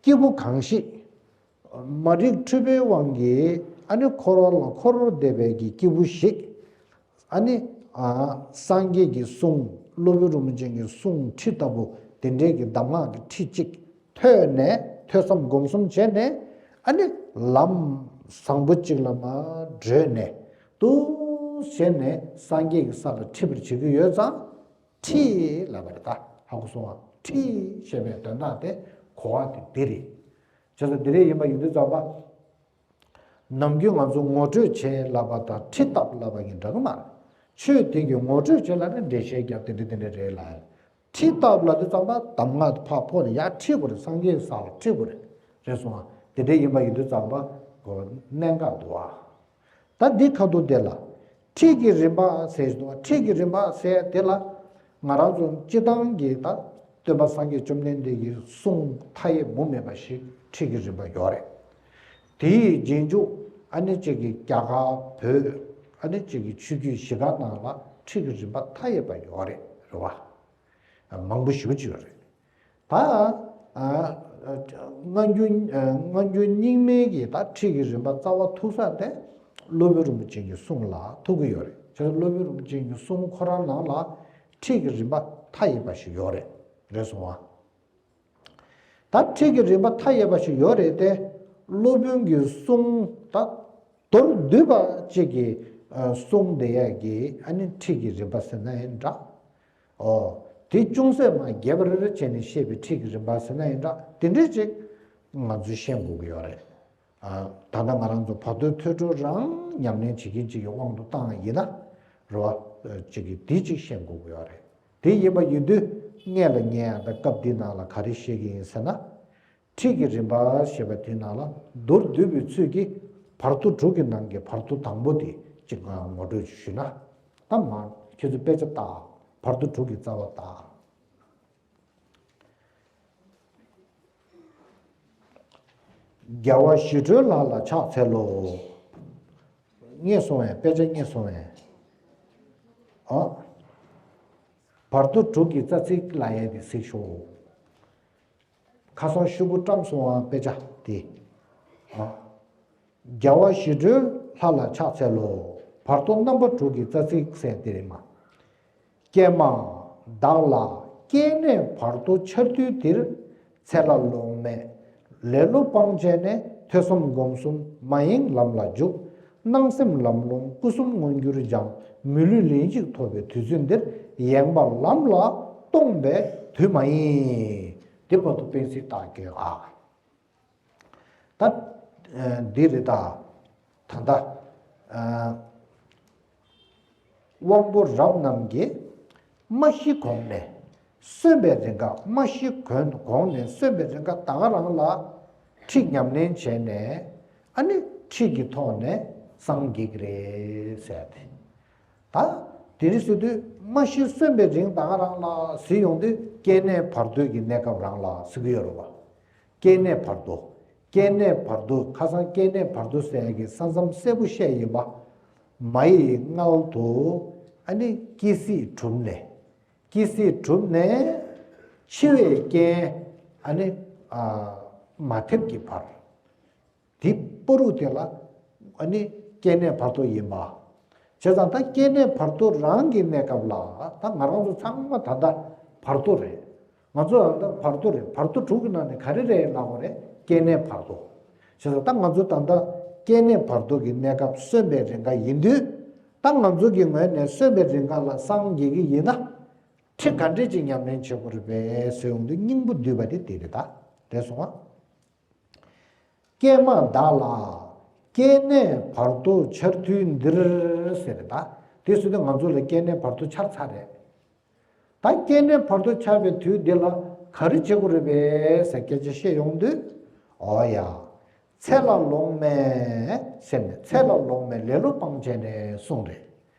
སྐྱེས་བུ་གང་ཞིག་མ་རིག་འཁྲུལ་པའི་དབང་གིས་ཨ་ནི་འཁོར་བ་ལ་འཁོར་བསྡད་པའི་གི་སྐྱེས་བུ་ཞིག་ཨ་ནི་ཨ་སངས་རྒྱས་ཀྱི་གསུང་། སློབ་དཔོན་རིན་པོ་ཆེ་གི་གསུང་ཁྲིད་ལྟ་བུ་དེ་འདྲའི་གི་གདམས་ངག་གི་ཁྲིད་ཅིག་ཐོས་ནས། ཐོས་བསམ་སྒོམ་གསུམ་བྱས་ནས། ཨ་ནི་ལམ་བཟང་པོ་ཅིག་ལ་མར་བགྲོད་ནས་འདུག་སེ་བྱས་ནས་སངས་རྒྱས་ཀྱི་ས་ལ་ཁྲིད་པར་བྱེད་ཀྱི་ཡོད་ཙང་། ཁྲིད་ལབ་པ་རེད་ད། ཧ་གོ་སོང་ཨ། ཁྲིད་ཞེས་པའི་དོན་དག་དེ་གོ་བ་དེ་འདི་རེད། བྱས་ཙང་འདི་འདྲ་ཡིན་པ་ཡིན་དུས་ཙམ་པ། ནམ་རྒྱུན་ང་ཚོ་ངོ་སྤྲོད་བྱེད་ལབ་པ་དང་ཁྲིད་བཏབ་ལབ་པ་གཉིས་འདྲ་གི་མ་རེད། ཆོས་དེ་གི་ངོ་སྤྲོད་བྱེད་ལབ་ན་འགྲེལ་བཤད་རྒྱབ་དེ་འདྲ་དེ་འདྲ་རེད་ལ། ཁྲིད་བཏབ་ལབ་དུས་ཙམ་པ་གདམས་ངག་ཕར་ཕོག་ནས་ཡར་ཁྲིད་དགོས་རེད། སངས་རྒྱས་ས་ལ་ཁྲིད་དགོས་རེད། རེད་སོང་ཨ། དེ་འདྲ་ཡིན་པ་ཡིན་དུས་ཙམ་པ་གོ་གནད་འགག་འདུག་ཨ། ད་འདི་ཁ་ཐུག་དེ་ལ། ཁྲིད་ཀྱི་རིམ་པ་ཟེར་འདུག་ཁྲིད་ཀྱི་རིམ་པ་ཟེར་དེ་ལ། ང་རང་ཚོ་སྤྱི་བཏང་གི་ད་སྟོན་པ་སངས་རྒྱས་བཅོམ་ལྡན་འདས་ཀྱི་གསུང་མཐའ་ཡས་མུ་མེད་པ་ཞིག་ཁྲིད་ཀྱི་རིམ་པ་ཡོད་རེད། དེའི་རྗེས་འཇུག་ཨ་ནི་གཅིག་གི་རྒྱ་གར་བོད། ཨ་ནི་གཅིག་གི་ཆོས་བརྒྱུད་བཞི་ཀ་ནང་ལ་ཁྲིད་ཀྱི་རིམ་པ་མཐའ་ཡས་པ་ཡོད་རེད། རེད་བ། མང་པོ་ཞེ་པོ་ཅིག་ཡོད་རེད། ད་ཨ་ཨ་སྔ་འགྱུར་ཨ་སྔ་འགྱུར་རྙིང་མའི་གི་ད་ཁྲིད་ཀྱི་རིམ་པ་རྩ་བ་ཐུག་ས་དེ་སློབ་དཔོན་རིན་པོ་ཆེ་གི་གསུང་ལ་ཐུག་གི་ཡོད་རེད། བྱས་ཙང་སློབ་དཔོན་རིན་པོ་ཆེ་གི་གསུང་ཁོ་རང་ནང་ལ་ཁྲིད་ཀྱི་རིམ་པ་མཐའ་ཡས་པ་ཞིག་ཡོད་རེད། རེད་སོང་ཨ། ད་ཁྲིད་ཀྱི་རིམ་པ་མཐའ་ཡས་པ་ཞིག་ཡོད་རེད་དེ། སློབ་དཔོན་གྱི་གསུང་ད་མདོར་བསྡུས་པ་གཅིག་གི་ཨ་གསུང་དེ་ཡས་ཀྱི་ཨ་ནི་ཁྲིད་ཀྱི་རིམ་པ་ཟེར་ན་ཡང་འདྲ། ཨོ། དེ་ཅུང་ཟད་མ་རྒྱས་པ་རེ་རེ་བྱས་ནས་བཤད་པའི་ཁྲིད་ཀྱི་རིམ་པ་ཟེར་ན་ཡང་འདྲ། དེ་འདྲའི་ཅིག་ང་ཚོས་ཤེས་དགོས་ཀྱི་ཡོད་རེད། ཨ། ད་ལྟ་ང་རང་ཚོ་བར་དོའི་ཐོས་གྲོལ་རང་ཉམས་ལེན་བྱེད་མཁན་ཅིག་གི་དབང་དུ་བཏང་ཡིན་ན། རེད་བ། ཅིག་གིས་དེ་ཅིག་ཤེས་དགོས་ཀྱི་ཡོད་རེད། དེ་ཡིན་པ་ཡིན་དུས་སྔས་ལ་ངས་ཡང་ད་སྐབས་འདི་ནང་ལ་ག་རེ་བཤད་ཀྱི་ཡིན་ཟེར་ན། ཁྲིད་ཀྱི་རིམ་པ་ཞེས་པ་དེའི་ནང་ལ་མདོར་བསྡུས་པའི་ཚུལ་གྱིས་བར་དོ་དྲུག་གི་ནང་གི་བར་དོ་དང་པོ་དེ་ཅིག་ངོ་སྤྲོད་ཅིག་ཞུས་ན། ད་མ་ཁྱེད་ཚོ་དཔེ་ཆ་ལྟ། བར་དོ་དྲུག་གི་རྩ་བ་ལྟ། རྒྱལ་བ་ཞི་ཁྲོའི་ལྷ་ལ་ཕྱག་འཚལ་ལོ། རྙེད་སོང་བས། དཔེ་ཆ་རྙེད་སོང་བས། ཨ། བར་དོ་དྲུག་གི་རྩ་ཚིག་ལ་ཡས་དེ་གཟིགས་ཤོག། ཁ་སང་ཤོག་གུ་བཀྲམ་སོང་བ་དཔེ་ཆ་དེ། ཨ། རྒྱལ་བ་ཞི་ཁྲོའི་ལྷ་ལ་ཕྱག་འཚལ་ལོ། བར་དོ་རྣམ་པ་དྲུག་གི་རྩ་ཚིག་ཟེར་དེ་རེད་མ། ཀྱེ་མ། བདག་ལ་སྐྱེ་གནས་བར་དོ་འཆར་དུས་འདིར། འཚལ་ལ་ལོང་མེད་ལེ་ལོ་སྤང་བྱས་ནས། ཐོས་བསམ་སྒོམ་གསུམ་མ་ཡེངས་ལམ་ལ་འཇུག། སྣང་སེམས་ལམ་སློང་སྐུ་གསུམ་མངོན་གྱུར་སྦྱང་། མི་ལུས་ལན་གཅིག་ཐོབ་པའི་དུས་ཚོད་འདིར། ཡེངས་པ་ལམ་ལ་གཏོང་བའི་དུས་མ་ཡིན། དེ་བར་དུ་སྤེལ་ཚིག་བཏགས་དགོས་ཨ། ད། ཨ། འདི་རེད་ད། ད་ལྟ། ཨ། དབང་པོ་རབ་རྣམས་ཀྱིས་མ་ཤི་གོང་ནས་གསོན་པའི་རིང་ག་མ་ཤི་གོང་ནས་གསོན་པའི་རིང་ག་ད་ག་རང་ལ་ཁྲིད་ཉམས་ལེན་བྱས་ནས་ཨ་ནི་ཁྲིད་ཀྱི་ཐོག་ནས་སངས་རྒྱས་ཀྱི་རེད་ཟེར་ཏེ། ད་དེ་རིང་ཟེར་དུས་མ་ཤི་གསོན་པའི་རིང་ད་ག་རང་ལ་ཟེར་ཡོང་དུས་སྐྱེ་གནས་བར་དོའི་གི་གནས་སྐབས་རང་ལ་ཟེར་གྱི་ཡོད་རེད་བ། སྐྱེ་གནས་བར་དོ། སྐྱེ་གནས་བར་དོ། ཁ་སང་སྐྱེ་གནས་བར་དོ་ཟེར་ཡ་གི་ས་མཚམས་གསལ་པོ་བཤད་ཡིན་པ། མ་ཡི་མངལ་དུ་ཨ་ནི་སྐྱེ་སྲིད་གྲུབ་ནས། སྐྱེ་སྲིད་གྲུབ་ནས་འཆི་བའི་རྐྱེན་ཨ་ནི་ཨ་མ་ཐེབས་ཀྱི་བར། དེ་པོ་རུ་དེ་ལ་ཨ་ནི་སྐྱེ་གནས་བར་དོ་ཡིན་པ། བྱས་ཙང་ད་སྐྱེ་གནས་བར་དོ་རང་གི་གནས་སྐབས་ལ་ད་ང་རང་ཚོ་ཚང་མ་ད་ལྟ་བར་དོ་རེད། ང་ཚོ་ད་ལྟ་བར་དོ་རེད། བར་དོ་དྲུག་གི་ནང་ནས་ག་རེ་རེད་ལབ་དགོས་རེད། སྐྱེ་གནས་བར་དོ། བྱས་ཙང་ད་ང་ཚོ་ད་ལྟ་སྐྱེ་གནས་བར་དོ་གི་གནས་སྐབས་གསོན་པའི་རིང་ག་ཡིན་དུས། ད་ང་ཚོ་གི་ངོས་ནས་གསོན་པའི་རིང་ག་ལ་སངས་རྒྱས་ཀྱི་ཡིན་ན། ཁྲིད་ག་འདྲས་ཅིག་ཉམས་ལེན་བྱེད་དགོས་རེད་པས་ཟེར་ཡོང་དུས་སྙིང་པོ་བསྡུས་པ་དེ་དེ་རེད་ད། རེད་སོང་ཨ། ཀྱེ་མ་བདག་ལ་སྐྱེ་གནས་བར་དོ་འཆར་དུས་འདིར་ཟེར་ད། དེ་ཟེར་དུས་ང་ཚོ་ལ་སྐྱེ་གནས་བར་དོ་འཆར་ཚར་རེད། ད་སྐྱེ་གནས་བར་དོ་འཆར་བའི་དུས་འདི་ལ་ག་རེ་བྱེད་དགོས་རེད་པས་ཟེར་སྐད་ཆ་བཤད་ཡོང་དུས། འོ་ཡ། འཚལ་ལ་ལོང་མེད་ཟེར་ནས་འཚལ་ལ་ལོང་མེད་ལེ་ལོ་སྤང་བྱས་ནས་གསུངས་རེད།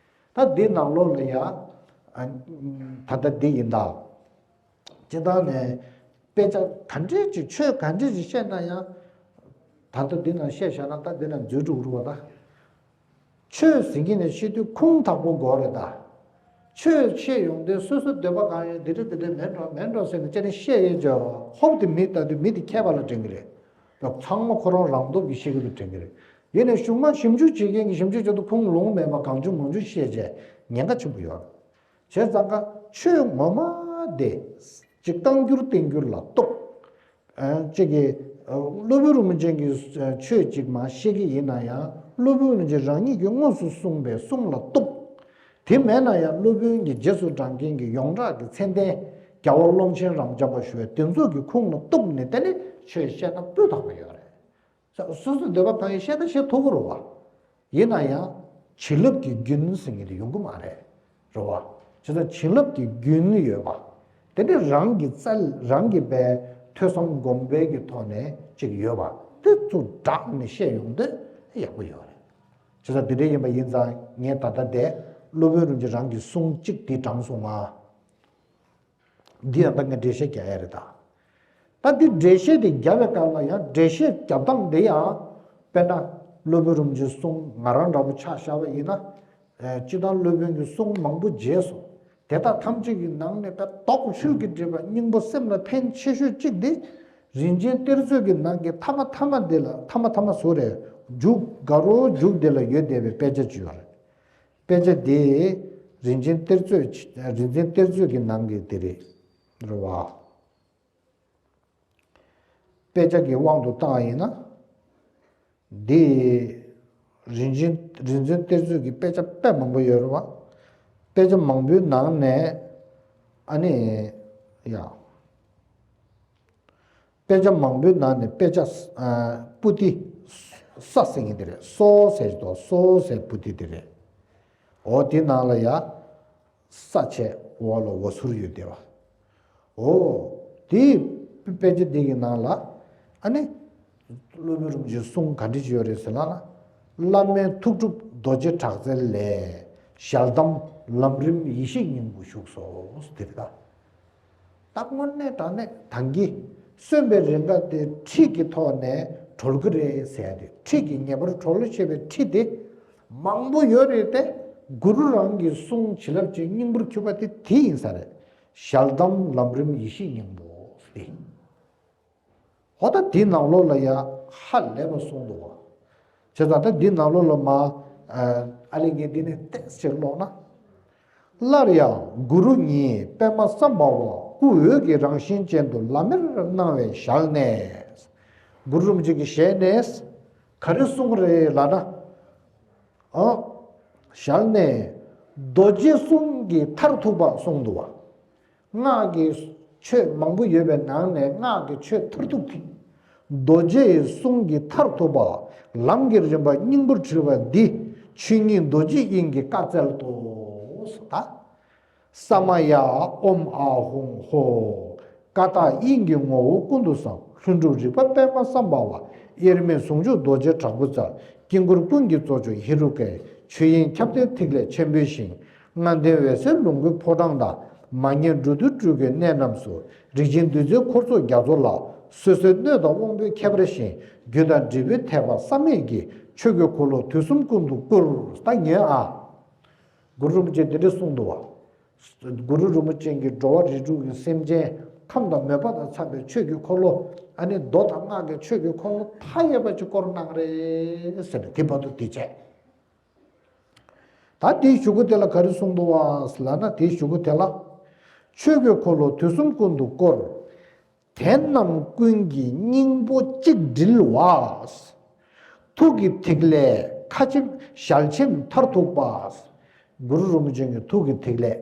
ད་འདི་ནང་ལོགས་ལ་ཡ། ཨ། ད་ལྟ་འདི་ཡིན་ད། སྤྱིར་བཏང་ནས་དཔེ་ཆ་ག་འདྲས་ཅིག་ཆོས་ག་འདྲས་ཅིག་བཤད་ན་ཡང་། ད་ལྟ་འདི་ནང་བཤད་བཞག་ན་ད་འདི་ནང་འཛུལ་འགྲོ་གི་རེད་བ་ད། ཆོས་ཟེར་གྱི་ནས་བཤད་དུས་ཁུངས་དག་པོ་དགོས་རེད་ད། ཆོས་བཤད་ཡོང་དུས་སོ་སོ་འདོད་པ་གང་ཡོད་འདི་འདྲ་འདི་འདྲ་མེད་འགྲོ་མེད་འགྲོ་ཟེར་ནས་ཅི་ནས་བཤད་ཡོད་ཅོ། ཧོབ་དེ་མི་ལྟ་དུས་མི་དེ་མཁས་པ་ལ་དྲན་གི་རེད། ཚང་མ་ཁོ་རང་རང་སྟོབས་ཀྱིས་བཤད་གི་འདུག་དྲན་གི་རེད། ཡིན་ནའི་གཞུག་མ་ཞིབ་འཇུག་བྱེད་མཁན་གྱིས་ཞིབ་འཇུག་བྱེད་དུས་ཁུངས་ལུང་མེད་པ་གང་བྱུང་མང་བྱུང་བཤད་བྱས་ཉེན་ཁ་ཆེན་པོ་ཡོད། བྱས་ཙང་ཀ་ཆོས་ངོ་མ་དེ་ཅིག་བཏང་འགྱུར་བསྟན་འགྱུར་ལ་གཏུག་ཨ། ཅིག་གིས་ཨ། སློབ་དཔོན་རིན་པོ་ཆེ་གིས་ཨ། ཆོས་ཅིག་མ་བཤད་ཀྱི་ཡིན་ན་ཡང་སློབ་དཔོན་རིན་པོ་ཆེ་རང་ཉིད་ཀྱིས་དངོས་སུ་གསུངས་པའི་གསུང་ལ་གཏུག་དེ་མེད་ན་ཡང་སློབ་དཔོན་གྱི་རྗེས་སུ་འབྲང་མཁན་གྱི་ཡོངས་གྲགས་ཀྱི་མཚན་ལྡན་རྒྱལ་བ་ཀློང་ཆེན་རབ་འབྱམས་པ་ཞུ་བའི་དེ་ཚོ་གི་ཁུངས་ལ་གཏུགས་ནས་དེ་ནས་ཆོས་བཤད་ན་སྤུས་དག་པོ་ཡོད་རེད། སོ་སོའི་འདོད་པ་གང་ཡིན་བཤད་ན་བཤད་ཐུབ་ཀྱི་རེད་བ། ཡིན་ན་ཡང་བྱིན་རླབས་ཀྱི་རྒྱུན་ཟེར་མཁན་དེ་ཡོང་གི་མ་རེད། རེད་བ། བྱས་ཙང་བྱིན་རླབས་ཀྱི་རྒྱུན་ཡོད་པ། དེ་ནི་རང་གི་རྩལ་རང་གི་པའི་ཐོས་བསམ་སྒོམ་པའི་གི་ཐོག་ནས་ཅིག་ཡོད་པ། དེ་ཚོ་སྦྲགས་ནས་བཤད་ཡོང་དུས་ཡག་པོ་ཡོད་རེད། བྱས་ཙང་དེ་འདྲ་ཡིན་པ་ཡིན་ཙང་ངས་ད་ལྟ་དེ་སློབ་དཔོན་རིན་པོ་ཆེ་རང་གི་གསུང་གཅིག་དེ་དྲངས་སོང་ང་། འདི་ཡང་ད་ངས་འགྲེལ་བཤད་རྒྱག་ཡ་རེད་ད། ད་འདི་འགྲེལ་བཤད་དེ་རྒྱབ་པའི་སྐབས་ལ་ཡང་འགྲེལ་བཤད་རྒྱབ་སྟངས་དེ་ཡང་། དཔེར་ན་སློབ་དཔོན་རིན་པོ་ཆེའི་གསུང་ང་རང་འདྲ་པོ་ཆ་བཞག་པ་ཡིན་ན། ཨེ། སྤྱིར་བཏང་སློབ་དཔོན་གྱི་གསུང་མང་པོ་མཇལ་སོང་། དེ་དག་ཐམས་ཅད་ཀྱི་ནང་ནས་ད་དོགས་ཆོས་ཀྱི་སྒྲིབ་པ་སྙིང་པོ་སེམས་ལ་ཕན་ཆེ་ཤོས་གཅིག་དེ། རིན་ཆེན་གཏེར་མཛོད་ཀྱི་ནང་གི་ཐ་མ་ཐ་མ་འདི་ལ་ཐ་མ་ཐ་མ་ཟུར་རེ་མཇུག་དགའ་རོགས་མཇུག་དེ་ལ་ཡོད་བསྡད་པའི་དཔེ་ཆ་ཅིག་ཡོད་རེད། དཔེ་ཆ་དེ་རིན་ཆེན་གཏེར་མཛོད། རིན་ཆེན་གཏེར་མཛོད་ཀྱི་ནང་གི་དེ་རེད། རེད་བ། དཔེ་ཆ་གི་དབང་དུ་བཏང་བ་ཡིན་ན། འདི་རིན་ཆེན་རིན་ཆེན་གཏེར་མཛོད་ཀྱི་དཔེ་ཆ་དཔེ་མང་པོ་ཡོད་རེད་བ། དཔེ་ཆ་མང་པོའི་ནང་ནས་ཨ་ནི་ཡ། དཔེ་ཆ་མང་པོའི་ནང་ནས་དཔེ་ཆ་ཨ་པོ་ཏི་ས་ཟེར་གྱི་འདི་རེད། སོ་ཟེར་གྱི་འདུག་སོ་ཟེར་པོ་ཏི་འདི་རེད། འོ་དེ་ནང་ལ་ཡ་ས་བྱས་འོག་ལ་འོ་ཟུར་ཡོད་དེ་བ། འོ། དེའི་དཔེ་ཆ་འདི་གི་ནང་ལ་ཨ་ནི་སློབ་དཔོན་རིན་པོ་ཆེའི་གསུང་ག་འདྲ་ཅིག་ཡོད་རེད་ཟེར་ན་ལ། བླ་མའི་ཐུགས་སྒྲུབ་རྡོ་རྗེ་དྲག་རྩལ་ལས། ཞལ་གདམས་ལམ་རིམ་ཡེ་ཤེས་སྙིང་པོ་བཞུགས་སོ་ཟེར་དེ་རེད་ད། ད་དངོས་གནས་དྲང་གནས་ད་གིན་གསོན་པའི་རིང་ག་དེ་ཁྲིད་ཀྱི་ཐོག་ནས་གྲོལ་གི་རེད་ཟེར་ཡ་དེ། ཁྲིད་ཀྱི་ངེས་པར་གྲོལ་ལོ་ཞེས་པའི་ཁྲིད་དེ་མང་པོ་ཡོད་རེད་དེ། གུ་རུ་རང་གི་གསུང་བྱིན་རླབས་ཀྱི་སྙིང་པོར་གྱུར་པ་དེ་དེ་ཡིན་ས་རེད། ཞལ་གདམས་ལམ་རིམ་ཡེ་ཤེས་སྙིང་པོ་སྟེ། ཧོ་ད་དེའི་ནང་ལོགས་ལ་ཡ་ཧ་ལས་པ་གསུངས་འདུག་བ། བྱས་ཙང་ད་འདི་ནང་ལོགས་ལ་མ། ཨ་ལས་ངས་འདི་ནས་ཏོག་ཙམ་ཀློག་ན། སླར་ཡང་གུ་རུ་ཉིད་པདྨ་སམ་བྷ་བ་སྐུ་འོད་ཀྱི་རང་བཞིན་ཅན་དུ་ལམ་མེར་སྣང་བའི་ཞལ་ནས། གུ་རུ་རིན་པོ་ཆེ་གི་ཞལ་ནས་ག་རེ་གསུངས་རེད་ལབ་ན། ཨ། ཞལ་ནས་རྡོ་རྗེ་གསུང་གི་མཐར་ཐུག་པ་གསུངས་འདུག་བ། སྔགས་ཀྱི་ཆོས་མང་པོ་ཡོད་པའི་ནང་ནས་སྔགས་ཀྱི་ཆོས་མཐར་ཐུག་དེ། རྡོ་རྗེའི་གསུང་གི་མཐར་ཐུག་པ། ལམ་གྱི་རིམ་པ་སྙིང་པོར་དྲིལ་བ་འདི། ཆོས་ཉིད་རྡོ་རྗེ་དབྱིངས་ཀྱི་བཀའ་སྩལ་ཏོ། ད། ས་མ་ཡ་ཨོཾ་ཨཱཿཧཱུྃ་ཧོཿ། ཀ་དག་དབྱིངས་ཀྱི་ངོ་བོ་ཀུན་ཏུ་བཟང་། ལྷུན་གྲུབ་རིག་པ་པདྨ་སམ་བྷ་བ། དབྱེར་མེད་ཟུང་འཇུག་རྡོ་རྗེ་དྲག་པོའི་རྩལ། དཀྱིལ་འཁོར་ཀུན་གྱི་གཙོ་མཆོག་ཧེ་རུ་ཀའི། ཆོས་དབྱིངས་ཁྱབ་བརྡལ་ཐིག་ལེ་ཆེན་པོའི་ཞིང་། ལྔ་ལྡན་འོད་གསལ་ལོངས་སྐུའི་ཕོ་བྲང་དང་། མ་ངེས་འགྲོ་འདུལ་སྤྲུལ་སྐུའི་གནས་རྣམས་སུ། རིགས་ཆེན་བདུད་རྩིའི་འཁོར་ཚོགས་རྒྱ་མཚོ་ལ། སོ་སོའི་སྣོད་དང་དབང་པོའི་ཁྱད་པར་ཞིང་། རྒྱུ་དང་འབྲས་བུའི་ཐེག་པ་བསམ་མེད་ཀྱི། ཆོས་ཀྱི་འཁོར་ལོ་དུས་གསུམ་ཀུན་ཏུ་བསྐོར། ད་ཉན་ཨ། གུ་རུ་རིན་པོ་ཆེས་འདི་འདྲ་གསུངས་འདུག་བ། གུ་རུ་རིན་པོ་ཆེ་གིས་འགྲོ་བ་རིགས་དྲུག་གི་སེམས་ཅན་ཁམས་དང་མོས་པ་དང་འཚམས་པའི་ཆོས་ཀྱི་འཁོར་ལོ། ཨ་ནི་མདོ་དང་སྔགས་ཀྱི་ཆོས་ཀྱི་འཁོར་ལོ་མཐའ་ཡས་པ་ཅིག་བསྐོར་གནང་རེད་ཟེར་ནས་དེ་བར་དུ་དེ་བྱས། ད་དེའི་གཞུག་གུ་དེ་ལ་ག་རེ་གསུངས་འདུག་བ་ལབ་ན། དེའི་གཞུག་གུ་དེ་ལ། ཆོས་ཀྱི་འཁོར་ལོ་དུས་གསུམ་ཀུན་ཏུ་བསྐོར། དེ་རྣམས་ཀུན་གྱི་སྙིང་པོ་གཅིག་དྲིལ་བ། ཐུགས་ཀྱི་ཐིག་ལེ་ཁ་ཆེམས་ཞལ་ཆེམས་མཐར་ཐུག་པ། གུ་རུ་རིན་པོ་ཆེ་གི་ཐུགས་ཀྱི་ཐིག་ལེ།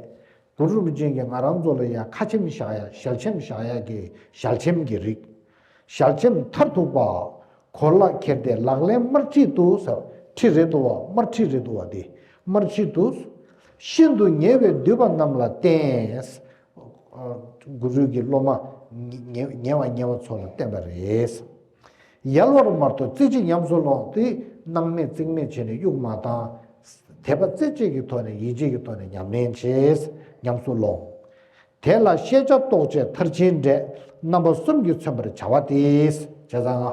གུ་རུ་རིན་པོ་ཆེ་གིས་ང་རང་ཚོ་ལ་ཡང་ཁ་ཆེམས་བཞག་ཡ། ཞལ་ཆེམས་བཞག་ཡ་གི་ཞལ་ཆེམས་ཀྱི་རིགས། ཞལ་ཆེམས་མཐར་ཐུག་པ། གོ་ལ་ཁྱེར་ཏེ་ལག་ལེན་དམར་ཁྲིད་དུ་ཟེར། ཁྲིད་རེད་འདུག་བ། དམར་ཁྲིད་རེད་འདུག་བ། དེ་དམར་ཁྲིད་དུ། ཤིན་ཏུ་ཉེ་བའི་འདུས་པ་རྣམས་ལ་བསྟན། གུ་རུ་གི་སློབ་མ་ཉེ་ཉེ་བ་ཉེ་བ་ཚོ་ལ་བསྟན་པ་རེད། ཡལ་བར་མ་ཐོབ་རྩེ་གཅིག་ཉམས་སུ་ལོངས་ཏེ། སྣང་མེད་རྩིས་མེད་བྱས་ནས་གཡུག་མ་བཏང་། དད་པ་རྩེ་གཅིག་གི་ཐོག་ནས་ཡིད་ཆེས་ཀྱི་ཐོག་ནས་ཉམས་ལེན་བྱས། ཉམས་སུ་ལོངས། དེ་ལ་ཤེས་བྱ་རྟོག་བཅས་མཐར་ཕྱིན་འབྲས། རྣམ་པ་གསུམ་གྱིས་མཚོན་པར་བྱ་བ་སྟེ། བྱས་ཙང་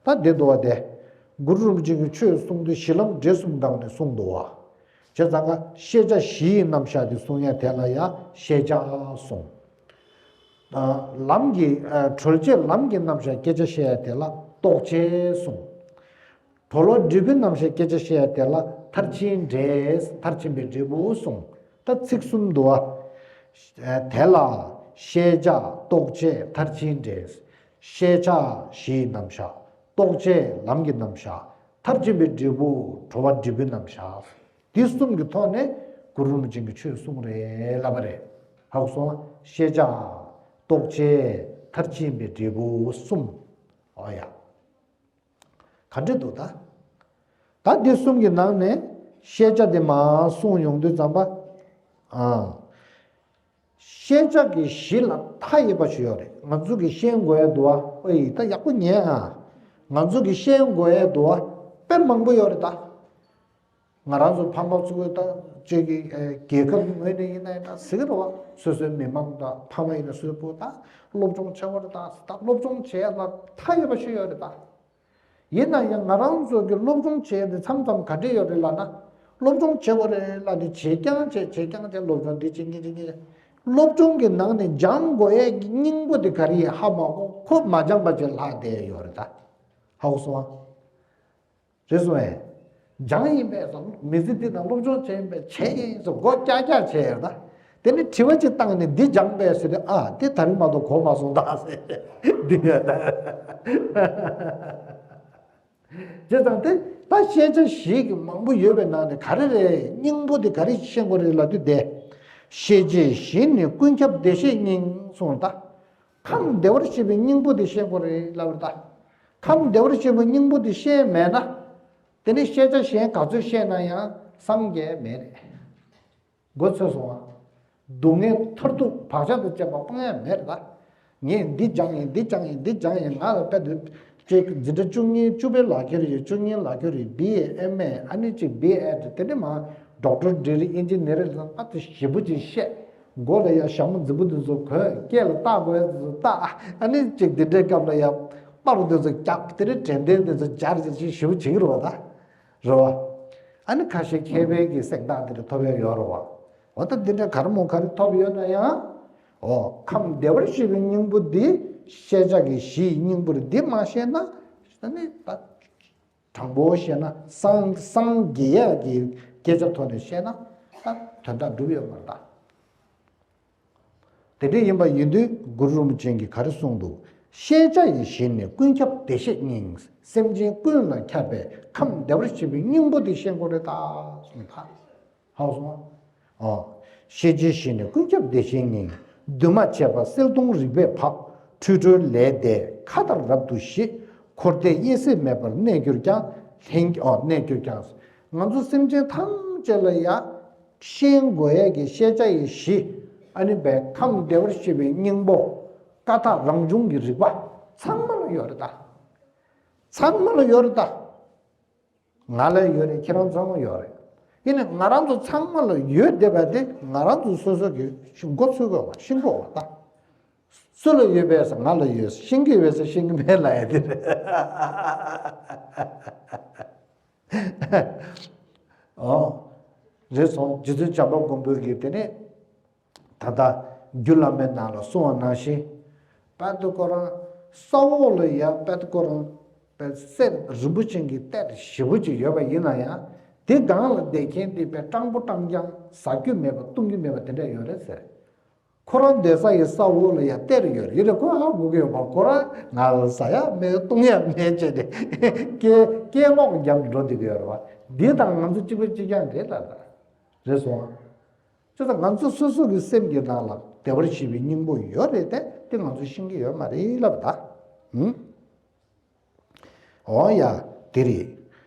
ད་འདི་འདུག་བ་དེ། གུ་རུ་རིན་པོ་ཆེ་གིས་ཆོས་གསུངས་དུས་གཞི་ལམ་འབྲས་གསུམ་དང་ནས་གསུངས་འདུག་བ། བྱས་ཙང་ཀ་ཤེས་བྱ་བཞི་ཡི་རྣམ་གཞག་དེ་གསུང་ཡ་དེ་ལ་ཡང་ཤེས་བྱ་གསུངས། ལམ་གྱི་གྲོལ་བྱེད་ལམ་གྱི་རྣམ་གཞག་སྐད་ཆ་བཤད་ཡ་དེ་ལ་རྟོག་བཅས་གསུངས། གྲོལ་བ་འབྲས་བུའི་རྣམ་གཞག་སྐད་ཆ་བཤད་ཡ་དེ་ལ་མཐར་ཕྱིན་འབྲས། མཐར་ཕྱིན་པའི་འབྲས་བུ་གསུངས། ད་ཚིག་གསུམ་འདུག་བ། དེ་ལ་ཤེས་བྱ་རྟོག་བཅས་མཐར་ཕྱིན་འབྲས། ཤེས་བྱ་གཞི་ཡི་རྣམ་གཞག་རྟོག་བཅས་ལམ་གྱི་རྣམ་གཞག་མཐར་ཕྱིན་པའི་འབྲས་བུ་གྲོལ་བ་འབྲས་བུའི་རྣམ་གཞག་འདི་གསུམ་གྱི་ཐོག་ནས་གུ་རུ་རིན་པོ་ཆེ་གིས་ཆོས་གསུངས་རེད་ལབ་པ་རེད། ཧ་གོ་སོང་ང་། ཤེས་བྱ། རྟོག་བཅས། མཐར་ཕྱིན་པའི་འབྲས་བུ་གསུམ། ཨོ་ཡ། ག་འདྲ་འདུག་ད། ད་འདི་གསུམ་གྱི་ནང་ནས་ཤེས་བྱ་དེ་མར་གསུངས་ཡོང་དུས་ཙམ་པ། ཨ། ཤེས་བྱ་གི་གཞི་ལ་མཐའ་ཡས་པ་ཞིག་ཡོད་རེད། ང་ཚོ་གིས་ཤེས་དགོས་ཡ་འདུག་བ། ཨོ་ཡི་ད་ཡག་པོ་ཉན་ཨ། ང་ཚོ་གིས་ཤེས་དགོས་ཡ་འདུག་བ། དཔེ་མང་པོ་ཡོད་རེད་ད། ང་རང་ཚོ་ཕ་མ་ཚོ་ད་ཅིག་གི་རྒྱལ་ཁབ་ཀྱི་ངོས་ནས་ཡིན་ན་ཡང་ད་ཟེར་གི་རེད་བ། སོ་སོའི་མི་མང་དང་ཕ་མ་ཡིན་ན་སོ་སོའི་བུ་ད་སློབ་སྦྱོང་བྱེད་དགོས་རེད་ད། ད་སློབ་སྦྱོང་བྱེད་ཡ་ལ་མཐའ་ཡས་པ་ཞིག་ཡོད་རེད་ད། ཡིན་ན་ཡང་ང་རང་ཚོ་གི་སློབ་སྦྱོང་བྱེད་ཡ་དེ་མཚམས་མཚམས་ག་འདྲས་ཡོད་རེད་ལབ་ན། སློབ་སྦྱོང་བྱེད་དགོས་རེད་ལབ་ནས་བྱེད་རྐྱང་བྱེད་བྱེད་རྐྱང་བྱེད། སློབ་སྦྱོང་འདི་བྱེད་ངེས་བྱེད་ངེས་བྱེད། སློབ་སྦྱོང་གི་ནང་ནས་སྦྱང་དགོས་ཡ་གི་སྙིང་པོ་དེ་ག་རེ་ཡིན་ཧ་མ་གོ། ཁོ་མ་སྦྱངས་པ་ཅིག་ལྷག་བསྡད་ཡོད་རེད་ད། ཧ་གོ་སོང་ཨ། རེད་སོང་ཨེ། སྦྱངས་ཡིན་པས་སོ། མི་ཚེ་འདི་ནང་སློབ་སྦྱོང་བྱས་ཡིན་པས་བྱས་ཡིན་སོ། མགོ་ཀྱག་ཀྱག་བྱས་ཡོད་ད། དེ་ནི་དྲི་བ་ཅིག་བཏང་ནས་འདི་སྦྱངས་པས་ཟེར་ཏེ། ཨ་དེ་ད་རིང་མ་གཏོགས་གོ་མ་སོང་ད་ཟེར། འདི་ཡོད་ད། བྱས་ཙང་དེ་ད་ཤེས་བྱ་བཞི་གི་མང་པོ་ཡོད་པའི་ནང་ནས་ག་རེ་རེད། སྙིང་པོ་དེ་ག་རེ་ཤེས་དགོས་རེད་ལབ་དུས། དེ་ཤེས་བྱའི་གཞི་ནི་ཀུན་ཁྱབ་བདེ་གཤེགས་སྙིང་གསུངས་ད། ཁམས་བདེ་བར་གཤེགས་པའི་སྙིང་པོ་དེ་ཤེས་དགོས་རེད་ལབ་རེད་ད། ཁམས་བདེ་བར་གཤེགས་པའི་སྙིང་པོ་དེ་ཤེས་མེད་ན། དེ་ནི་ཤེས་བྱ་གཞན་ག་ཚོད་ཤེས་ན་ཡང་བསམ་གྱི་མེད་རེད། མགོ་ཚོས་སོང་ཨ། སྡུག་བསྔལ་མཐར་ཐུག་བག་ཆགས་དང་བཅས་པ་སྤང་ཡ་མེད་རེད་ད། ངས་འདི་སྦྱངས་ཡིན། འདི་སྦྱངས་ཡིན། འདི་སྦྱངས་ཡིན། ང་ལ་དཔེ་དུ་ཅིག་འཛིན་གྲྭ་བཅུ་གཉིས་བཅུ་པའི་ལག་ཁྱེར་ཡོད། བཅུ་གཉིས་ལག་ཁྱེར་ཡོད། བི་ཨེ་ཨེམ་ཨེ་ཨ་ནི་ཅིག་བི་ཨེ་ཌི་དེ་འདྲ་མ། ཌོག་ཊར་ཌིག་རི་ཨིན་ཇི་ནི་ཡར་ལ་ཨ་ཙི་ཞེ་པོ་ཅིག་བཤད། མགོ་ལ་ཡ་ཞྭ་མོ་རྫིག་པོ་འདི་ཚོ་གོན། སྐེ་ལ་བཏགས་དགོས་ཡ་འདི་ཚོ་བཏགས། ཨ་ནི་ཅིག་འདི་འདྲའི་སྐབས་ལ་ཡ་པར་འདི་ཚོ་རྒྱག་དེ་འདྲའི་དྲན་རྟེན་འདི་ཚོ་སྦྱར་ཅིག་ཞེ་པོ་བྱེད་ཀྱི་རེད་བ་ད། རེད་བ། ཨ་ནི་ཁ་ཤས་མཁས་པའི་གི་སེམས་ཐག་དེ་འདྲ་ཐོབ་ཡ་ཡོད་རེད་བ། འོ་ད་འདི་འདྲ་ག་རེ་མོ་ག་རེ་ཐོབ་ཡོད་ན་ཡང་། འོ་ཁམས་བདེ་བར་གཤེགས་པའི་སྙིང་པོ་འདི། ཤེས་བྱ་གི་གཞི་ཡི་སྙིང་པོ་རེད། འདི་མ་ཤེས་ན། ཨ་ནི་ད་དྲང་པོ་བཤད་ན་སངས་སངས་རྒྱས་ཡག་གི་སྐད་ཆ་ཐོག་ནས་བཤད་ན་ད་དོན་དག་འགྲུབ་ཡོད་མ་རེད་ད། དེ་འདྲ་ཡིན་པ་ཡིན་དུས་གུ་རུ་རིན་པོ་ཆེ་གིས་ག་རེ་གསུངས་འདུག། ཤེས་བྱ་ཡི་གཞི་ནི་ཀུན་ཁྱབ་བདེ་གཤེགས་སྙིང་། སེམས་ཅན་ཀུན་ལ་ཁྱབ་པའི་ཁམས་བདེ་བར་གཤེགས་པའི་སྙིང་པོ་དེ་ཤེས་དགོས་རེད་ད་གསུངས་ད། ཧ་གོ་སོང་ཨ། ཨོ། ཤེས་བྱའི་གཞི་ནི་ཀུན་ཁྱབ་བདེ་གཤེགས་སྙིང་། འདུས་མ་བྱས་པ་གསལ་སྟོང་རིག་པས་ཕབ། འཁྲུལ་གྲོལ་ལས་འདས་མཁའ་ལྟར་རབ་ཏུ་ཞི། འཁོར་འདས་དབྱེ་བསལ་མེད་པར་གནས་གྱུར་ཀྱང་། ལྷན་ཨོ་གནས་གྱུར་ཀྱང་། ང་ཚོ་སེམས་ཅན་ཐམས་ཅད་ལ་ཡ། ཤེས་དགོས་ཡས་ཀྱི་ཤེས་བྱ་ཡི་གཞི། ཨ་ནི་བའི་ཁམས་བདེ་བར་གཤེགས་པའི་སྙིང་པོ། ཀ་དག་རང་བྱུང་གི་རིག་པ་ཚང་མ་ལ་ཡོད་རེད་ད། ཚང་མ་ལ་ཡོད་རེད་ད། ང་ལ་ཡོད་རེད། ཁྱེད་རང་ཚང་མ་ཡོད་རེད། ཡིན་ནའི་ང་རང་ཚོ་ཚང་མ་ལ་ཡོད་བསྡད་པ་དེ་ང་རང་ཚོ་སོ་སོ་གི་མགོ་ཚོས་དགོས་པ་ཤེས་དགོས་པ་ད། སུ་ལ་ཡོད་པས་ང་ལ་ཡོད། ཤེས་ཀྱི་ཡོད་ས་ཤེས་ཀྱི་མེད་ལབ་ཡ་དེ་རེད། ཨོ། རེད་སོང་། རྗེ་བཙུན་བྱམས་པ་མགོན་པོ་གིས་དེ་ནས་ད་ལྟ་རྒྱུད་བླ་མའི་ནང་ལ་གསུངས་པ་ནང་བཞིན། དཔལ་ཏི་ཀོ་རང་ས་འོག་ལ་ཡ་དཔལ་ཏི་ཀོ་རང་དཔེ་གསེར་རིན་པོ་ཆེ་གི་གཏེར་ཞེ་པོ་ཅིག་ཡོད་པ་ཡིན་ན་ཡང་། དེ་སྒང་ལ་བསྡད་མཁན་དེ་དཔེ་སྤྲང་པོ་སྤྲང་རྐྱང་ཟ་རྒྱུ་མེད་པ་བཏུང་རྒྱུ་མེད་པ་དེ་འདྲ་ཡོད་རེད་ཟེར། ཁོ་རང་སྡོད་ས་ཡི་ས་འོག་ལ་ཡ་གཏེར་ཡོད་རེད། ཡིན་ནའི་ཁོ་ཧ་གོ་གི་ཡོད་མ་རེད། ཁོ་རང་ང་ཟ་ཡ་མེད་བཏུང་ཡ་མེད་བྱས་ཏེ་སྐད་སྐད་ངོགས་བརྒྱབ་འགྲོ་བསྡད་ཀྱི་ཡོད་རེད་བ། འདི་དང་ང་ཚོ་གཅིག་པ་གཅིག་རྐྱང་རེད་ལབ་ད། རེད་སོང་། བྱས་ཙང་ང་ཚོ་སོ་སོ་གི་སེམས་ཀྱི་ནང་ལ་བདེ་བར་གཤེགས་པའི་སྙིང་པོ་ཡོད་རེད་དེ། དེ་ང་ཚོ་ཤེས་ཀྱི་ཡོད་མ་རེད་ལབ་ད། ཧུམ། འོ་ཡ། དེ་རེད།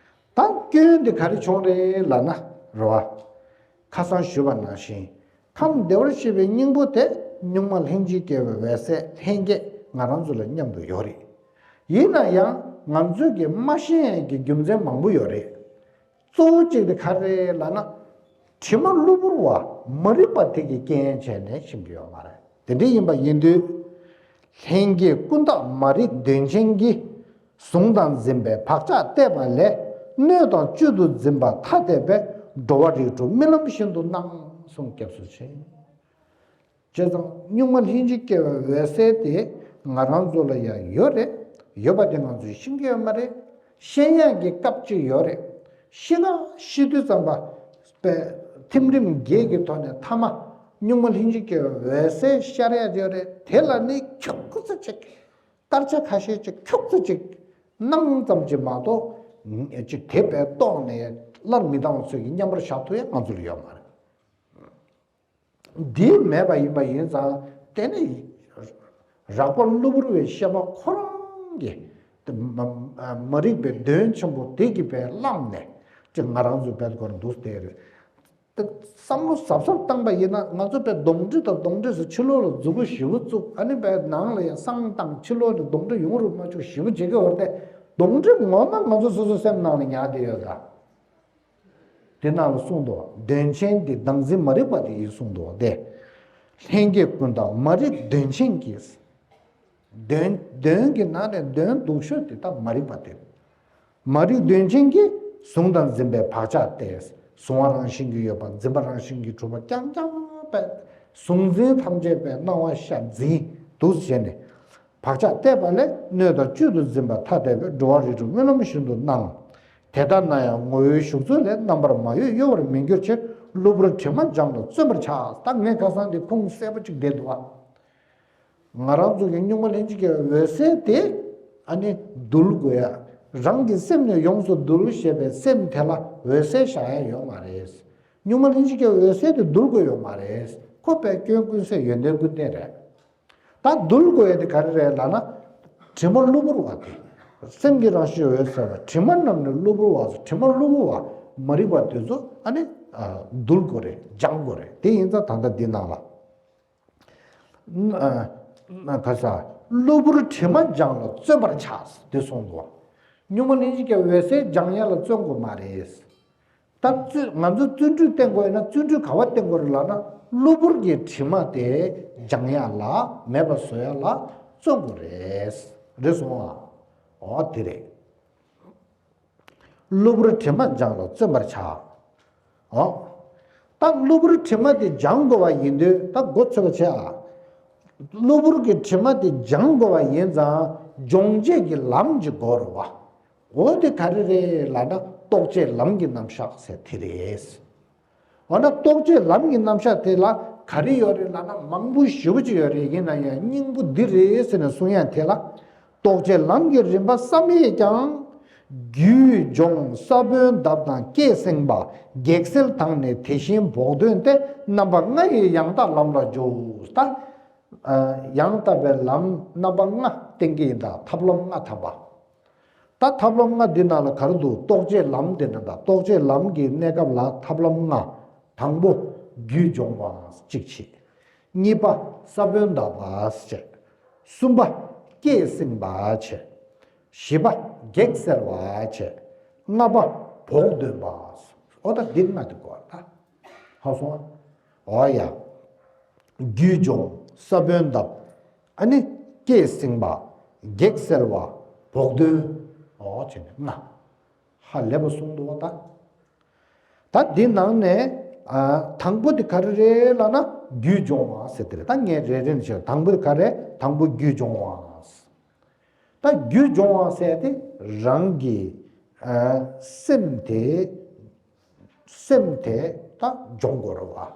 ད་སྐྱོན་དེ་ག་རེ་བྱུང་རེད་ལབ་ན། རེད་བ། ཁ་སང་ཞུས་པ་ནང་བཞིན། ཁམས་བདེ་བར་གཤེགས་པའི་སྙིང་པོ་དེ་གཉུག་མ་ལྷན་ཅིག་སྐྱེས་པའི་འོད་གསལ་ལྷན་སྐྱེས་ང་རང་ཚོ་ལ་མཉམ་དུ་ཡོད་རེད། ཡིན་ན་ཡང་ང་ཚོས་ཀྱི་མ་ཤེས་ཡས་ཀྱི་རྒྱུ་མཚན་མང་པོ་ཡོད་རེད། གཙོ་བོ་གཅིག་དེ་ག་རེ་རེད་ལབ་ན། དྲི་མ་གློ་བུར་བ་མ་རིག་པ་དེ་གི་རྐྱེན་བྱས་ནས་ཤེས་ཀྱི་ཡོད་མ་རེད། དེ་འདྲ་ཡིན་པ་ཡིན་དུས། ལྷན་སྐྱེས་ཀུན་བརྟགས་མ་རིག་གདོན་ཆེན་གྱིས། བཟུང་དང་འཛིན་པའི་བག་ཆགས་བརྟས་པ་ལས། སྣོད་དང་བཅུད་དུ་འཛིན་པ་ཐ་དད་པས། འགྲོ་བ་རིགས་དྲུག་རྨི་ལམ་བཞིན་དུ་སྣང་། གསུངས། སྐྱབས་སུ་མཆི། བྱས་ཙང་གཉུག་མ་ལྷན་ཅིག་སྐྱེས་པའི་འོད་གསལ་དེ་ང་རང་ཚོ་ལ་ཡང་ཡོད་རེད། ཡོད་པ་དེ་ང་ཚོས་ཤེས་ཀྱི་ཡོད་མ་རེད། ཤེས་ཡག་གི་སྐབས་ཅིག་ཡོད་རེད། ཤེས་ན་ཤེས་དུས་ཙམ་པ། པའི་ཐིམ་རིམ་བརྒྱད་ཀྱི་ཐོག་ནས་ཐ་མ་གཉུག་མ་ལྷན་ཅིག་སྐྱེས་པའི་འོད་གསལ་ཤར་ཡག་ཡོད་རེད། དེ་ལ་ནི་ཁྱུག་ཙམ་ཅིག་སྐར་ཆ་ཁ་ཤས་ཅིག་ཁྱུག་ཙམ་ཅིག་སྣང་ཙམ་ཅིག་མ་གཏོགས། ཅིག་དེ་དཔེ་རྟོགས་ནས་སླར་མི་ལྡང་བ་ཚོད་ཀྱིས་མཉམ་པར་བཞག་ཐུབ་ཡག་ང་ཚོ་ལ་ཡོད་མ་རེད། འདི་མེད་པ་ཡིན་པ་ཡིན་ཙང་། དེ་ནི་རགས་པ་གློ་བུར་བའི་ཤེས་པ་ཁོ་རང་གིས་མ་མ་རིག་པའི་གདོན་ཆེན་པོ་དེ་གིས་དཔེ་བརླམས་ནས་ཅིག་ང་རང་ཚོའི་དཔེ་ཁོ་རང་འདུག་བསྡད་རེད། དེ་བསམ་བློ་གཟབ་གཟབ་བཏང་པ་ཡིན་ན། ང་ཚོ་དཔེ་གདོན་འདྲེ་དང་གདོན་འདྲེ་ཟེར་ཕྱི་ལོགས་ལ་མཛུབ་གུ་ཞེ་པོ་བཙུགས། ཨ་ནི་དཔེ་ནང་ལ་ཡང་བསང་བཏང་། ཕྱི་ལོགས་ནས་གདོན་འདྲེ་ཡོང་རུ་མ་བཅུག་ཞེ་པོ་བྱེད་ཀྱི་ཡོད་རེད་དེ། གདོན་འདྲེ་ངོ་མ་ང་ཚོ་སོ་སོའི་སེམས་ནང་ལ་ཉར་བསྡད་ཡོད་ད། དེ་ནང་ལ་གསུངས་འདུག། གདོན་ཆེན་འདི་བདག་འཛིན་མ་རིག་པ་དེ་ཡིས་གསུངས་འདུག་སྟེ། ལྷན་སྐྱེས་ཀུན་བརྟགས་མ་རིག་གདོན་ཆེན་གྱིས། གདོན་གདོན་གྱི་ནང་ནས་གདོན་སྡུག་ཤོས་དེ་ད་མ་རིག་པ་དེ། མ་རིག་གདོན་ཆེན་གྱིས། བཟུང་དང་འཛིན་པའི་བག་ཆགས་ཏེ། གཟུང་བ་རང་བཞིན་གྱིས་ཡོད་པ། འཛིན་པ་རང་བཞིན་གྱིས་གྲུབ་པ་རྐྱང་རྐྱང་པས། གཟུང་འཛིན་ཐམས་ཅད་པའི་སྣང་བ་ཤར་འཛིན་དུ་བྱས་ནས། བག་ཆགས་བརྟས་པ་ལས། སྣོད་དང་བཅུད་དུ་འཛིན་པ་ཐ་དད་པས། འགྲོ་བ་རིགས་དྲུག་རྨི་ལམ་བཞིན་དུ་སྣང་། དེ་ལྟ་ན་ཡང་ངོ་བོའི་གཞུག་ཚོད་ལས། རྣམ་པར་མ་གཡོས་གཡོ་བར་མི་འགྱུར་ཕྱིར། གློ་བུར་དྲི་མ་སྦྱངས་ལ་བརྩོན་པར་བྱ། ད་ངས་ཁ་སང་དེ་ཁུངས་གསལ་པོ་གཅིག་བསྡད་འདུག་བ། ང་རང་ཚོ་གི་གཉུག་མ་ལྷན་ཅིག་སྐྱེས་པའི་འོད་གསལ་དེ་ཨ་ནི་འདུལ་དགོས་ཡ། རང་གི་སེམས་ནི་ཡོངས་སུ་འདུལ་ཞེས་པའི་སེམས་དེ་ལ་འོད་གསལ་བཞག་ཡ་ཡོད་མ་རེད། གཉུག་མ་ལྷན་ཅིག་སྐྱེས་པའི་འོད་གསལ་དེ་འདུལ་དགོས་ཡོད་མ་རེད། ཁོ་དཔེ་སྐྱོན་ཀུན་ཟད་ཡོན་ཏན་ཀུན་ལྡན་རེད། ད་འདུལ་དགོས་ཡ་དེ་ག་རེ་རེད་ལབ་ན། དྲི་མ་གློ་བུར་བ་དེ། སེམས་ཀྱི་རང་བཞིན་འོད་གསལ་བ་དྲི་མ་རྣམས་ནི་གློ་བུར་བ། དྲི་མ་གློ་བུར་བ་མ་རིག་པ་དེ་ཚོ་ཨ་ནི་འདུལ་དགོས་རེད། སྦྱང་དགོས་རེད། དེ་ཡིན་ཙང་ད་ལྟ་འདི་ནང་ལ། ག་ས། གློ་བུར་དྲི་མ་སྦྱངས་ལ་བརྩོན་པར་བྱ། དེ་གསུངས་འདུག་གཉུག་མ་ལྷན་ཅིག་སྐྱེས་པའི་འོད་གསལ་སྦྱང་ཡ་ལ་བརྩོན་དགོས་མ་རེད། ད་བརྩོན། ང་ཚོ་བརྩོན་འགྲུས་བསྟེན་དགོས་ཡིན་ན་བརྩོན་འགྲུས་ག་པར་བསྟེན་དགོས་རེད་ལབ་ན། གློ་བུར་གྱི་དྲི་མ་དེ་སྦྱང་ཡ་ལ་མེད་པ་བཟོ་ཡ་ལ་བརྩོན་དགོས་རེད། རེད་སོང་ཨ། འོ་དེ་རེད། གློ་བུར་དྲི་མ་སྦྱངས་ལ་བརྩོན་པར་བྱ། འོ། ད་གློ་བུར་དྲི་མ་དེ་སྦྱང་དགོས་པ་ཡིན་དུས་ད་མགོ་ཚོས་པ་བྱེད་ཨ། གློ་བུར་གྱི་དྲི་མ་དེ་སྦྱང་དགོས་པ་ཡིན་ཙང་སྦྱོང་བྱེད་ཀྱི་ལམ་གྱི་སྒོ་རེད་བ། འོ་དེ་ག་རེ་རེད་ལབ་ན་རྟོགས་བྱེད་ལམ་གྱི་རྣམ་གཞག་ཟེར་དེ་རེད། འོ་ན་རྟོགས་བྱེད་ལམ་གྱི་རྣམ་གཞག་དེ་ལ་ག་རེ་ཡོད་རེད་ལབ་ན་མང་པོ་ཞེ་པོ་ཅིག་ཡོད་རེད། ཡིན་ན་ཡང་སྙིང་པོ་འདི་རེད་ཟེར་ནས་གསུང་ཡ་དེ་ལ། རྟོགས་བྱེད་ལམ་གྱི་རིམ་པ་བསམ་ཡས་ཀྱང་། རྒྱུད་སྦྱོང་ས་བོན་དབ་དང་སྐད་སེང་བ། གེགས་སེལ་དང་ནི་དེ་བཞིན་བོགས་འདོན་ཏེ། རྣམ་པ་ལྔ་ཡི་ཡང་དག་ལམ་ལ་འཇུག་ད། ཡང་དག་པའི་ལམ་རྣམ་པ་ལྔ་བསྟན་གྱི་ཡིན་ད། ཐབས་ལམ་ལྔ་ཐམ་པ། ད་ཐབས་ལམ་ལྔ་འདི་ནང་ལ་ག་རེ་འདུག་རྟོགས་བྱེད་ལམ་འདི་ནང་ད་རྟོགས་བྱེད་ལམ་གྱི་གནས་སྐབས་ལ་ཐབས་ལམ་ལྔ། དང་པོ། རྒྱུད་སྦྱོང་བ་གཅིག་བྱེད། གཉིས་པ། ས་བོན་དབ་པ་བྱེད། གསུམ་པ། སྐད་སེང་བ་བྱེད། བཞི་པ། གེགས་སེལ་བ་བྱེད། ལྔ་པ། བོགས་འདོན་པ། འོ་ད་འདི་ལྔ་འདི་དགོས་ད། ཧ་སོང་ཨ། འོ་ཡ། རྒྱུད་སྦྱོང་། ས་བོན་དབབ། ཨ་ནི། སྐད་སེང་བ། གེགས་སེལ་བ། བོགས་འདོན། འོ་བྱས་ནས་ལྔ། ཧ་ལས་པ་གསུངས་འདུག་བ་ད། ད་འདི་ནང་ནས། ཨ། དང་པོ་དེ་ག་རེ་རེད་ལབ་ན་རྒྱུད་སྦྱོང་བ་ཟེར་དེ་རེད། ད་ངས་རེ་རེ་ནས་བཤད། དང་པོ་དེ་ག་རེ། དང་པོ་རྒྱུད་སྦྱོང་བ། ད་རྒྱུད་སྦྱོང་བ་ཟེར་དེ་རང་གི། ཨ། སེམས་དེ། སེམས་དེ་ད་སྦྱོང་དགོས་རེད་བ། བྱས་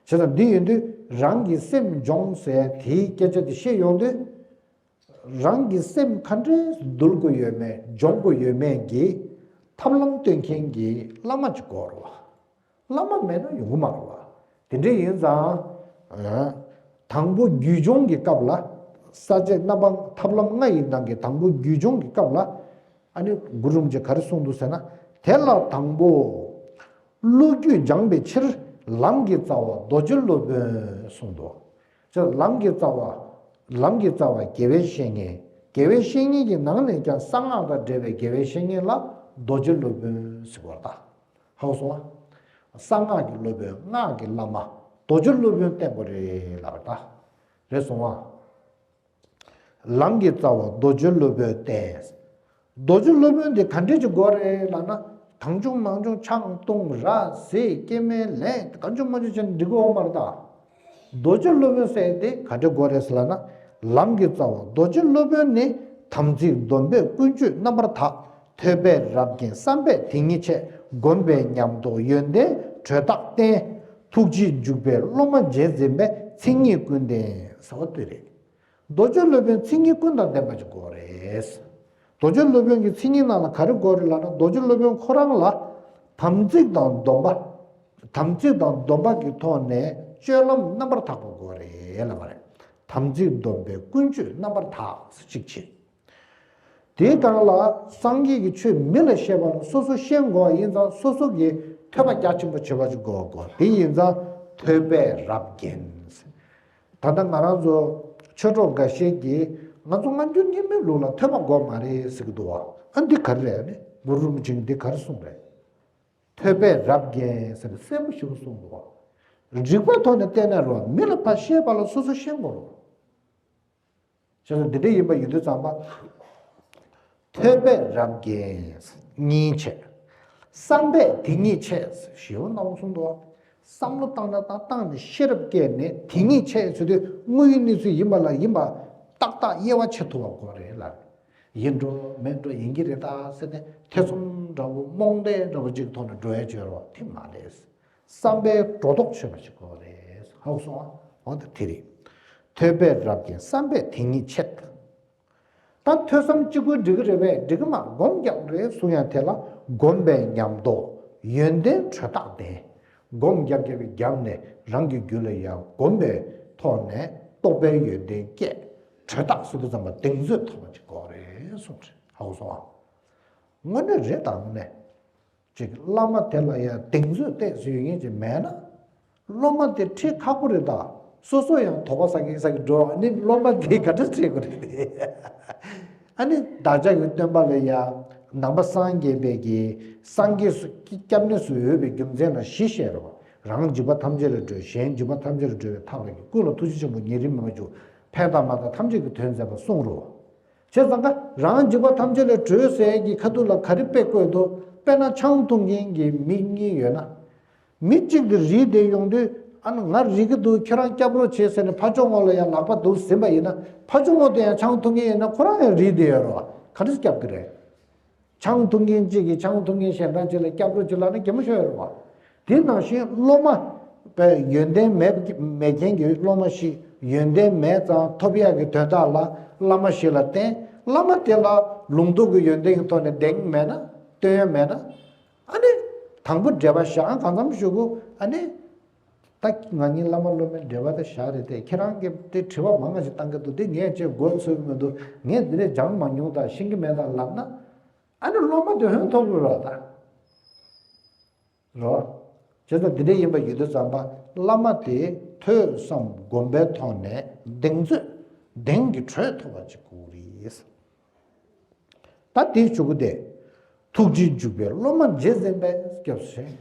ཙང་འདི་ཡིན་དུས་རང་གི་སེམས་སྦྱོང་ཟེར་དེའི་སྐད་ཆ་དེ་བཤད་ཡོང་དུས། རང་གི་སེམས་ག་འདྲས་འདུལ་དགོས་ཡོད་མེད་སྦྱོང་དགོས་ཡོད་མེད་ཀྱི་ཐབས་ལམ་སྟོན་མཁན་གྱི་བླ་མ་ཅིག་དགོས་རེད་བ། བླ་མ་མེད་ན་ཡོང་གི་མ་རེད་བ། དེ་འདྲས་ཡིན་ཙང་། ཨ། དང་པོ་རྒྱུད་སྦྱོང་གི་སྐབས་ལ། ས་བཅད་རྣམ་པ་ཐབས་ལམ་ལྔ་ཡི་ནང་གི་དང་པོ་རྒྱུད་སྦྱོང་གི་སྐབས་ལ། ཨ་ནི་གུ་རུ་རིན་པོ་ཆེ་ག་རེ་གསུངས་འདུག་ཟེར་ན། དེ་ལ་དང་པོ། བློ་རྒྱུད་སྦྱངས་པའི་ཕྱིར། ལམ་གྱི་རྩ་བ་རྡོ་རྗེ་སློབ་དཔོན་གསུངས་འདུག་ཅེས་ལམ་གྱི་རྩ་བ། ལམ་གྱི་རྩ་བ་དགེ་བའི་བཤེས་གཉེན། དགེ་བའི་བཤེས་གཉེན་གྱི་ནང་ནས་ཀྱང་གསང་སྔགས་དང་འབྲེལ་བའི་དགེ་བའི་བཤེས་གཉེན་ལ་རྡོ་རྗེ་སློབ་དཔོན་ཟེར་བ་ལ། ཧ་གོ་སོང་ང་། གསང་སྔགས་ཀྱི་སློབ་དཔོན། སྔགས་ཀྱི་བླ་མ། རྡོ་རྗེ་སློབ་དཔོན་བསྟེན་དགོས་རེད་ལབ་པ་ལ། རེད་སོང་ང་། ལམ་གྱི་རྩ་བ་རྡོ་རྗེ་སློབ་དཔོན་བསྟེན། རྡོ་རྗེ་སློབ་དཔོན་དེ་ག་འདྲས་ཅིག་དགོས་རེད་ལབ་ན། གང་བྱུང་མང་བྱུང་ཆང་བཏུང་ར་བཟི་སྐྱེ་དམན་ལེན་གང་བྱུང་མང་བྱུང་བྱས་ན་འགྲིག་གི་ཡོད་མ་རེད་ད། རྡོ་རྗེ་སློབ་དཔོན་ཟེར་དེ་ག་འདྲས་དགོས་རེད་ཟེར་ལབ་ན། ལམ་གྱི་རྩ་བ་རྡོ་རྗེ་སློབ་དཔོན་ནི། དམ་ཚིག་སྡོམ་པས་ཀུན་སྤྱོད་རྣམ་པར་དག་ཐོས་པས་རབ་བརྒྱན། བསམ་པས་དེ་ཉིད་ཆེ། སྒོམ་པས་ཉམས་རྟོགས་ཡོན་ཏན་དྲོད་རྟགས་བསྟན། ཐུགས་རྗེས་འཇུག་པའི་སློབ་མ་རྗེས་འཛིན་པའི། མཚན་ཉིད་ཀུན་ལྡན་ཟེར་བ་དེ་རེད། རྡོ་རྗེ་སློབ་དཔོན་མཚན་ཉིད་ཀུན་དང་ལྡན་པ་ཅིག་དགོས་རེད། རྡོ་རྗེ་སློབ་དཔོན་གྱི་མཚན་ཉིད་ནང་ལ་ག་རེ་དགོས་རེད་ལབ་ན། རྡོ་རྗེ་སློབ་དཔོན་ཁོ་རང་ལ་དམ་ཚིག་དང་སྡོམ་པ། དམ་ཚིག་དང་སྡོམ་པ་གི་ཐོག་ནས་སྤྱོད་ལམ་རྣམ་པར་དག་པ་དགོས་རེད་ལབ་པ་རེད། དམ་ཚིག་སྡོམ་པས་ཀུན་སྤྱོད་རྣམ་པར་དག་ཟེར་གཅིག་བྱས། དེའི་སྒང་ལ་སངས་རྒྱས་ཀྱི་ཆོས་མི་ལ་བཤད་པ་ལ་སོ་སོ་ཤེས་དགོས་པ་ཡིན་ཙང་། སོ་སོ་གིས་ཐོས་པ་རྒྱ་ཆེན་པོ་བྱེད་པ་ཅིག་དགོས་པ་དགོས། དེ་ཡིན་ཙང་ཐོས་པས་རབ་བརྒྱན། ད་ལྟ་ང་རང་ཚོ་ཆོས་གྲོགས་འགའ་ཤས་ཀྱིས་ང་ཚོ་སྔ་འགྱུར་རྙིང་མའི་ལུགས་ལ་ཐོས་པ་དགོས་མ་རེད་ཟེར་གྱི་འདུག་བ། ཨ་འདི་ག་རེ་རེད། ཨ་ནི་གུ་རུ་རིན་པོ་ཆེས་འདི་ག་རེ་གསུངས་རེད། ཐོས་པས་རབ་བརྒྱན་ཟེར་ནས་གསལ་པོ་ཞེ་པོ་གསུངས་འདུག་བ། རིགས་པའི་ཐོག་ནས་བལྟས་ན་རེད་བ། མི་ལ་ཕར་བཤད་པ་ལ་སོ་སོ་ཤེས་དགོས་རེད་བ། བྱས་ཙང་འདི་འདྲ་ཡིན་པ་ཡིན་དུས་ཙམ་པ། ཐོས་པས་རབ་བརྒྱན་གཉིས་བྱས། བསམ་པས་དེ་ཉིད་ཆེ་ཞེས་པ་ནང་གསུངས་འདུག་བ། བསམ་བློ་བཏང་ན་བཏང་། བཏང་ནས་ཤེས་རབ་སྐྱེས་ནས་དེ་ཉིད་ཆེ་ཟེར་དུས་དངོས་ཡོད་གནས་ཚུལ་ཡིན་པ་ལ་ཡིན་པ་ཏག་ཏག་དབྱེ་བ་ཕྱེ་ཐུབ་པ་དགོས་རེད་ལ། ཡིན་འགྲོ་མིན་འགྲོ་ཡིན་གྱི་རེད་ད་ཟེར་ནས་ཐེ་ཚོམ་འདྲ་བོ་རྨོངས་དད་འདྲ་བོ་ཅིག་ཐོག་ནས་འགྲོ་ཡ་ཅིག་ཡོད་རེད་བ། དེ་མ་རེད། བསམ་པའི་སྒྲོ་འདོགས་ཆོད་པ་ཞིག་དགོས་པ་རེད། ཧ་གོ་སོང་ཨ། འོ་ད་དེ་རེད། ཐོས་པས་རབ་མཁྱེན་བསམ་པས་དེ་ཉིད་ཆེད། ད་ཐོས་བསམ་གཅིག་པུས་འགྲིག་གི་རེད་པས། འགྲིག་གི་མ་རེད། སྒོམ་རྒྱག་རེད་གསུང་ཡང་དེ་ལ་སྒོམ་པའི་ཉམས་རྟོགས་ཡོན་ཏན་གྲོས་ཐག་ལྡན། སྒོམ་རྒྱག་རྒྱག་གི་རྒྱབ་ནས་རང་གི་རྒྱུད་ལ་ཡང་སྒོམ་པའི་ཐོག་ནས་རྟོགས་པའི་ཡོན་ཏན་སྐྱེས། གྲོས་ཐག་ཟེར་དུས་ཙམ་པ་གདེང་ཚོད་ཐོབ་པ་ཅིག་དགོས་རེད་གསུངས་རེད། ཧ་གོ་སོང་ཨ། དངོས་གནས་རེད་ད། དངོས་གནས་ཅིག་བླ་མ་དེ་ལ་ཡང་གདེང་ཚོད་ཏོག་ཙམ་ཡོད་མཁན་ཅིག་མེད་ན། སློབ་མ་དེ་ཁྲིད་ཁག་པོ་རེད་ད། སོ་སོ་ཡང་དོགས་པ་ཟ་གིན་ཟ་གིན་འགྲོ། ཨ་ནི་སློབ་མ་དེ་ག་འདྲ་ཁྲིད་དགོས་རེད། ཨ་ནི་བདག་ཅག་གི་སྟོན་པ་ལ་ཡང་ནང་པ་སངས་རྒྱས་པའི་གི་སངས་རྒྱས་སུ་སྐྱབས་གནས་སུ་འོས་པའི་རྒྱུ་མཚན་ལ་བཞི་བཤད་རོ། རང་འཇིགས་པ་ཐམས་ཅད་ལས་སྒྲོལ། གཞན་འཇིགས་པ་ཐམས་ཅད་ལས་སྒྲོལ་བའི་ཐབས་ལ་མཁས། ཀུན་ལ་ཐུགས་རྗེ་ཆེན་པོ་ཉེ་རིང་མེད་པར་འཇུག་ཕན་དང་མ་ཐག་ཐམས་ཅད་ཀྱི་དོན་མཛད་པ་གསུངས་རོ། བྱས་ཙང་ཀ་རང་འཇིགས་པ་ཐམས་ཅད་ལས་སྒྲོལ་ཟེར་གྱི་ཁ་ཐུག་ལ་ག་རེ་དཔེ་བཀོད་འདུག་དཔེར་ན་ཆང་འཐུང་མཁན་གྱི་མི་གཉིས་ཡོད་ན། མི་གཅིག་གིས་རིལ་བསྡད་ཡོང་དུས། ཨ་ནི་ང་རིལ་གྱི་འདུག་ཁྱེད་རང་སྐྱབས་རོགས་བྱེད་ཟེར་ནས་ཕར་ཕྱོགས་ངོས་ལ་ཡང་ལག་པ་འདུག་ཟིན་པ་ཡིན་ན། ཕར་ཕྱོགས་ངོས་དེ་ཡང་ཆང་འཐུང་མཁན་ཡིན་ན་ཁོ་རང་ཡང་རིལ་བསྡད་ཡོད་རེད་བ། ག་འདྲ་སྐྱབས་ཀྱི་རེད། ཆང་འཐུང་མཁན་གཅིག་གིས་ཆང་འཐུང་མཁན་གཞན་དག་ཅིག་ལ་སྐྱབས་རོགས་ཅིག་ལབ་ན་གད་མོ་ཤོར་ཡོད་རེད་བ། དེ་ནང་བཞིན་སློབ་མ་པའི་ཡོན་ཏན་མེད་མེད་མཁན་གྱི་སློབ་མ་ཞིག་ཡོན་ཏན་མེད་ཙང་ཐོབ་ཡག་གི་དོན་དག་ལ་བླ་མ་ཞིག་ལ་བསྟེན། བླ་མ་དེ་ལ་ལུང་རྟོགས་ཀྱི་ཡོན་ཏན་གྱི་ཐོག་ནས་གདེང་མེད་ན། སྟོན་ཡ་མེད་ན། ཨ་ནི་དང་པོ་འབྲེལ་བ་བཞག་གང་འཚམ་ཞུ་གོ་ཨ་ནི། ད་ང་གཉིས་བླ་མ་སློབ་མའི་འབྲེལ་བ་དེ་བཞག་རེད་དེ། ཁྱེད་རང་གིས་དེ་དྲི་བ་མང་ང་ཞིག་བཏང་གི་འདུག་དེ་ངས་ཅིག་མགོ་ཚོས་ཀྱི་མི་འདུག་ངས་འདི་ནས་སྦྱངས་མ་མྱོང་དང་ཤེས་ཀྱི་མེད་དང་ལབ་ན། ཨ་ནི་སློབ་མ་དེ་ཧོན་ཐོར་བུ་རོ་ད། རོ། བྱས་ཙང་འདི་འདྲ་ཡིན་པ་ཡོད་དུས་ཙམ་པ་བླ་མ་དེ་ཐོས་བསམ་སྒོམ་པའི་ཐོག་ནས་གདེང་ཚོད་གདེང་གི་གྲོས་ཐོབ་པ་ཅིག་དགོས་རེད། ད་དེའི་མཇུག་གུ་དེ། ཐུགས་རྗེས་འཇུག་པའི་སློབ་མ་རྗེས་འཛིན་པས་སྐྱབས་སུ་མཆི།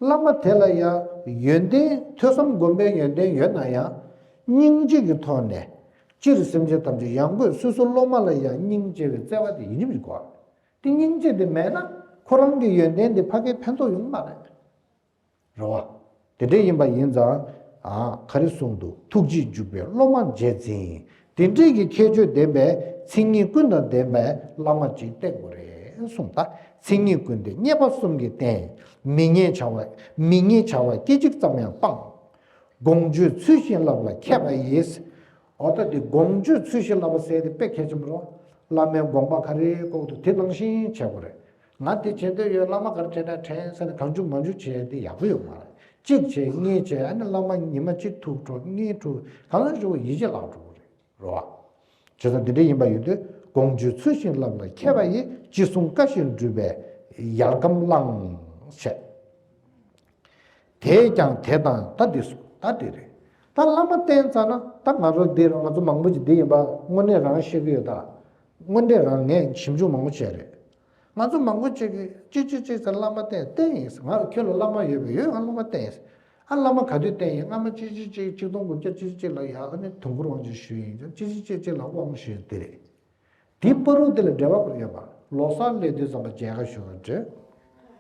བླ་མ་དེ་ལ་ཡང་ཡོན་ཏན་ཐོས་བསམ་སྒོམ་པའི་ཡོན་ཏན་ཡོད་ན་ཡང་། སྙིང་རྗེ་གི་ཐོག་ནས་སྤྱིར་སེམས་ཅན་ཐམས་ཅད་ཡང་སྒོས་སོ་སོ་སློབ་མ་ལ་ཡང་སྙིང་རྗེ་བའི་བརྩེ་བ་དེ་ཡིན་གཅིག་མིན་གཅིག་དགོས། དེ་སྙིང་རྗེ་དེ་མེད་ན་ཁོ་རང་གི་ཡོན་ཏན་དེ་ཕ་གིར་ཕན་ཐོགས་ཡོང་གི་མ་རེད། རེད་བ། དེ་འདྲ་ཡིན་པ་ཡིན་ཙང་། ཨ། ག་རེ་གསུངས་འདུག་ཐུགས་རྗེས་འཇུག་པའི་སློབ་མ་རྗེས་འཛིན། དེ་འདྲའི་གི་ཁྱད་ཆོས་ལྡན་པའི་མཚན་ཉིད་ཀུན་དང་ལྡན་པའི་བླ་མ་ཅིག་བསྟེན་དགོས་རེད་གསུངས། ད་མཚན་ཉིད་ཀུན་དེ་མཉེས་པ་གསུམ་གྱིས་བསྟེན། མི་མཉེས་བྱ་བ་མི་མཉེས་བྱ་བ་སྐད་ཅིག་ཙམ་ཡང་སྤང་། དགོངས་བརྗོད་ཚུལ་བཞིན་བསླབ་ལ་མཁས་པ་ཡིས། འོ་ད་དེ་དགོངས་བརྗོད་ཚུལ་བཞིན་བསླབ་པ་ཟེར་དེ་དཔེ་གལ་ཆེན་པོ་རེད། བླ་མའི་དགོངས་པ་ག་རེ་བཀོད་འདུག་དེ་ནང་བཞིན་བྱེད་དགོས་རེད། ང་དེ་བྱེད་འདོད་ཡོད། བླ་མ་ག་རེ་བྱེད་ན་དྲན་ཟེར་ནས་གང་བྱུང་མང་བྱུང་བྱེད་དེ་ཡག་པོ་ཡོད་མ་རེད། གཅིག་བྱེད་གཉིས་བྱེད། ཨ་ནི་བླ་མ་ཉི་མ་གཅིག་ཐུག་འགྲོ། གཉིས་ཐུག་གང་ལ་འགྲོ་ཡིད་ཆེས་བརླག་འགྲོ་གི་རེད། རེད་བ། བྱས་ཙང་དེ་འདྲ་ཡིན་པ་ཡིན་དུས་དགོངས་བརྗོད་ཚུལ་བཞིན་བསླབ་ལ་མཁས་པ་ཡིས། ཅི་གསུང་བཀའ་བཞིན་སྒྲུབ་པའི་ཡལ་གམ་བླངས་བྱས། དེས་ཀྱང་དེ་དང་། ད་འདི་སུ་ད་འདི་རེད། ད་བླ་མ་བསྟེན་ཚར་ན། ད་ང་ཚོ་འདིར་ང་ཚོ་མང་པོ་ཅིག་འདི་ཡིན་པ་དངོས་གནས་རང་ཤེས་ཀྱི་ཡོད་ད། དངོས་གནས་རང་ངས་ཞིབ་འཇུག་མང་པོ་བྱས་རེད། ང་ཚོ་མང་པོ་ཅིག་གིས་གཅིག་གཅིག་གཅིག་ཟེར་བླ་མ་བསྟེན་བསྟེན་ཡིན། ང་ཁྱོད་ལ་བླ་མ་ཡོད་པས་ཡོད། ང་བླ་མ་བསྟེན་ཡིན། ཨ། བླ་མ་ག་དུས་བསྟེན་ཡིན། སྔ་མ་གཅིག་གཅིག་གཅིག་གཅིག་སྟོང་དགུ་བརྒྱ་གཅིག་གཅིག་ལ་ཡ་ཨ་ནི་དུང་འཁོར་དབང་ཆེན་ཞུས་ཡིན། གཅིག་གཅིག་གཅིག་གཅིག་ལ་དབང་ཞུས་ཡིན། དེ་རེད། དེའི་བར་དུ་དེ་ལ་འབྲེལ་བ་ཁུར་ཡོད་པ། ལོ་གསར་སླེབས་དུས་ཙམ་པ་མཇལ་ཁ་ཞུ་བར་འགྲོ།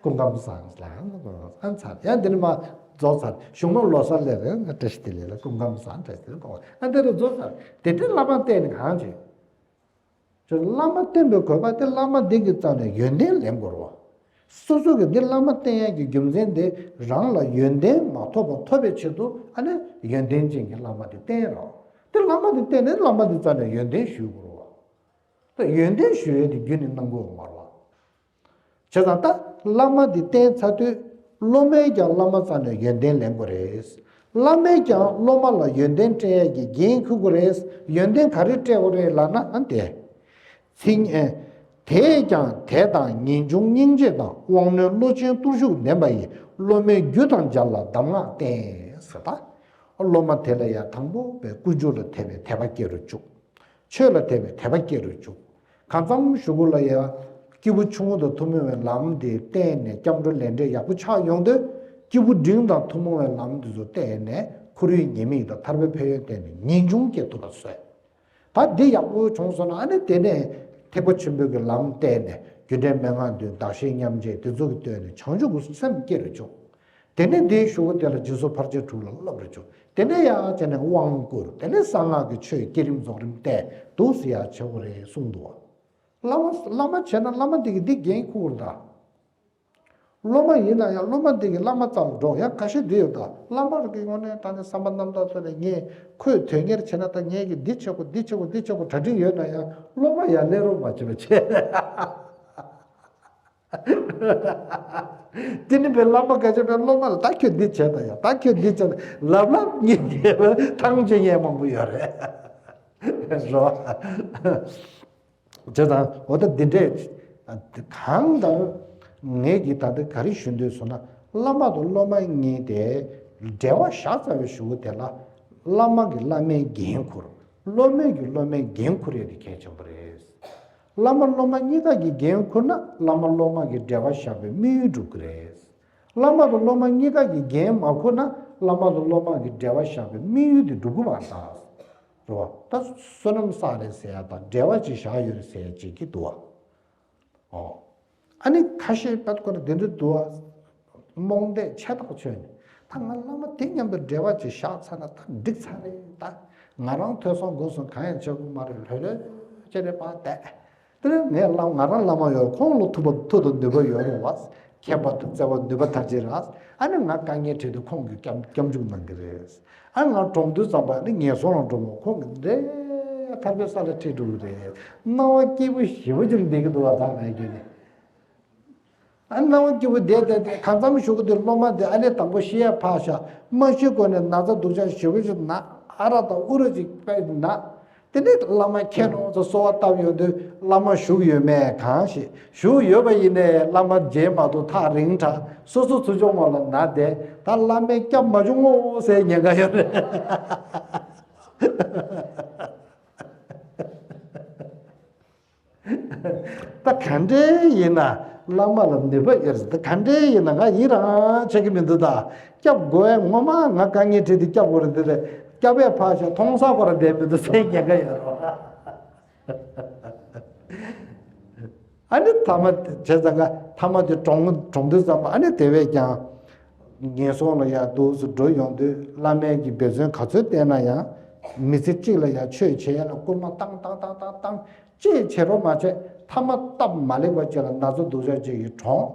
སྐུ་ཁམས་བཟང་ལ་ཨ་ཚར། ཡང་འདི་ནས་མ་རྫོགས་ཚར། གཞུང་ལམ་ལོ་གསར་སླེབས་རེད། ང་བཀྲ་ཤིས་བདེ་ལེགས་ལ་སྐུ་ཁམས་བཟང་བཀྲ་ཤིས་བདེ་ལེགས་གཏོང་བ། ཨ་འདི་ལ་རྫོགས་ཚར། དེ་འདྲའི་བླ་མ་བསྟེན་ནས་གང་བྱེད། ཅེས་བླ་མ་བསྟེན་པའི་དགོས་པ་དེ་བླ་མ་འདི་གི་རྩ་ནས་ཡོན་ཏན་ལེན་དགོས་རེད་བ། སོ་སོ་གི་འདི་བླ་མ་བསྟེན་ཡག་གི་རྒྱུ་མཚན་དེ་རང་ལ་ཡོན་ཏན་མ་ཐོབ་པ་ཐོབ་པའི་ཆེད་དུ། ཨ་ནི་ཡོན་ཏན་ཅན་གྱི་བླ་མ་དེ་བསྟེན་རོགས། དེ་བླ་མ་དེ་བསྟེན་ནས་བླ་མ་དེ་རྩ་ནས་ཡོན་ཏན་ཞུ་དགོས་རེད་བ། ད་ཡོན་ཏན་ཞུ་ཡས་དེ་རྒྱུན་ནས་གནང་དགོས་ཡོད་མ་རེད་བ། བྱས་ཙང་ད་བླ་མ་དེ་བསྟེན་ཚར་དུས་སློབ་མས་ཀྱང་བླ་མ་རྩ་ནས་ཡོན་ཏན་ལེན་དགོས་རེད། བླ་མས་ཀྱང་སློབ་མ་ལ་ཡོན་ཏན་སྤྲད་ཡས་ཀྱི་འགན་འཁུར་དགོས་རེད། ཡོན་ཏན་ག་རེ་སྤྲད་དགོས་རེད་ལབ་ན། ཨ་དེ། ཚིག་ཨེ། དེས་ཀྱང་དད་དང་ངེས་འབྱུང་སྙིང་རྗེ་དང་། དབང་རྣོན་བློ་ཆེན་བརྟུལ་ཞུགས་ལྡན་པ་ཡིས། སློབ་མའི་རྒྱུ་དང་སྦྱར་ལ་གདམས་ངག་བསྟན་ཟེར། ད་སློབ་མ་དེ་ལ་ཡང་དང་པོ་པའི་ཀུན་སྤྱོད་ལ་དད་པའི་དད་པ་སྐྱེ་རུ་བཅུག་ཆོས་ལ་དད་པའི་དད་པ་སྐྱེ་རུ་བཅུག་གང་འཚམ་ཞུ་གུ་ལ་ཡང་སྐྱེས་བུ་ཆུང་ངུ་དང་ཐུན་མོང་བའི་ལམ་དེ་བསྟན་ནས་སྐྱབས་འགྲོ་ལས་འབྲས་ཡག་པོ་ཆགས་ཡོང་དུས། སྐྱེས་བུ་འབྲིང་དང་ཐུན་མོང་བའི་ལམ་དེ་ཚོ་བསྟན་ནས་ཁོར་ཡུག་ཉེས་དམིགས་དང་ཐར་པའི་ཕན་ཡོན་བསྟན་ནས་ངེས་འབྱུང་སྐྱེ་ཐུབ་པ་བཟོས། ད་འདི་ཡག་པོ་བྱུང་སོང་ན། ཨ་ནི་དེ་ནས་ཐེག་པ་ཆེན་པོའི་གི་ལམ་བསྟན་ནས་རྒྱུ་འབྲས་མན་ངག་བདུན། བདག་གཞན་མཉམ་བརྗེ་དེ་ཚོ་གི་བསྟན་ནས་བྱང་ཆུབ་ཀྱི་སེམས་སྐྱེ་རུ་བཅུག་དེ་ནས་དེའི་གཞུག་གུ་དེ་ལ་སྦྱིན་སོགས་ཕར་ཕྱིན་དྲུག་ལ་སློབ་རུ་བཅུག་དེ་ནས་ཡང་བྱས་ནས་དབང་བསྐུར། དེ་ནས་གསང་སྔགས་ཀྱི་ཆོས་བསྐྱེད་རིམ་རྫོགས་རིམ་བསྟན་འདུག་ཟེར་ཡག་བྱེད་དགོས་རེད་གསུངས་འདུག་བ། བླ་མ་བླ་མ་བྱས་ན་བླ་མ་དེ་གིས་འདི་འགན་འཁུར་དགོས་རེད་ད། སློབ་མ་ཡིན་ན་ཡང་སློབ་མ་དེ་གི་བླ་མ་ཙམ་འགྲོ་ཡང་ཁ་ཤས་འདི་ཡོད་ད། བླ་མ་རང་གི་ངོས་ནས་ད་ནི་བསམ་པ་རྣམ་དག་ཐོག་ནས་ངས་ཁོས་དོན་གཉེར་བྱས་ན་ད་ངས་ཀྱི་འདི་བྱེད་དགོས་འདི་བྱེད་དགོས་འདི་བྱེད་དགོས་གྲ་སྒྲིག་ཡོད་ན་ཡང་སློབ་མ་ཡང་ལེན་རོགས་མ་བྱེད་པ་བྱས། དེ་ནི་བའི་བླ་མ་སྐད་ཆ་བའི་སློབ་མ་ལ་ད་ཁྱོད་འདི་བྱས་ད་ཡང་ད་ཁྱོད་འདི་བྱས་ད་ལབ་ལབ་ཉན་ཉན་པ་ཐང་ཆད་མཁན་མང་པོ་ཡོད་རེད། རོ། བྱས་ཙང་འོ་ད་འདི་འདྲས་གང་ལྟར་ངས་ཀྱིས་ད་ལྟ་ག་རེ་ཞུ་འདོད་སོང་ན། བླ་མ་དང་སློབ་མ་གཉིས་དེ་འབྲེལ་བ་བཞག་ཚར་བའི་གཞུག་གུ་དེ་ལ་བླ་མ་གིས་བླ་མའི་འགན་འཁུར། སློབ་མས་ཀྱིས་སློབ་མའི་འགན་འཁུར་ཡས་དེ་གལ་ཆེན་པོ་རེད། བླ་མ་སློབ་མ་གཉིས་ཀ་གིས་འགན་འཁུར་ན་བླ་མ་སློབ་མ་གི་འབྲེལ་བ་བཞག་པའི་དམིགས་ཡུལ་འགྲུབ་ཀྱི་རེད། བླ་མ་དང་སློབ་མ་གཉིས་ཀ་གིས་འགན་མ་འཁུར་ན་བླ་མ་དང་སློབ་མ་གི་འབྲེལ་བ་བཞག་པའི་དམིགས་ཡུལ་དེ་འགྲུབ་ཀྱི་མ་རེད་ད། རེད་བ། ད་བསོད་ནམས་བསགས་རེད་ཟེར་ཡ་དང་འབྲེལ་བ་ཅིག་བཞག་ཡོད་རེད་ཟེར་ཡ་ཅིག་གི་འདུག་བ། ཨོ། ཨ་ནི་ཁ་ཤས་པད་ཀོ་ར་དེ་འདྲ་འདུག་བ། རྨོངས་དད་ཆེ་ཐག་ཆོད་ནས་ད་ང་བླ་མ་དེ་མཉམ་དུ་འབྲེལ་བ་ཅིག་བཞག་ཚར་ན་ད་འགྲིག་ཚར་རེད་ད། ང་རང་ཐོས་བསམ་སྒོམ་གསུམ་གང་ཡང་བྱེད་དགོས་མ་རེད། ལྷོད་ལྷོད་ཅེ་རེ་པ་བསྡད། དེ་ནས་ངས་བླ་ང་རང་བླ་མ་ཡོད། ཁོང་ལ་ཐུག་པ་ཐུག་དང་ནུས་པ་ཡོད་རེད་བ། མཁྱེན་པ་དང་བརྩེ་བ་ནུས་པ་དར་ཅིག་རག་ཨ་ནི་ང་དཀའ་ངལ་འཕྲད་དུས་ཁོང་གིས་སྐྱབས་སྐྱབས་འཇུག་གནང་གི་རེད། ཨ་ང་གྲོངས་དུས་ཙམ་པ་ནི་ངན་སོང་ལ་འགྲོ་མོ་ཁོང་གིས་འདྲེ་ཐར་པའི་ས་ལ་ཁྲིད་འགྲོ་གི་རེད། སྣང་བ་སྐྱིད་པོ་ཞེ་པོ་ཅིག་བསྡད་ཀྱི་འདུག་བ། ད་ང་རྒྱུད་ནས། ཨ་སྣང་བ་སྐྱིད་པོ་བསྡད་བསྡད་བསྡད་གང་འཚམ་ཞུ་གི་འདུག་སློབ་མ་དེ་ཨ་ལས་དང་པོ་ཤི་ཡ་ཕར་བཞག་མ་ཤི་གོང་ནས་ན་ཚ་སྡུག་ཅག་ཞེ་པོ་ཅིག་ན། ཨ་རག་དང་ཨུ་རུ་ཅིག་པས་ན། དེ་ནས་བླ་མ་མཁྱེན་ནོ་ཚོ་གསོལ་བ་བཏབ་ཡོང་དུས་བླ་མ་བཞུགས་ཡོད་མེད་གང་ཞིག་བཞུགས་ཡོད་པ་ཡིན་ནའི་བླ་མ་མཇལ་མ་ཐུབ་ཐག་རིང་དྲགས། སོ་སོ་ཚུར་ཕྱོགས་མ་ལ་ན་བསྡད། ད་བླ་མས་སྐྱབས་མ་བྱུང་ངོ་ཟེར་ཉེན་ཁ་ཡོད་རེད། ད་ག་འདྲའི་ཡིན་ན་བླ་མ་ལ་ནུས་པ་ཡོད་རེད། ད་ག་འདྲའི་ཡིན་ན་ང་ཡིད་རང་ཆེས་ཀྱི་མི་འདུག་ད་སྐྱབས་དགོས་ངོ་མ་ང་དཀའ་ངལ་འཕྲད་དུས་སྐྱབས་དགོས་རེད། དེ་ལས་སྐྱབས་པས་ཕར་བཞག་མཐོང་ས་ཁོ་ར་བསྡད་མི་འདུག་ཟེར་ཉེན་ཁ་ཡོད་རེད། ཨ་ནི་ཐ་མ་བྱས་ཙང་ཀ་ཐ་མ་དེ་གྲོངས་གྲོངས་དུས་ཙམ་པ་ཨ་ནི་དེ་བས་ཀྱང་ངན་སོང་ལ་ཡང་འདུག་སེ་འགྲོ་ཡོང་དུས་བླ་མའི་གི་འབད་བརྩོན་ག་ཚོད་བསྟེན་ན་ཡང་མི་ཚེ་གཅིག་ལ་ཡང་ཆོས་བྱེད་ཡ་ལ་སྐུལ་མ་བཏང་བཏང་བཏང་བཏང་བཏང་ཅི་བྱེད་རོགས་མ་བྱས་ཐ་མ་སྟབས་མ་ལེགས་པ་ཅིག་ལ་ན་ཚ་སྡུག་ཅག་ཅིག་གིས་གྲོངས།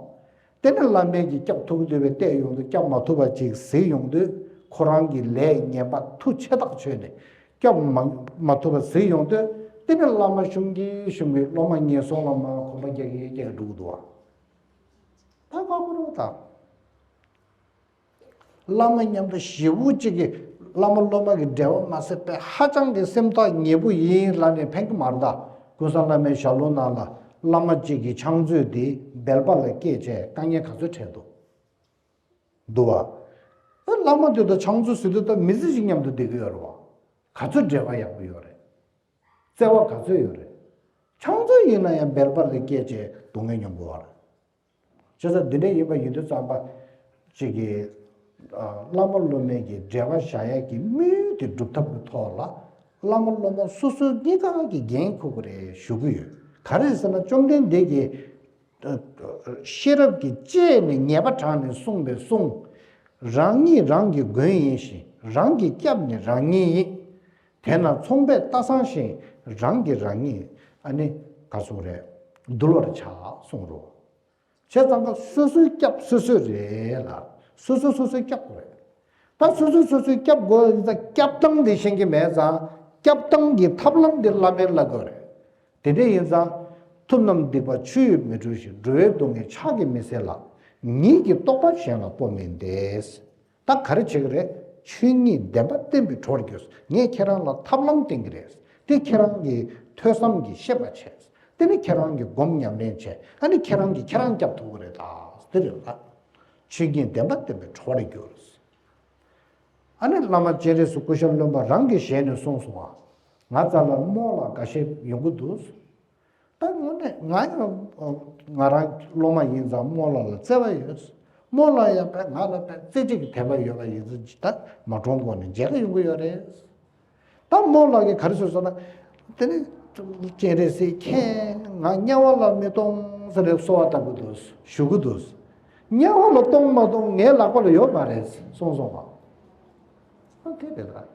དེ་ནས་བླ་མའི་གི་སྐྱབས་ཐུབ་ཀྱི་འདུག་པས་བལྟས་ཡོང་དུས་སྐྱབས་མ་ཐུབ་པ་ཅིག་གཟིགས་ཡོང་དུས་ཁོ་རང་གི་ལས་ངན་པ་མཐུ་ཆེ་ཐག་ཆོད་ནས་སྐྱབས་མ་མ་ཐུབ་པ་གཟིགས་ཡོང་དུས་དེ་ནས་བླ་མ་ཤུམ་གི་ཤུམ་གི་སློབ་མ་ངན་སོང་ལ་མ་གོམ་པ་རྒྱག་གི་རྒྱག་གི་འགྲོ་གི་འདུག་བ། ད་ཁག་པོ་རེད་ད། བླ་མ་མཉམ་དུ་ཞེ་པོ་ཅིག་གི་བླ་མ་སློབ་མ་གི་འབྲེལ་བ་མ་ཟད་པའི་ཧ་ཅང་གི་སེམས་ཐག་ཉེ་པོ་ཡིན་ལབ་ནས་ཕན་གི་མ་རེད་ད། ཀུན་བཟང་བླ་མའི་ཞལ་ལུང་ནང་ལ་བླ་མ་གཅིག་གི་ཕྱག་མཛོད་དེ་སྦལ་པ་ལ་སྐྱེས་བྱས་དཀའ་ངལ་ག་ཚོད་འཕྲད་འདུག་འདུག་བ། ཨ་བླ་མ་དེ་དང་ཕྱག་མཛོད་ཟེར་དུས་ད་མི་ཚེ་གཅིག་མཉམ་དུ་བསྡད་ཀྱི་ཡོད་རེད་བ། ག་ཚོད་འབྲེལ་བ་ཡག་པོ་ཡོད་རེད། བརྩེ་བ་ག་ཚོད་ཡོད་རེད། ཕྱག་མཛོད་ཡིན་ན་ཡང་སྦལ་པ་ལ་སྐྱེས་བྱས་སྡུག་བསྔལ་མྱོང་དགོས་བ་རེད། བྱས་ཙང་འདི་འདྲ་ཡིན་པ་ཡིན་དུས་ཙམ་པ་ཅིག་གིས་ཨ་བླ་མ་སློབ་མའི་གི་འབྲེལ་བ་བཞག་ཡས་ཀྱི་དམིགས་ཡུལ་དེ་སྒྲུབ་ཐབས་ཀྱི་ཐོག་ལ་བླ་མ་སློབ་མ་སོ་སོའི་གཉིས་ཀ་གི་འགན་འཁུར་དགོས་རེད་ཞུ་གི་ཡོད། ག་རེ་ཟེར་ན་བཅོམ་ལྡན་འདས་ཀྱིས་ཤེས་རབ་ཀྱི་དཔྱད་ནས་ངེས་པ་དྲངས་ནས་གསུངས་པའི་གསུང་། རང་ཉིད་རང་གི་མགོན་ཡིན་ཞིང་རང་གི་སྐྱབས་ནི་རང་ཉིད་ཡིན། དེས་ན་ཚོང་པས་རྟ་བཟང་བཞིན་རང་གིས་རང་ཉིད་ཨ་ནི་ག་གསུང་རེད། འདུལ་བར་བྱ་གསུང་རོ། བྱས་ཙང་ཀ་སོ་སོའི་སྐྱབས་སོ་སོ་རེད་ལ། སོ་སོ་སོ་སོའི་སྐྱབས་དགོས་རེད། ད་སོ་སོ་སོ་སོའི་སྐྱབས་དགོས་ཡིན་ཙང་སྐྱབས་སྟངས་འདི་ཤེས་ཀྱི་མེད་ཙང་སྐྱབས་སྟངས་ཀྱི་ཐབས་ལམ་འདི་བླ་མས་བསླབ་དགོས་རེད། དེ་འདྲ་ཡིན་ཙང་ཐུབ་རྣམས་སྡིག་པ་ཆུ་ཡིས་མི་འཁྲུ་ཞིང་། འགྲོ་བའི་སྡུག་བསྔལ་ཕྱག་གིས་མི་སེལ་ལ། ཉིད་ཀྱི་རྟོགས་པ་གཞན་ལ་སྤོ་མིན་ཏེ། ད་ག་རེ་བྱེད་ཀྱི་རེད། ཆོས་ཉིད་བདེན་པ་བསྟན་པའི་གྲོགས་གྱུར། ངས་ཁྱེད་རང་ལ་ཐབས་ལམ་བསྟན་གྱི་རེད། དེ་ཁྱེད་རང་གིས་ཐོས་བསམ་གྱིས་ཤེས་པ་བྱས། དེ་ནི་ཁྱེད་རང་གིས་སྒོམ་ཉམས་ལེན་བྱས། ཨ་ནི་ཁྱེད་རང་གིས་ཁྱེད་རང་སྐྱབས་ཐུབ་ཀྱི་རེད་ད། དེ་རེད་ད། ཆོས་ཉིད་བདེན་པ་བསྟན་པའི་གྲོགས་ལ་གྱུར། ཨ་ནི་བླ་མ་སྤྱན་རས་གཟིགས་སྐུ་ཞབས་བློན་པོ་རང་གི་ཞལ་ནས་གསུངས་སོང་ང་། ང་རྩ་ལ་རྨོ་ལགས་འགའ་ཤས་ཡོང་གི་འདུག་ད་དངོས་གནས་ང་ཡང་ང་རང་སློབ་མ་ཡིན་ཙང་རྨོ་ལགས་ལ་བརྩེ་བ་ཡོད། རྨོ་ལགས་ཡང་དཔེ་ང་ལ་དཔེ་རྩེ་གཅིག་གི་དད་པ་ཡོད་པ་ཡིན་ཙང་ད་མ་གྲོངས་གོང་ནས་མཇལ་ཁ་ཡོང་གི་ཡོད་རེད། ད་རྨོ་ལགས་ཀྱིས་ག་རེ་ཟེར་སོང་ན། དེ་ནི་སྤྱན་རས་གཟིགས་མཁྱེན། ང་དམྱལ་བ་ལ་མི་གཏོང་ཟེར་ནས་གསོལ་བ་བཏབ་གི་འདུག་ཞུ་གི་འདུག་དམྱལ་བ་ལ་གཏོང་མ་གཏོང་ངའི་ལག་པ་ལ་ཡོད་མ་རེད་གསུངས་སོང་བ། ཨ་དེ་རེད་ལ། བྱས་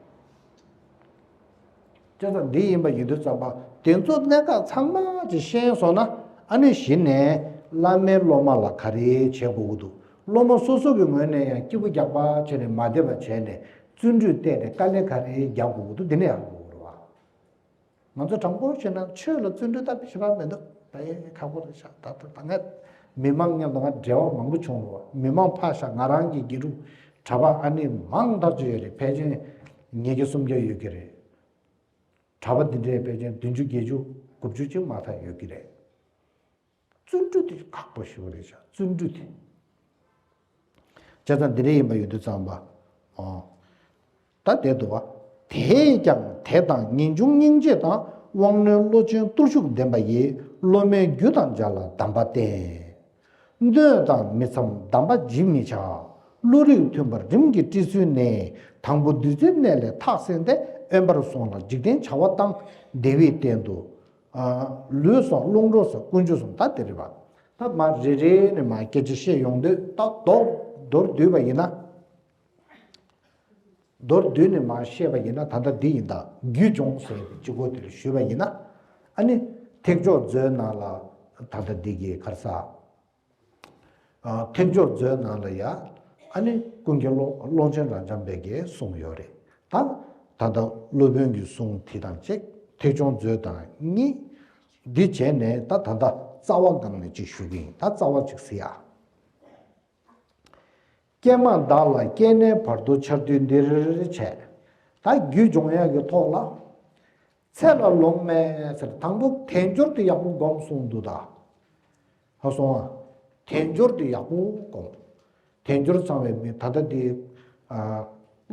ཙང་འདི་ཡིན་པ་ཡིན་དུས་ཙམ་པ་ དེ་ཚོ་གནད་འགག་ཚང་མ་ཅིག་ཤེས་སོང་ན། ཨ་ནི་གཞི་ནས་བླ་མའི་སློབ་མ་ལ་ག་རེ་བྱེད་དགོས་ཀྱི་འདུག་སློབ་མ་སོ་སོ་གི་ངོས་ནས་ཡང་སྐྱིད་པོ་རྒྱག་པ་བྱས་ནས་མ་བསྡད་པ་བྱས་ནས། བརྩོན་འགྲུས་བལྟས་ནས་དཀའ་ལས་ག་རེ་རྒྱག་དགོས་ཀྱི་འདུག་འདི་ནས་ཡང་དགོས་ཀྱི་རེད་བ། ང་ཚོ་དྲང་པོ་བཤད་ན་ཆོས་ལ་བརྩོན་འགྲུས་ལྟ་བུ་ཞེ་དྲག་མི་འདུག་ད་ཡེ་ཁག་པོ་རེད་ཤག་ད་ད་ད་ངས་མི་མང་མཉམ་དུ་ང་འབྲེལ་བ་མང་པོ་བྱུང་རེད་བ། མི་མང་ཕར་བཞག་ང་རང་གི་དགེ་ཕྲུག་གྲྭ་པ་ཨ་ནི་མང་དག་ཅིག་ཡོད་རེད། ཕལ་ཆེར་ཉིས་བརྒྱ་སུམ་བརྒྱ་ཡོད་ཀྱི་རེད། གྲྭ་པ་འདི་འདྲའི་ཕལ་ཆེར་བདུན་ཅུ་བརྒྱད་ཅུ་དགུ་བཅུ་ཅིག་མ་མཐའ་ཡོད་ཀྱི་རེད། བརྩོན་འགྲུས་དེ་ཁག་པོ་ཞེ་པོ་རེད་ཤག་བརྩོན་འགྲུས་དེ། བྱས་ཙང་འདི་འདྲ་ཡིན་པ་ཡོད་དུས་ཙམ་པ། ཨོ། ད་དེ་འདུག་བ། དེས་ཀྱང་དད་དང་ངེས་འབྱུང་སྙིང་རྗེ་དང་། དབང་རྣོན་བློ་ཆེན་བརྟུལ་ཞུགས་ལྡན་པ་ཡིས། སློབ་མའི་རྒྱུ་དང་སྦྱར་ལ་གདམས་པ་བསྟན། འདོད་དང་མི་འཚམ་གདམས་པ་བྱེད་མི་བྱ། བློ་རིག་མཐུན་པར་རིམ་གྱིས་ཀྲི་སུའི་གནས། དང་པོ་བདུད་རྩིའི་གནས་ལས་ཐག་བསྲིངས་ཏེ། དབེན་པར་སོང་ལ་འཇིག་རྟེན་བྱ་བ་བཏང་། དེ་བས་བསྟན་དུ། ཨ། ལུས་སམ་རླུང་འགྲོ་སམ་ཀུན་འབྱུང་སམ། ད་དེ་རེད་པ། ད་མ་རེ་རེ་ནས་མ་སྐད་ཆ་བཤད་ཡོང་དུས་ད་མདོར་མདོར་བསྡུས་པ་ཡིན་ན། མདོར་བསྡུས་ནས་མ་བཤད་པ་ཡིན་ན་ད་ལྟ་འདི་ཡིན། ད་རྒྱུད་སྦྱོང་ཟེར་གྱི་གཅིག་པོ་དེ་ལ་ཞུས་པ་ཡིན་ན། ཨ་ནི་ཐེག་མཆོག་མཛོད་ནང་ལ་ད་ལྟ་འདི་གི་ག་རེ་ཟ། ཨ། ཐེག་མཆོག་མཛོད་ནང་ལ་ཡ། ཨ་ནི་ཀུན་མཁྱེན་ཀློང་ཀློང་ཆེན་རབ་འབྱམས་པའི་གི་གསུང་ཡོད་རེད། ད་ད་ལྟ་སློབ་དཔོན་གྱི་གསུང་དེ་དང་གཅིག་ཐེག་མཆོག་མཛོད་དང་གཉིས། འདི་བྱས་ནས་ད་ད་ལྟ་རྩ་བ་སྒང་ནས་གཅིག་ཞུ་གི་ཡིན། ད་རྩ་བ་གཅིག་གཟིགས་ཨ། ཀྱེ་མ་བདག་ལ་སྐྱེ་གནས་བར་དོ་འཆར་དུས་འདིར་བྱས། ད་རྒྱུད་སྦྱོང་ཡག་གི་ཐོག་ལ། ཚེ་ལ་ལོང་མེད་ཟེར། དང་པོ་དལ་འབྱོར་དེ་ཡག་པོ་སྒོམ་གསུངས་འདུག་ད། ཧ་སོང་ཨ། དལ་འབྱོར་དེ་ཡག་པོ་སྒོམ། དལ་འབྱོར་ཚང་བའི་མི་ད་ལྟ་དེ། ཨ།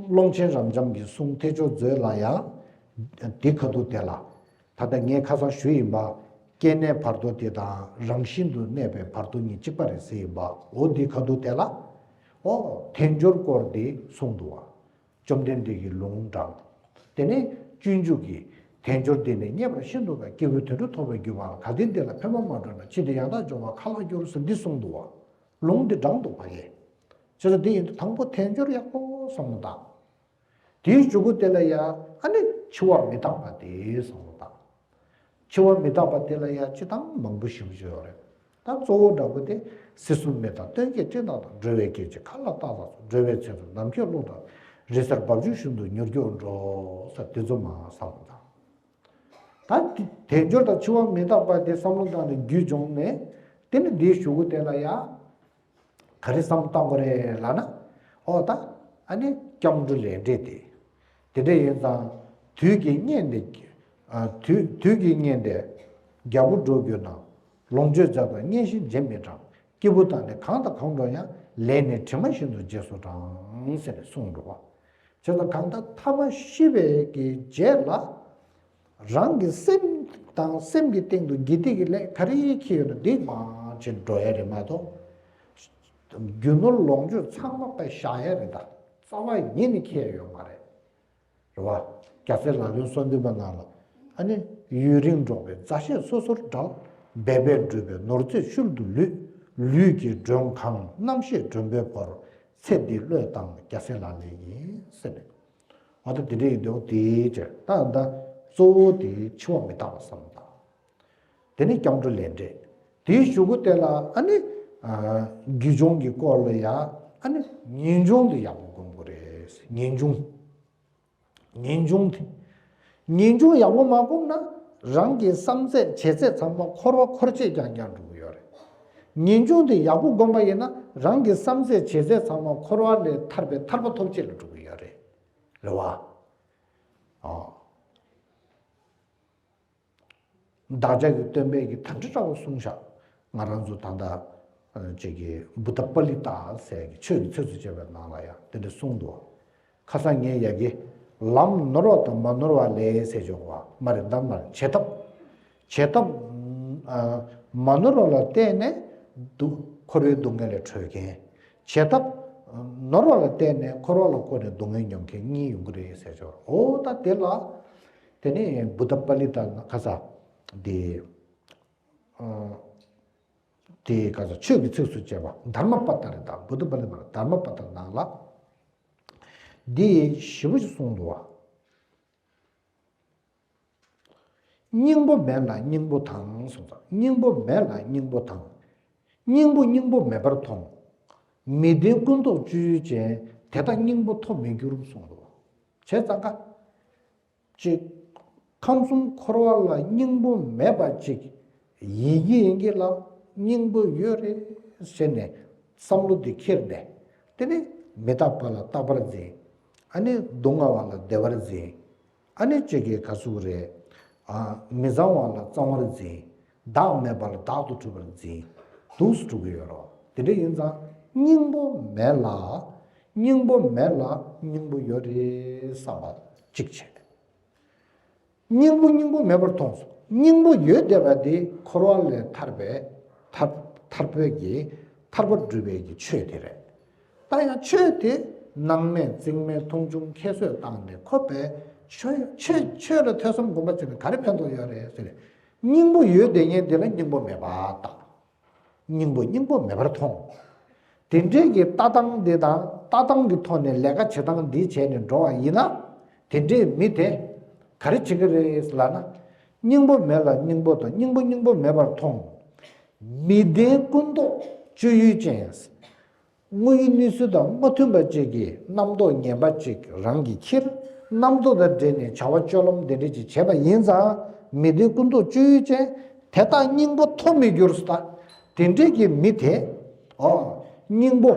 ཀློང་ཆེན་རབ་འབྱམས་ཀྱི་གསུང་ཐེག་མཆོག་མཛོད་ལ་ཡང་། དེ་ཁ་ཐུག་དེ་ལ། ད་ལྟ་ངས་ཁ་སང་ཞུས་ཡིན་པ། སྐྱེ་གནས་བར་དོ་དེ་དང་རང་བཞིན་དུ་གནས་པའི་བར་དོ་གཉིས་གཅིག་པ་རེད་ཟེར་ཡིན་པ། འོ་འདི་ཁ་ཐུག་དེ་ལ། ཨོ། དལ་འབྱོར་སྐོར་འདི་གསུངས་འདུག་བ། བཅོམ་ལྡན་འདས་ཀྱིས་ལུང་དྲངས། དེ་ནས་སྤྱོད་འཇུག་གིས་དལ་འབྱོར་འདི་ནི་རྙེད་པར་ཤིན་ཏུ་དཀའ། སྐྱེས་བུ་དོན་གྲུབ་ཐོབ་པར་འགྱུར་བ་ལ། གལ་ཏེ་འདི་ལ་ཕན་པར་མ་སྤྲོ་ན། ཕྱིས་འདིར་ཡང་དག་འབྱུང་བ་ག་ལ་འགྱུར་ཟེར་འདི་གསུངས་འདུག་བ། ལུང་འདི་དྲངས་འདུག་བ་ཡེ། བྱས་ཙང་འདི་ཡིན་དུས་དང་པོ་དལ་འབྱོར་ཡག་པོ་བསམ་བློ་བཏང་། དེའི་གཞུག་གུ་དེ་ལ་ཡ། ཨ་ནི་འཆི་བ་མི་རྟག་པ་དེ་བསམ་བློ་བཏང་། འཆི་བ་མི་རྟག་པ་དེ་ལ་ཡ་སྤྱིར་བཏང་མང་པོ་ཞེ་པོ་ཅིག་ཡོད་རེད། ད་གཙོ་བོ་འདྲ་པོ་དེ་སྲིད་གསུམ་མེ་དང་སྟོན་ཀའི་སྤྲིན་དག་དང་། འགྲོ་བའི་སྐད་ཅིག་མཁའ་ལ་རྟག་ལ་སོགས། འགྲོ་བའི་ཚེ་སྲོག་ནམ་མཁའི་རླུང་དང་། རི་སེལ་འབབ་ཆུ་བཞིན་དུ་མྱུར་མགྱོགས་འགྲོ་ཟེར། དེ་ཚོ་མ་བསམ་བློ་བཏང་། ད་དལ་འབྱོར་དང་འཆི་བ་མི་རྟག་པ་དེ་བསམ་བློ་བཏང་ནས་རྒྱུད་སྦྱོང་ནས། དེ་ནི་འདིའི་གཞུག་གུ་དེ་ལ་ཡ། ག་རེ་བསམ་བཏང་དགོས་རེད་ལབ་ན། ཨོ་ད། ཨ་ནི་སྐྱབས་འགྲོ་ལས་འབྲས་དེ། དེ་འདྲ་ཡིན་ཙང་། དུས་ཀྱི་གཉེན་དེ། ཨ། དུས་དུས་ཀྱི་གཉེན་དེ། རྒྱལ་པོ་འགྲོ་དགོས་ན། ལོངས་སྤྱོད་བྱ་དང་གཉེན་བཤེས་རྗེས་མི་འབྲང་། སྐྱེས་བུ་དག་ནི་གང་དང་གང་འགྲོ་ཡང་། ལས་ནི་གྲིབ་མ་བཞིན་དུ་རྗེས་སུ་འབྲང་། ཟེར་ནས་གསུངས་འདུག་བ། བྱས་ཙང་གང་ལྟར་ཐ་མ་ཤི་བའི་གི་རྗེས་ལ། རང་གི་སེམས་དང་སེམས་ཀྱི་སྟེང་དུ་དགེ་སྡིག་གི་ལས་ག་རེ་འཁྱེར་ཡོད་ན་འདི་མར་ཅིག་འགྲོ་ཡ་རེད་མ་གཏོགས། རྒྱུ་ནོར་ལོངས་སྤྱོད་ཚང་མ་པས་བཞག་ཡ་རེད། ད་རྩ་བ་ཉིད་ནས་འཁྱེར་ཡ་ཡོད་མ་རེད། རེད་བ། རྒྱལ་སྲས་ལག་ལེན་སོ་བདུན་པ་ནང་ལ། ཨ་ནི་ཡུན་རིང་འགྲོགས་པའི་མཛའ་བཤེས་སོ་སོར་འབྲལ། འབད་པས་བསྒྲུབས་པའི་ནོར་རྫས་ཤུལ་དུ་ལུས། ལུས་ཀྱི་མགྲོན་གང་རྣམ་ཤེས་མགྲོན་པོས་བོར། ཚེ་འདི་བློས་བཏང་རྒྱལ་སྲས་ལག་ལེན་ཡིན། ཟེར་ནས། ཨ། ད་དེ་འདྲ་ཡིན་དུས་དེའི་ཕྱིར་ད་ད་གཙོ་བོ་དེ་འཆི་བ་མི་རྟག་པ་བསམ་བློ་བཏང་། དེ་ནས་སྐྱབས་འགྲོ་ལས་འབྲས། དེའི་གཞུག་གུ་དེ་ལ་ཨ་ནི། ཨ། རྒྱུད་སྦྱོང་གི་སྐོར་ལ་ཡ། ཨ་ནི་ངེས་འབྱུང་དེ་ཡག་པོ་སྒོམ་དགོས་རེད། ངེས་འབྱུང་། ངེས་འབྱུང་དེ། ངེས་འབྱུང་ཡག་པོ་མ་སྒོམ་ན། རང་གི་བསམ་ཚད་བྱེད་ཚད་ཚང་མ་འཁོར་བ་འཁོར་བྱེད་རྐྱང་རྐྱང་འགྲོ་གི་ཡོད་རེད། ངེས་འབྱུང་དེ་ཡག་པོ་སྒོམ་པ་ཡིན་ན། རང་གི་བསམ་ཚད་བྱེད་ཚད་ཚང་མ་འཁོར་བ་ལས་ཐར་པའི་ཐར་པ་ཐོབ་བྱེད་ལ་འགྲོ་གི་ཡོད་རེད། རེད་བ། ཨ། བདག་ཅག་གི་སྟོན་པས་ཀྱི་དམ་ཁྲིད་འདྲ་བོ་གསུངས་ཤག་ང་རང་ཚོ་ད་ལྟ་ཅིག་གི་བུདྡྷ་པཱ་ལི་ཏ་ཟེར་གྱི་ཆོས་ཀྱི་ཚིགས་སུ་བཅད་པའི་ནང་ལ་ཡང་དེ་འདྲ་གསུངས་འདུག་ཁ་སང་ངས་ཡ་གི་ལམ་ནོར་བ་དང་མ་ནོར་བ་ལས་ཟེར་བྱུང་བ་མ་རེད། འདམ་མ་རེད། བྱེད་ཐབས། བྱེད་ཐབས། ཨ། མ་ནོར་བ་ལ་བརྟེན་ནས་སྡུག་འཁོར་བའི་སྡུག་བསྔལ་ལས་གྲོལ་མཁན། བྱེད་ཐབས། ནོར་བ་ལ་བརྟེན་ནས་འཁོར་བ་ལ་བསྐོར་ནས་སྡུག་བསྔལ་མྱོང་མཁན་གཉིས་ཡོང་གི་རེད་ཟེར་བྱུང་། འོ་ད་དེ་ལ། དེ་ནས་བུདྡྷ་པཱ་ལི་ཏ་ན་ཁ་ས་དེ། ཨ། དེ་ཁ་ས་ཆོས་ཀྱི་ཚིགས་སུ་བཅད་པ་དྷརྨ་པ་ཏ་རེད། ད་བུདྡྷ་པཱ་ལི་ཏ་མ་རེད། དྷརྨ་པ་ཏ་ནང་ལ་འདི་ཞེ་པོ་ཞིག་གསུངས་འདུག་བ། སྙིང་པོ་མེད་ལ་སྙིང་པོ་དང་གསུངས་སོ། སྙིང་པོ་མེད་ལ་སྙིང་པོ་དང་། སྙིང་པོ་སྙིང་པོ་མེད་པར་མཐོང་། མི་ལྡན་ཀུན་རྟོག་སྤྱོད་ཡུལ་ཅན། དེ་དག་སྙིང་པོ་ཐོབ་མི་འགྱུར་གསུངས་འདུག། བྱས་ཙང་ཀ་ཅིག་ཁམས་གསུམ་འཁོར་བ་ལ་སྙིང་པོ་མེད་པ་ཅིག་ཡིན་གྱི་ཡིན་གྱི་ལ། སྙིང་པོ་ཡོད་རེད་ཟེར་ནས་བསམ་བློ་འདི་འཁྱེར་ནས། དེ་ནི་མི་རྟག་པ་ལ་རྟག་པར་འཛིན། ཨ་ནི་སྡུག་བསྔལ་བ་ལ་བདེ་བར་འཛིན། ཨ་ནི་ཅིག་གིས་ག་ཟེར་རེད། ཨ། མི་གཙང་བ་ལ་གཙང་བར་འཛིན། བདག་མེད་པ་ལ་བདག་ཏུ་གྲུབ་པར་འཛིན། འདུག་སེ་འགྲོ་གི་ཡོད་རེད། དེ་འདྲ་ཡིན་ཙང་སྙིང་པོ་མེད་ལ། སྙིང་པོ་མེད་ལ་སྙིང་པོ་ཡོད་རེད་བསམ་པ་གཅིག་བྱས། སྙིང་པོ་སྙིང་པོ་མེད་པར་མཐོང་སོང་། སྙིང་པོ་ཡོད་བསྡད་པ་དེ་འཁོར་བ་ལས་ཐར་པའི་ཐར་ཐར་པའི་གི་ཐར་པ་སྒྲུབ་པའི་གི་ཆོས་དེ་རེད། ད་ཡང་ཆོས་དེ་སྣང་མེད་རྩིང་མེད་མཐོང་ཆུང་ཁྱད་གསོད་བཏང་ནས་ཁོ་པས་ཆོས་ཆོས་ཆོས་ལ་ཐོས་བསམ་སྒོམ་པ་བྱས་ནས་ག་རེ་ཕན་ཐོགས་ཡོད་རེད་ཟེར། སྙིང་པོ་ཡོད་བསྡད་མཁན་དེ་ལ་སྙིང་པོ་མེད་པ་དང་། སྙིང་པོ་སྙིང་པོ་མེད་པར་མཐོང་། དེ་འདྲའི་གི་ལྟ་སྟངས་འདི་དང་ལྟ་སྟངས་ཀྱི་ཐོག་ནས་ལས་ཀ་བྱེད་སྟངས་འདི་བྱས་ནས་འགྲོ་བ་ཡིན་ན། དེ་འདྲའི་མི་དེ་ག་རེ་བྱེད་ཀྱི་རེད་ལབ་ན། སྙིང་པོ་མེད་ལ་སྙིང་པོ་དང་སྙིང་པོ་སྙིང་པོ་མེད་པར་མཐོང་། མི་ལྡན་ཀུན་རྟོག་སྤྱོད་ཡུལ་ཅན། དངོས་ཡུལ་གནས་ཚུལ་དང་མ་མཐུན་པ་ཅིག་གི་རྣམ་རྟོག་ངན་པ་ཅིག་རང་གིས་འཁྱེར། རྣམ་རྟོག་དང་འབྲེལ་ནས་བྱ་བ་སྤྱོད་ལམ་དེ་འདྲ་ཅིག་བྱས་པ་ཡིན་ཙང་། མི་ལྡན་ཀུན་རྟོག་སྤྱོད་ཡུལ་ཅན། དེ་དག་སྙིང་པོ་ཐོབ་མི་འགྱུར་ཟེར། ད་དེ་འདྲའི་གི་མི་དེ། ཨོ། སྙིང་པོ།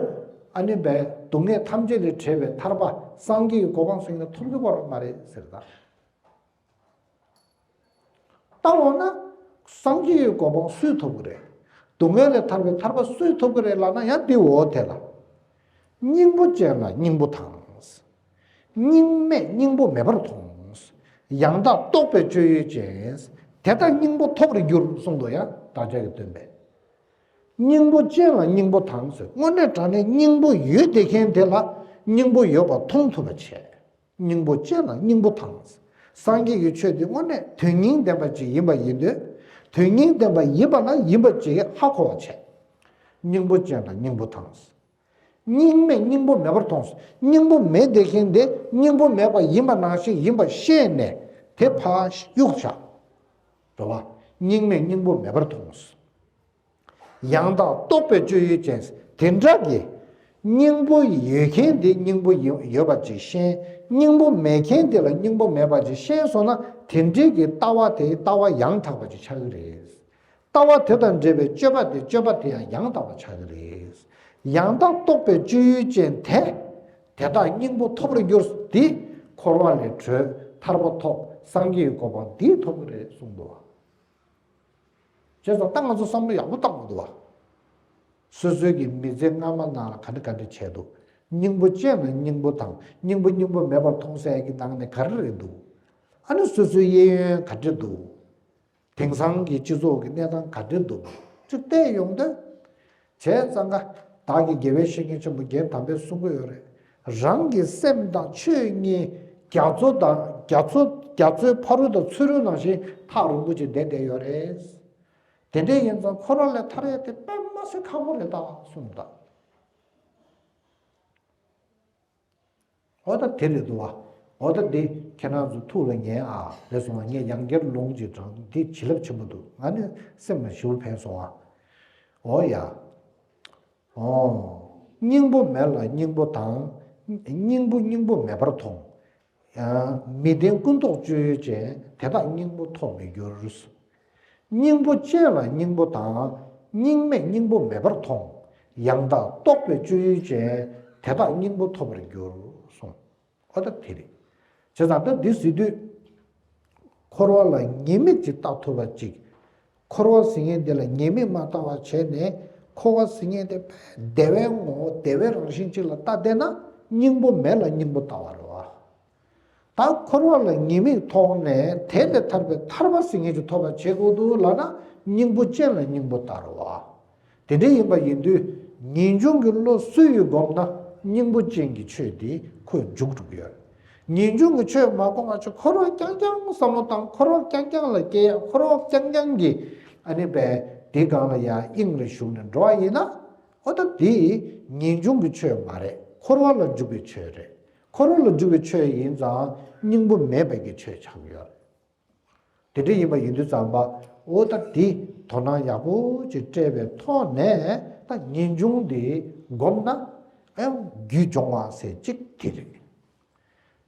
ཨ་ནི་བས་སྡུག་བསྔལ་ཐམས་ཅད་ལས་བྲལ་བའི་ཐར་པ་སངས་རྒྱས་ཀྱི་གོ་འཕང་ཟེར་མཁན་ཐོབ་ཀྱི་ཡོད་མ་རེད་ཟེར་ད། ལྟ་འོང་ན། སངས་རྒྱས་ཀྱི་གོ་འཕང་སུས་ཐོབ་ཀྱི་རེད། སྡུག་བསྔལ་ལས་ཐར་བའི་ཐར་པ་སུས་ཐོབ་ཀྱི་རེད་ལབ་ན་ཡང་དེ་འོ་དེ་ལ། སྙིང་པོ་ཅན་ལ་སྙིང་པོ་དང་། སྙིང་མེད་སྙིང་པོ་མེད་པར་མཐོང་། ཡང་དག་རྟོག་པའི་སྤྱོད་ཡུལ་ཅན། དེ་དག་སྙིང་པོ་ཐོབ་པར་འགྱུར་གསུངས་འདུག་ཡང་བདག་ཅག་གི་སྟོན་པས། སྙིང་པོ་ཅན་ལ་སྙིང་པོ་དང་ཟེར། དངོས་གནས་དྲང་གནས་སྙིང་པོ་ཡོད་བསྡད་མཁན་དེ་ལ་སྙིང་པོ་ཡོད་པ་མཐོང་ཐུབ་པ་བྱས། སྙིང་པོ་ཅན་ལ་སྙིང་པོ་དང་། སངས་རྒྱས་ཀྱི་ཆོས་འདི་དངོས་གནས་དོན་སྙིང་ལྡན་པ་ཅིག་ཡིན་པ་ཡིན་དུས། དོན་སྙིང་ལྡན་པ་ཡིན་པ་ལ་ཡིན་པ་ཅིག་ཧ་གོ་བ་བྱས། སྙིང་པོ་ཅན་ལ་སྙིང་པོ་དང་། སྙིང་མེད་སྙིང་པོ་མེད་པར་མཐོང་། སྙིང་པོ་མེད་བསྡད་མཁན་དེ་སྙིང་པོ་མེད་པ་ཡིན་པ་ནང་བཞིན་ཡིན་པ་ཤེས་ནས་དེ་ཕར་གཡུག་བཞག། རེད་བ། སྙིང་མེད་སྙིང་པོ་མེད་པར་མཐོང་། ཡང་དག་རྟོག་པའི་སྤྱོད་ཡུལ་ཅན། དེ་འདྲ་གི་སྙིང་པོ་ཡོད་མཁན་དེ་སྙིང་པོ་ཡོད་ཡོད་པ་ཅིག་ཤེས། སྙིང་པོ་མེད་མཁན་དེ་ལ་སྙིང་པོ་མེད་པ་ཅིག་ཤེས་སོང་ན། དེ་འདྲའི་གི་ལྟ་བ་དེ་ལྟ་བ་ཡང་དག་པ་ཅིག་ཆགས་ཀྱི་རེད། ལྟ་བ་དེ་དང་འབྲེལ་བའི་སྤྱོད་པ་དེ་སྤྱོད་པ་དེ་ཡང་ཡང་དག་པ་ཆགས་ཀྱི་རེད། ཡང་དག་རྟོག་པའི་སྤྱོད་ཡུལ་ཅན་དེ། དེ་དག་སྙིང་པོ་ཐོབ་པར་འགྱུར། དེ་འཁོར་བ་ལས་གྲོལ། ཐར་པ་ཐོབ། སངས་རྒྱས་ཀྱི་གོ་འཕང་འདི་ཐོབ་ཀྱི་རེད་གསུངས་འདུག་བ། བྱས་ཙང་ད་ང་ཚོ་བསམ་བློ་ཡག་པོ་བཏང་དགོས་འདུག་བ། སོ་སོའི་གི་མི་ཚེ་སྔ་མ་ནང་ལ་ག་འདྲ་ག་འདྲ་བྱས་འདུག། སྙིང་པོ་ཅན་ལ་སྙིང་པོ་དང་སྙིང་པོ་སྙིང་པོ་མེད་པར་མཐོང་ས་གི་ནང་ནས་ག་རེ་རེད་འདུག། ཨ་ནི་སོ་སོའི་གཡས་གཡོན་ག་འདྲ་འདུག། དེང་སང་གི་སྤྱི་ཚོགས་ཀྱི་གནས་སྟངས་ག་འདྲ་འདུག་ཅིག་བལྟས་ཡོང་དུས། བྱས་ཙང་ཀ་བདག་གིས་དགེ་བའི་བཤེས་གཉེན་ཆེན་པོ་རྒན་དམ་པས་གསུང་གི་ཡོད་རེད། རང་གི་སེམས་དང་ཆོས་གཉིས་རྒྱ་མཚོ་དང་རྒྱ་མཚོ་རྒྱ་མཚོའི་ཕ་རོལ་དང་ཚུ་རོལ་ནང་བཞིན་ཐག་རིང་པོ་ཅིག་བསྡད་བསྡད་ཡོད་རེད། དེ་འདྲ་ཡིན་ཙང་འཁོར་བ་ལས་ཐར་ཡས་དེ་དཔེ་མ་སྲིད་ཁག་པོ་རེད་ད་གསུངས་ད། འོ་ད་དེ་རེད་འདུག་བ། འོ་ད་འདི་ཁྱེད་རང་ཚོ་ཐུགས་ལ་ཉན་ཨ་རེད་སོང་བ། ངས་ཡང་བསྐྱར་ལུང་ཅིག་དྲངས། འདི་བྱིན་རླབས་ཆེན་པོ་འདུག། ང་ནི་སེམས་ལ་ཞེ་པོ་ཕན་སོང་ཨ། འོ་ཡ། འོ། སྙིང་པོ་མེད་ལ་སྙིང་པོ་དང་། སྙིང་པོ་སྙིང་པོ་མེད་པར་མཐོང་། ཡང་མི་ལྡན་ཀུན་རྟོག་སྤྱོད་ཡུལ་ཅན། དེ་དག་སྙིང་པོ་ཐོབ་མི་འགྱུར། སྙིང་པོ་ཅན་ལ་སྙིང་པོ་དང་། སྙིང་མེད་སྙིང་པོ་མེད་པར་མཐོང་། ཡང་དག་རྟོག་པའི་སྤྱོད་ཡུལ་ཅན། དེ་དག་སྙིང་པོ་ཐོབ་པར་འགྱུར་གསུངས། འོ་ད་དེ་རེད། བྱས་ཙང་ད་འདི་ཟེར་དུས། འཁོར་བ་ལ་ཉེས་དམིགས་ཅིག་བལྟ་ཐུབ་པ་ཅིག། འཁོར་བ་ཟེར་མཁན་འདི་ལ་ཉེས་དམིགས་མ་བལྟ་བ་བྱས་ནས། འཁོར་བ་ཟེར་མཁན་དེ་བདེ་བའི་ངོ་བོ་བདེ་བའི་རང་བཞིན་ཅིག་ལ་བལྟ་བསྡད་ན། སྙིང་པོ་མེད་ལ་སྙིང་པོ་ལྟ་བ་རེད་བ། ད་འཁོར་བ་ལ་ཉེས་དམིགས་ཐོག་ནས་དེ་ལས་ཐར་པའི་ཐར་པ་ཟེར་མཁན་ཅིག་ཐོབ་པ་བྱེད་དགོས་འདུག་ལབ་ན། སྙིང་པོ་ཅན་ལ་སྙིང་པོ་ལྟ་རེད་བ། དེ་འདྲ་ཡིན་པ་ཡིན་དུས། ངེས་འབྱུང་གི་བློ་སུ་ཡིས་བསྒོམས་ན་སྙིང་པོ་ཅན་གྱི་ཆོས་དེ་ཁོས་འཇུག་འགྲོ་གི་ཡོད། ངེས་འབྱུང་གི་ཆོས་མ་བསྒོམས་པ་ཅིག་འཁོར་བ་རྐྱང་རྐྱང་བསམ་བློ་བཏང་། འཁོར་བ་རྐྱང་རྐྱང་ལ་སྐྱེ་ཡ། འཁོར་བ་རྐྱང་རྐྱང་གི་ཨ་ནི་བས་དེ་སྒང་ལ་ཡ་དབྱིངས་ལ་ཞུགས་ནས་འགྲོ་བ་ཡིན་ན། འོ་ད་དེ་ངེས་འབྱུང་གི་ཆོས་མ་རེད། འཁོར་བ་ལ་འཇུག་པའི་ཆོས་རེད། འཁོར་བ་ལ་འཇུག་པའི་ཆོས་ཡིན་ཙང་སྙིང་པོ་མེད་པའི་གི་ཆོས་ཆགས་ཡོད་རེད། དེ་འདྲ་ཡིན་པ་ཡིན་དུས་ཙམ་པ། འོ་ད་དེ་དོ་སྣང་ཡག་པོ་ཅིག་སྤྲད་པའི་ཐོག་ནས་ད་ངེས་འབྱུང་དེ་བསྒོམས་ན་ཨེ་རྒྱུད་སྦྱོང་བ་ཟེར་གཅིག་དེ་རེད།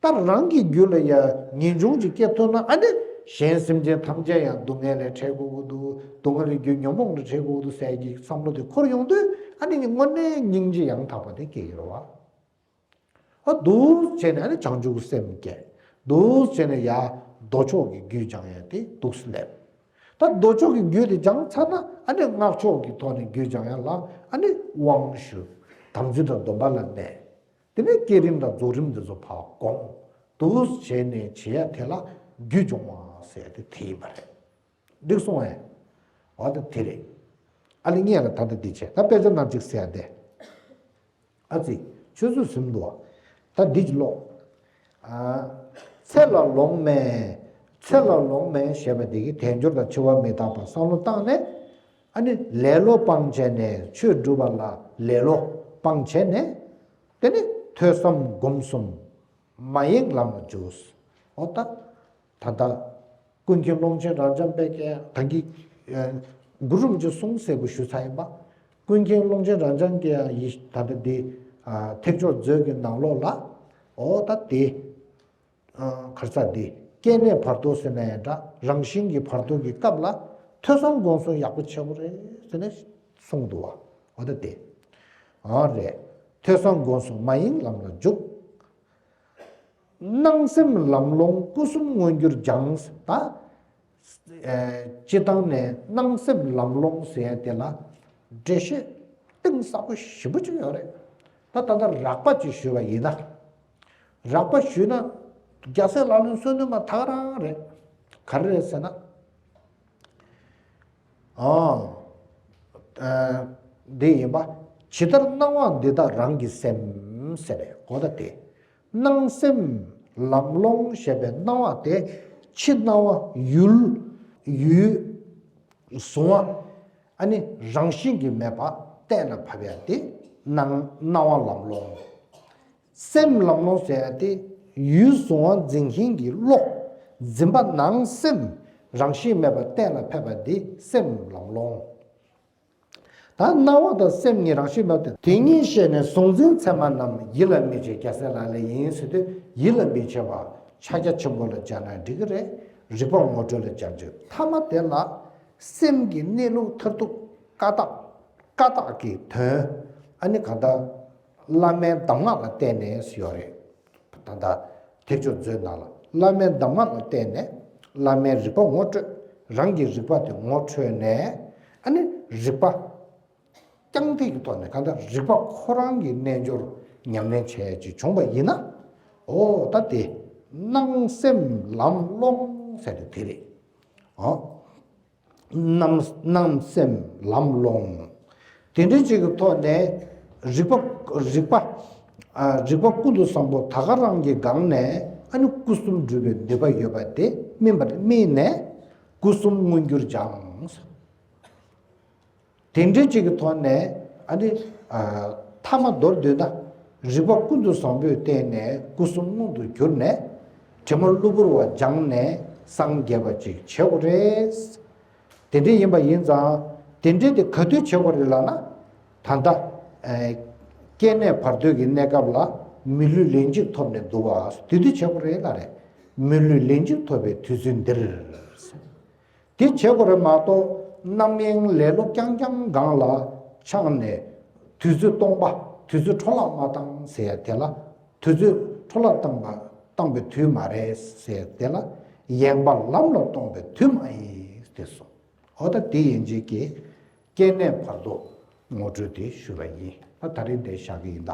ད་རང་གི་རྒྱུད་ལ་ཡང་ངེས་འབྱུང་ཅིག་སྐྱེ་ཐུབ་ན། ཨ་ནི་གཞན་སེམས་ཅན་ཐམས་ཅད་ཡང་སྡུག་བསྔལ་ལས་བྲལ་དགོས་ཀྱི་འདུག་སྡུག་བསྔལ་གྱི་རྒྱུ་ཉོན་མོངས་ལས་བྲལ་དགོས་ཀྱི་འདུག་ཟེར་གྱི་བསམ་བློ་དེ་འཁོར་ཡོང་དུས། ཨ་ནི་དངོས་གནས་སྙིང་རྗེ་ཡང་དག་པ་དེ་སྐྱེ་ཡོང་བ། ཨ་འདུག་བྱས་ནས་ཨ་ནི་བྱང་ཆུབ་སེམས་སྐྱེ། འདུག་བྱས་ནས་ཡར་མདོ་ཕྱོགས་ཀྱི་རྒྱུད་སྦྱང་ཡ་དེ་འདུག་སླེབས། ད་མདོ་ཕྱོགས་ཀྱི་རྒྱུད་དེ་སྦྱངས་ཚར་ན། ཨ་ནི་སྔགས་ཕྱོགས་ཀྱི་ཐོག་ནས་རྒྱུད་སྦྱང་ཡ་ལ་ཨ་ནི་དབང་ཞུ། དམ་ཚིག་དང་སྡོམ་པ་ལ་གནས། དེ་ནས་བསྐྱེད་རིམ་དང་རྫོགས་རིམ་དེ་ཚོ་ཕར་སྒོམ། འདུག་བྱས་ནས་བྱེད་ཡ་དེ་ལ་རྒྱུད་སྦྱོང་བ་ཟེར་ཡ་དེ་དེ་ཡིན་པ་རེད། འགྲིག་སོང་ངས། འོ་ད་དེ་རེད། ཨ་ལེ་ངས་ལ་ད་ལྟ་འདི་བྱས། ད་དཔེ་ཆ་ནང་གཅིག་གསལ་བསྡད། ཨ་ཙི། ཆུ་ཚོད་ཟིན་འདུག་ད་འདི་ཅིག་ཀློག་ཨ། ཚེ་ལ་ལོང་མེད། ཚེ་ལ་ལོང་མེད་ཞེས་པ་འདི་གི་དལ་འབྱོར་དང་འཆི་བ་མི་རྟག་པ་བསམ་བློ་བཏང་ནས། ཨ་ནི་ལེ་ལོ་སྤང་བྱས་ནས། ཆོས་སྒྲུབ་པ་ལ་ལེ་ལོ་སྤང་བྱས་ནས། དེ་ནི་ཐོས་བསམ་སྒོམ་གསུམ་མ་ཡེངས་ལམ་ལ་འཇུག་འོ་ད། ད་ལྟ་ཀུན་མཁྱེན་ཀློང་ཆེན་རབ་འབྱམས་པས་ཀྱང་ད་གིན་གུ་རུ་རིན་པོ་ཆེས་གསུངས་ཟེར་བ་ཞུས་ཚར་ཡིན་པ། ཀུན་མཁྱེན་ཀློང་ཆེན་རབ་འབྱམས་ཀྱིས་ཡང་ཡི་ད་ལྟ་འདི་ཨ་ཐེག་མཆོག་མཛོད་ཀྱི་ནང་ལོགས་ལ། འོ་ད་དེ་ཨ་ག་རེ་ཟེར། འདི་སྐྱེ་གནས་བར་དོ་ཟེར་ན་ཡང་འདྲ། རང་བཞིན་གྱི་བར་དོ་གི་སྐབས་ལ་ཐོས་བསམ་སྒོམ་གསུམ་ཡག་པོ་བྱེད་དགོས་རེད་ཟེར་ནས་གསུངས་འདུག་བ། འོ་ད་དེ་ཨ་རེད། ཐོས་བསམ་སྒོམ་གསུམ་མ་ཡེངས་ལམ་ལ་འཇུག་སྣང་སེམས་ལམ་སློང་སྐུ་གསུམ་མངོན་གྱུར་སྦྱངས། ད་ཨེ་སྤྱིར་བཏང་ནས་སྣང་སེམས་ལམ་སློང་ཟེར་ཡ་དེ་ལ་འགྲེལ་བཤད་གཏིང་ཟབ་པོ་ཞེ་པོ་ཅིག་ཡོད་རེད། ད་ད་ལྟ་རགས་པ་ཅིག་ཞུས་པ་ཡིན་ན། རགས་པ་ཞུས་ན་རྒྱལ་སྲས་ལག་ལེན་གསོལ་འདེབས་མ་ཐག་རང་རེད། ག་རེ་རེད་ཟེར་ན། ཨ་ཨ་འདི་ཡིན་པ། ཇི་ལྟར་སྣང་བ་འདི་དག་རང་གི་སེམས་ཟེར་རེད། གོ་ད་དེ། སྣང་སེམས་ལམ་སློང་ཞེས་པའི་སྣང་བ་དེ། ཕྱི་སྣང་བ་ཡུལ། ཡུལ་གཟུང་བ། ཨ་ནི་རང་བཞིན་གྱིས་མེད་པ་གཏན་ལ་ཕབ་ཡ་དེ་སྣང་སྣང་བ་ལམ་སློང་། སེམས་ལམ་སློང་ཟེར་ཡ་དེ་ཡུལ་གཟུང་བ་འཛིན་མཁན་གྱི་བློ། འཛིན་པ་ནང་སེམས་རང་བཞིན་མེད་པ་གཏན་ལ་ཕབ་པ་དེ་སེམས་ལམ་སློང་། ད་སྣང་བ་དང་སེམས་གཉིས་རང་བཞིན་མེད་པ་དེ། དེ་ཉིད་ཤེས་ནས་གཟུང་འཛིན་མཚན་མ་རྣམས་ཡིད་ལ་མི་བྱེད་རྒྱལ་སྲས་ལག་ལེན་ཡིན་ཟེར་དུས། ཡིད་ལ་མི་བྱེད་པ་ཕྱག་རྒྱ་ཆེན་པོ་ལ་སྦྱར་ན་འགྲིག་གི་རེད། རིག་པ་ངོ་སྤྲོད་ལ་སྦྱར་རྒྱུ། ཐ་མ་དེ་ལ་སེམས་ཀྱི་གནས་ལུགས་མཐར་ཐུག་ཀ་དག་ཀ་དག་གི་དོན། ཨ་ནི་གང་ལྟར་བླ་མའི་གདམས་ངག་ལ་བརྟེན་ནས་ཡོད་རེད། ད་ལྟ་ཐེག་མཆོག་མཛོད་ནང་ལ་བླ་མའི་གདམས་ངག་ལ་བརྟེན་ནས། བླ་མའི་རིག་པ་ངོ་སྤྲོད། རང་གི་རིག་པ་དེ་ངོ་འཕྲོད་ནས། ཨ་ནི་རིག་པ་རྐྱང་སྟེང་གི་ཐོག་ནས་གང་ལྟར་རིག་པ་ཁོ་རང་གི་རྣལ་འབྱོར་ཉམས་ལེན་བྱས་ཅིག་བྱུང་བ་ཡིན་ན། འོ་ད་དེ་སྣང་སེམས་ལམ་སློང་ཟེར་དེ་དེ་རེད། ཨོ། སྣང་སྣང་སེམས་ལམ་སློང་། དེ་འདྲའི་ཅིག་གི་ཐོག་ནས་རིག་པ་རིག་པ་ཨ་རིག་པ་ཀུན་ཏུ་བཟང་པོ་ད་ག་རང་གི་སྒང་ནས། ཨ་ནི་སྐུ་གསུམ་སྒྲུབ་པའི་ནུས་པ་ཡོད་པ་དེ་སྨིན་པར་སྨིན་ནས་སྐུ་གསུམ་མངོན་གྱུར་སྦྱངས། དེ་འདྲའི་ཅིག་གི་ཐོག་ནས། ཨ་ནི་ཨ་ཐ་མ་མདོར་བསྡུས་ན། རིག་པ་ཀུན་ཏུ་བཟང་པོས་བརྟེན་ནས་སྐུ་གསུམ་མངོན་དུ་གྱུར་ནས། དྲི་མ་གློ་བུར་བ་སྦྱངས་ནས་སངས་རྒྱས་པ་ཅིག་བྱེད་དགོས་རེད། དེ་འདྲ་ཡིན་པ་ཡིན་ཙང་། དེ་འདྲ་དེ་ག་དུས་བྱེད་དགོས་རེད་ལབ་ན། ད་ལྟ་ཨེ་སྐྱེ་གནས་བར་དོའི་གནས་སྐབས་ལ་མི་ལུས་ལན་གཅིག་ཐོབ་ནས་འདུག་བ། དེ་དུས་བྱེད་དགོས་རེད་ལབ་རེད། མི་ལུས་ལན་གཅིག་ཐོབ་པའི་དུས་ཚོད་འདིར། དེ་བྱེད་དགོས་རེད་མ་གཏོགས། རྣམ་གཡེང་ལེ་ལོ་རྐྱང་རྐྱང་སྒང་ལ་ཆགས་ནས། དུས་ཚོད་སྟོང་པ། དུས་ཚོད་འཕྲོ་བརླག་མ་བཏང་ཟེར་ཡ་དེ་ལ། དུས་ཚོད་འཕྲོ་བརླག་བཏང་པ་བཏང་པའི་དུས་མ་རེད་ཟེར་ཡ་དེ་ལ། ཡེངས་པ་ལམ་ལ་གཏོང་པའི་དུས་མ་ཡིན་ཟེར་གསུངས། འོ་ད་དེ་ཡན་ཆད་ཀྱི་སྐྱེ་གནས་བར་དོ་ངོ་སྤྲོད་དེ་ཞུས་པ་ཡིན། ད་ད་རིང་འདིར་བཞག་གི་ཡིན་ད།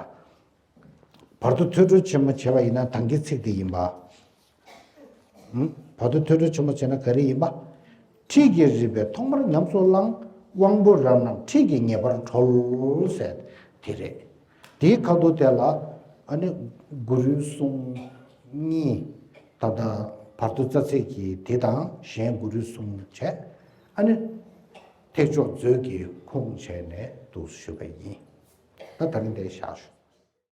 བར་དོ་ཐོས་གྲོལ་ཆེན་མོ་བྱས་པ་ཡིན་ན་ད་གིན་ཚིག་དེ་ཡིན་པ། ཨུམ། བར་དོ་ཐོས་གྲོལ་ཆེན་མོ་བྱས་ན་ག་རེ་ཡིན་པ། ཁྲིད་ཀྱི་རིམ་པས་ཐོག་མར་ཉམས་སུ་བླང་། དབང་པོ་རབ་རྣམས་ཁྲིད་ཀྱིས་ངེས་པར་གྲོལ་ཟེར་དེ་རེད། དེའི་ཁ་ཐུག་དེ་ལ་ཨ་ནི་གུ་རུའི་གསུང་གཉིས། ད་ལྟ་བར་དོ་རྩ་ཚིག་གི་དེ་དང་གཞན་གུ་རུའི་གསུང་བྱས། ཨ་ནི་ཐེག་མཆོག་མཛོད་ཀྱི་ཁུངས་བྱས་ནས་འདུག་ཞུས་པ་ཡིན། ད་ད་རིང་འདིར་བཞག་ཞུ།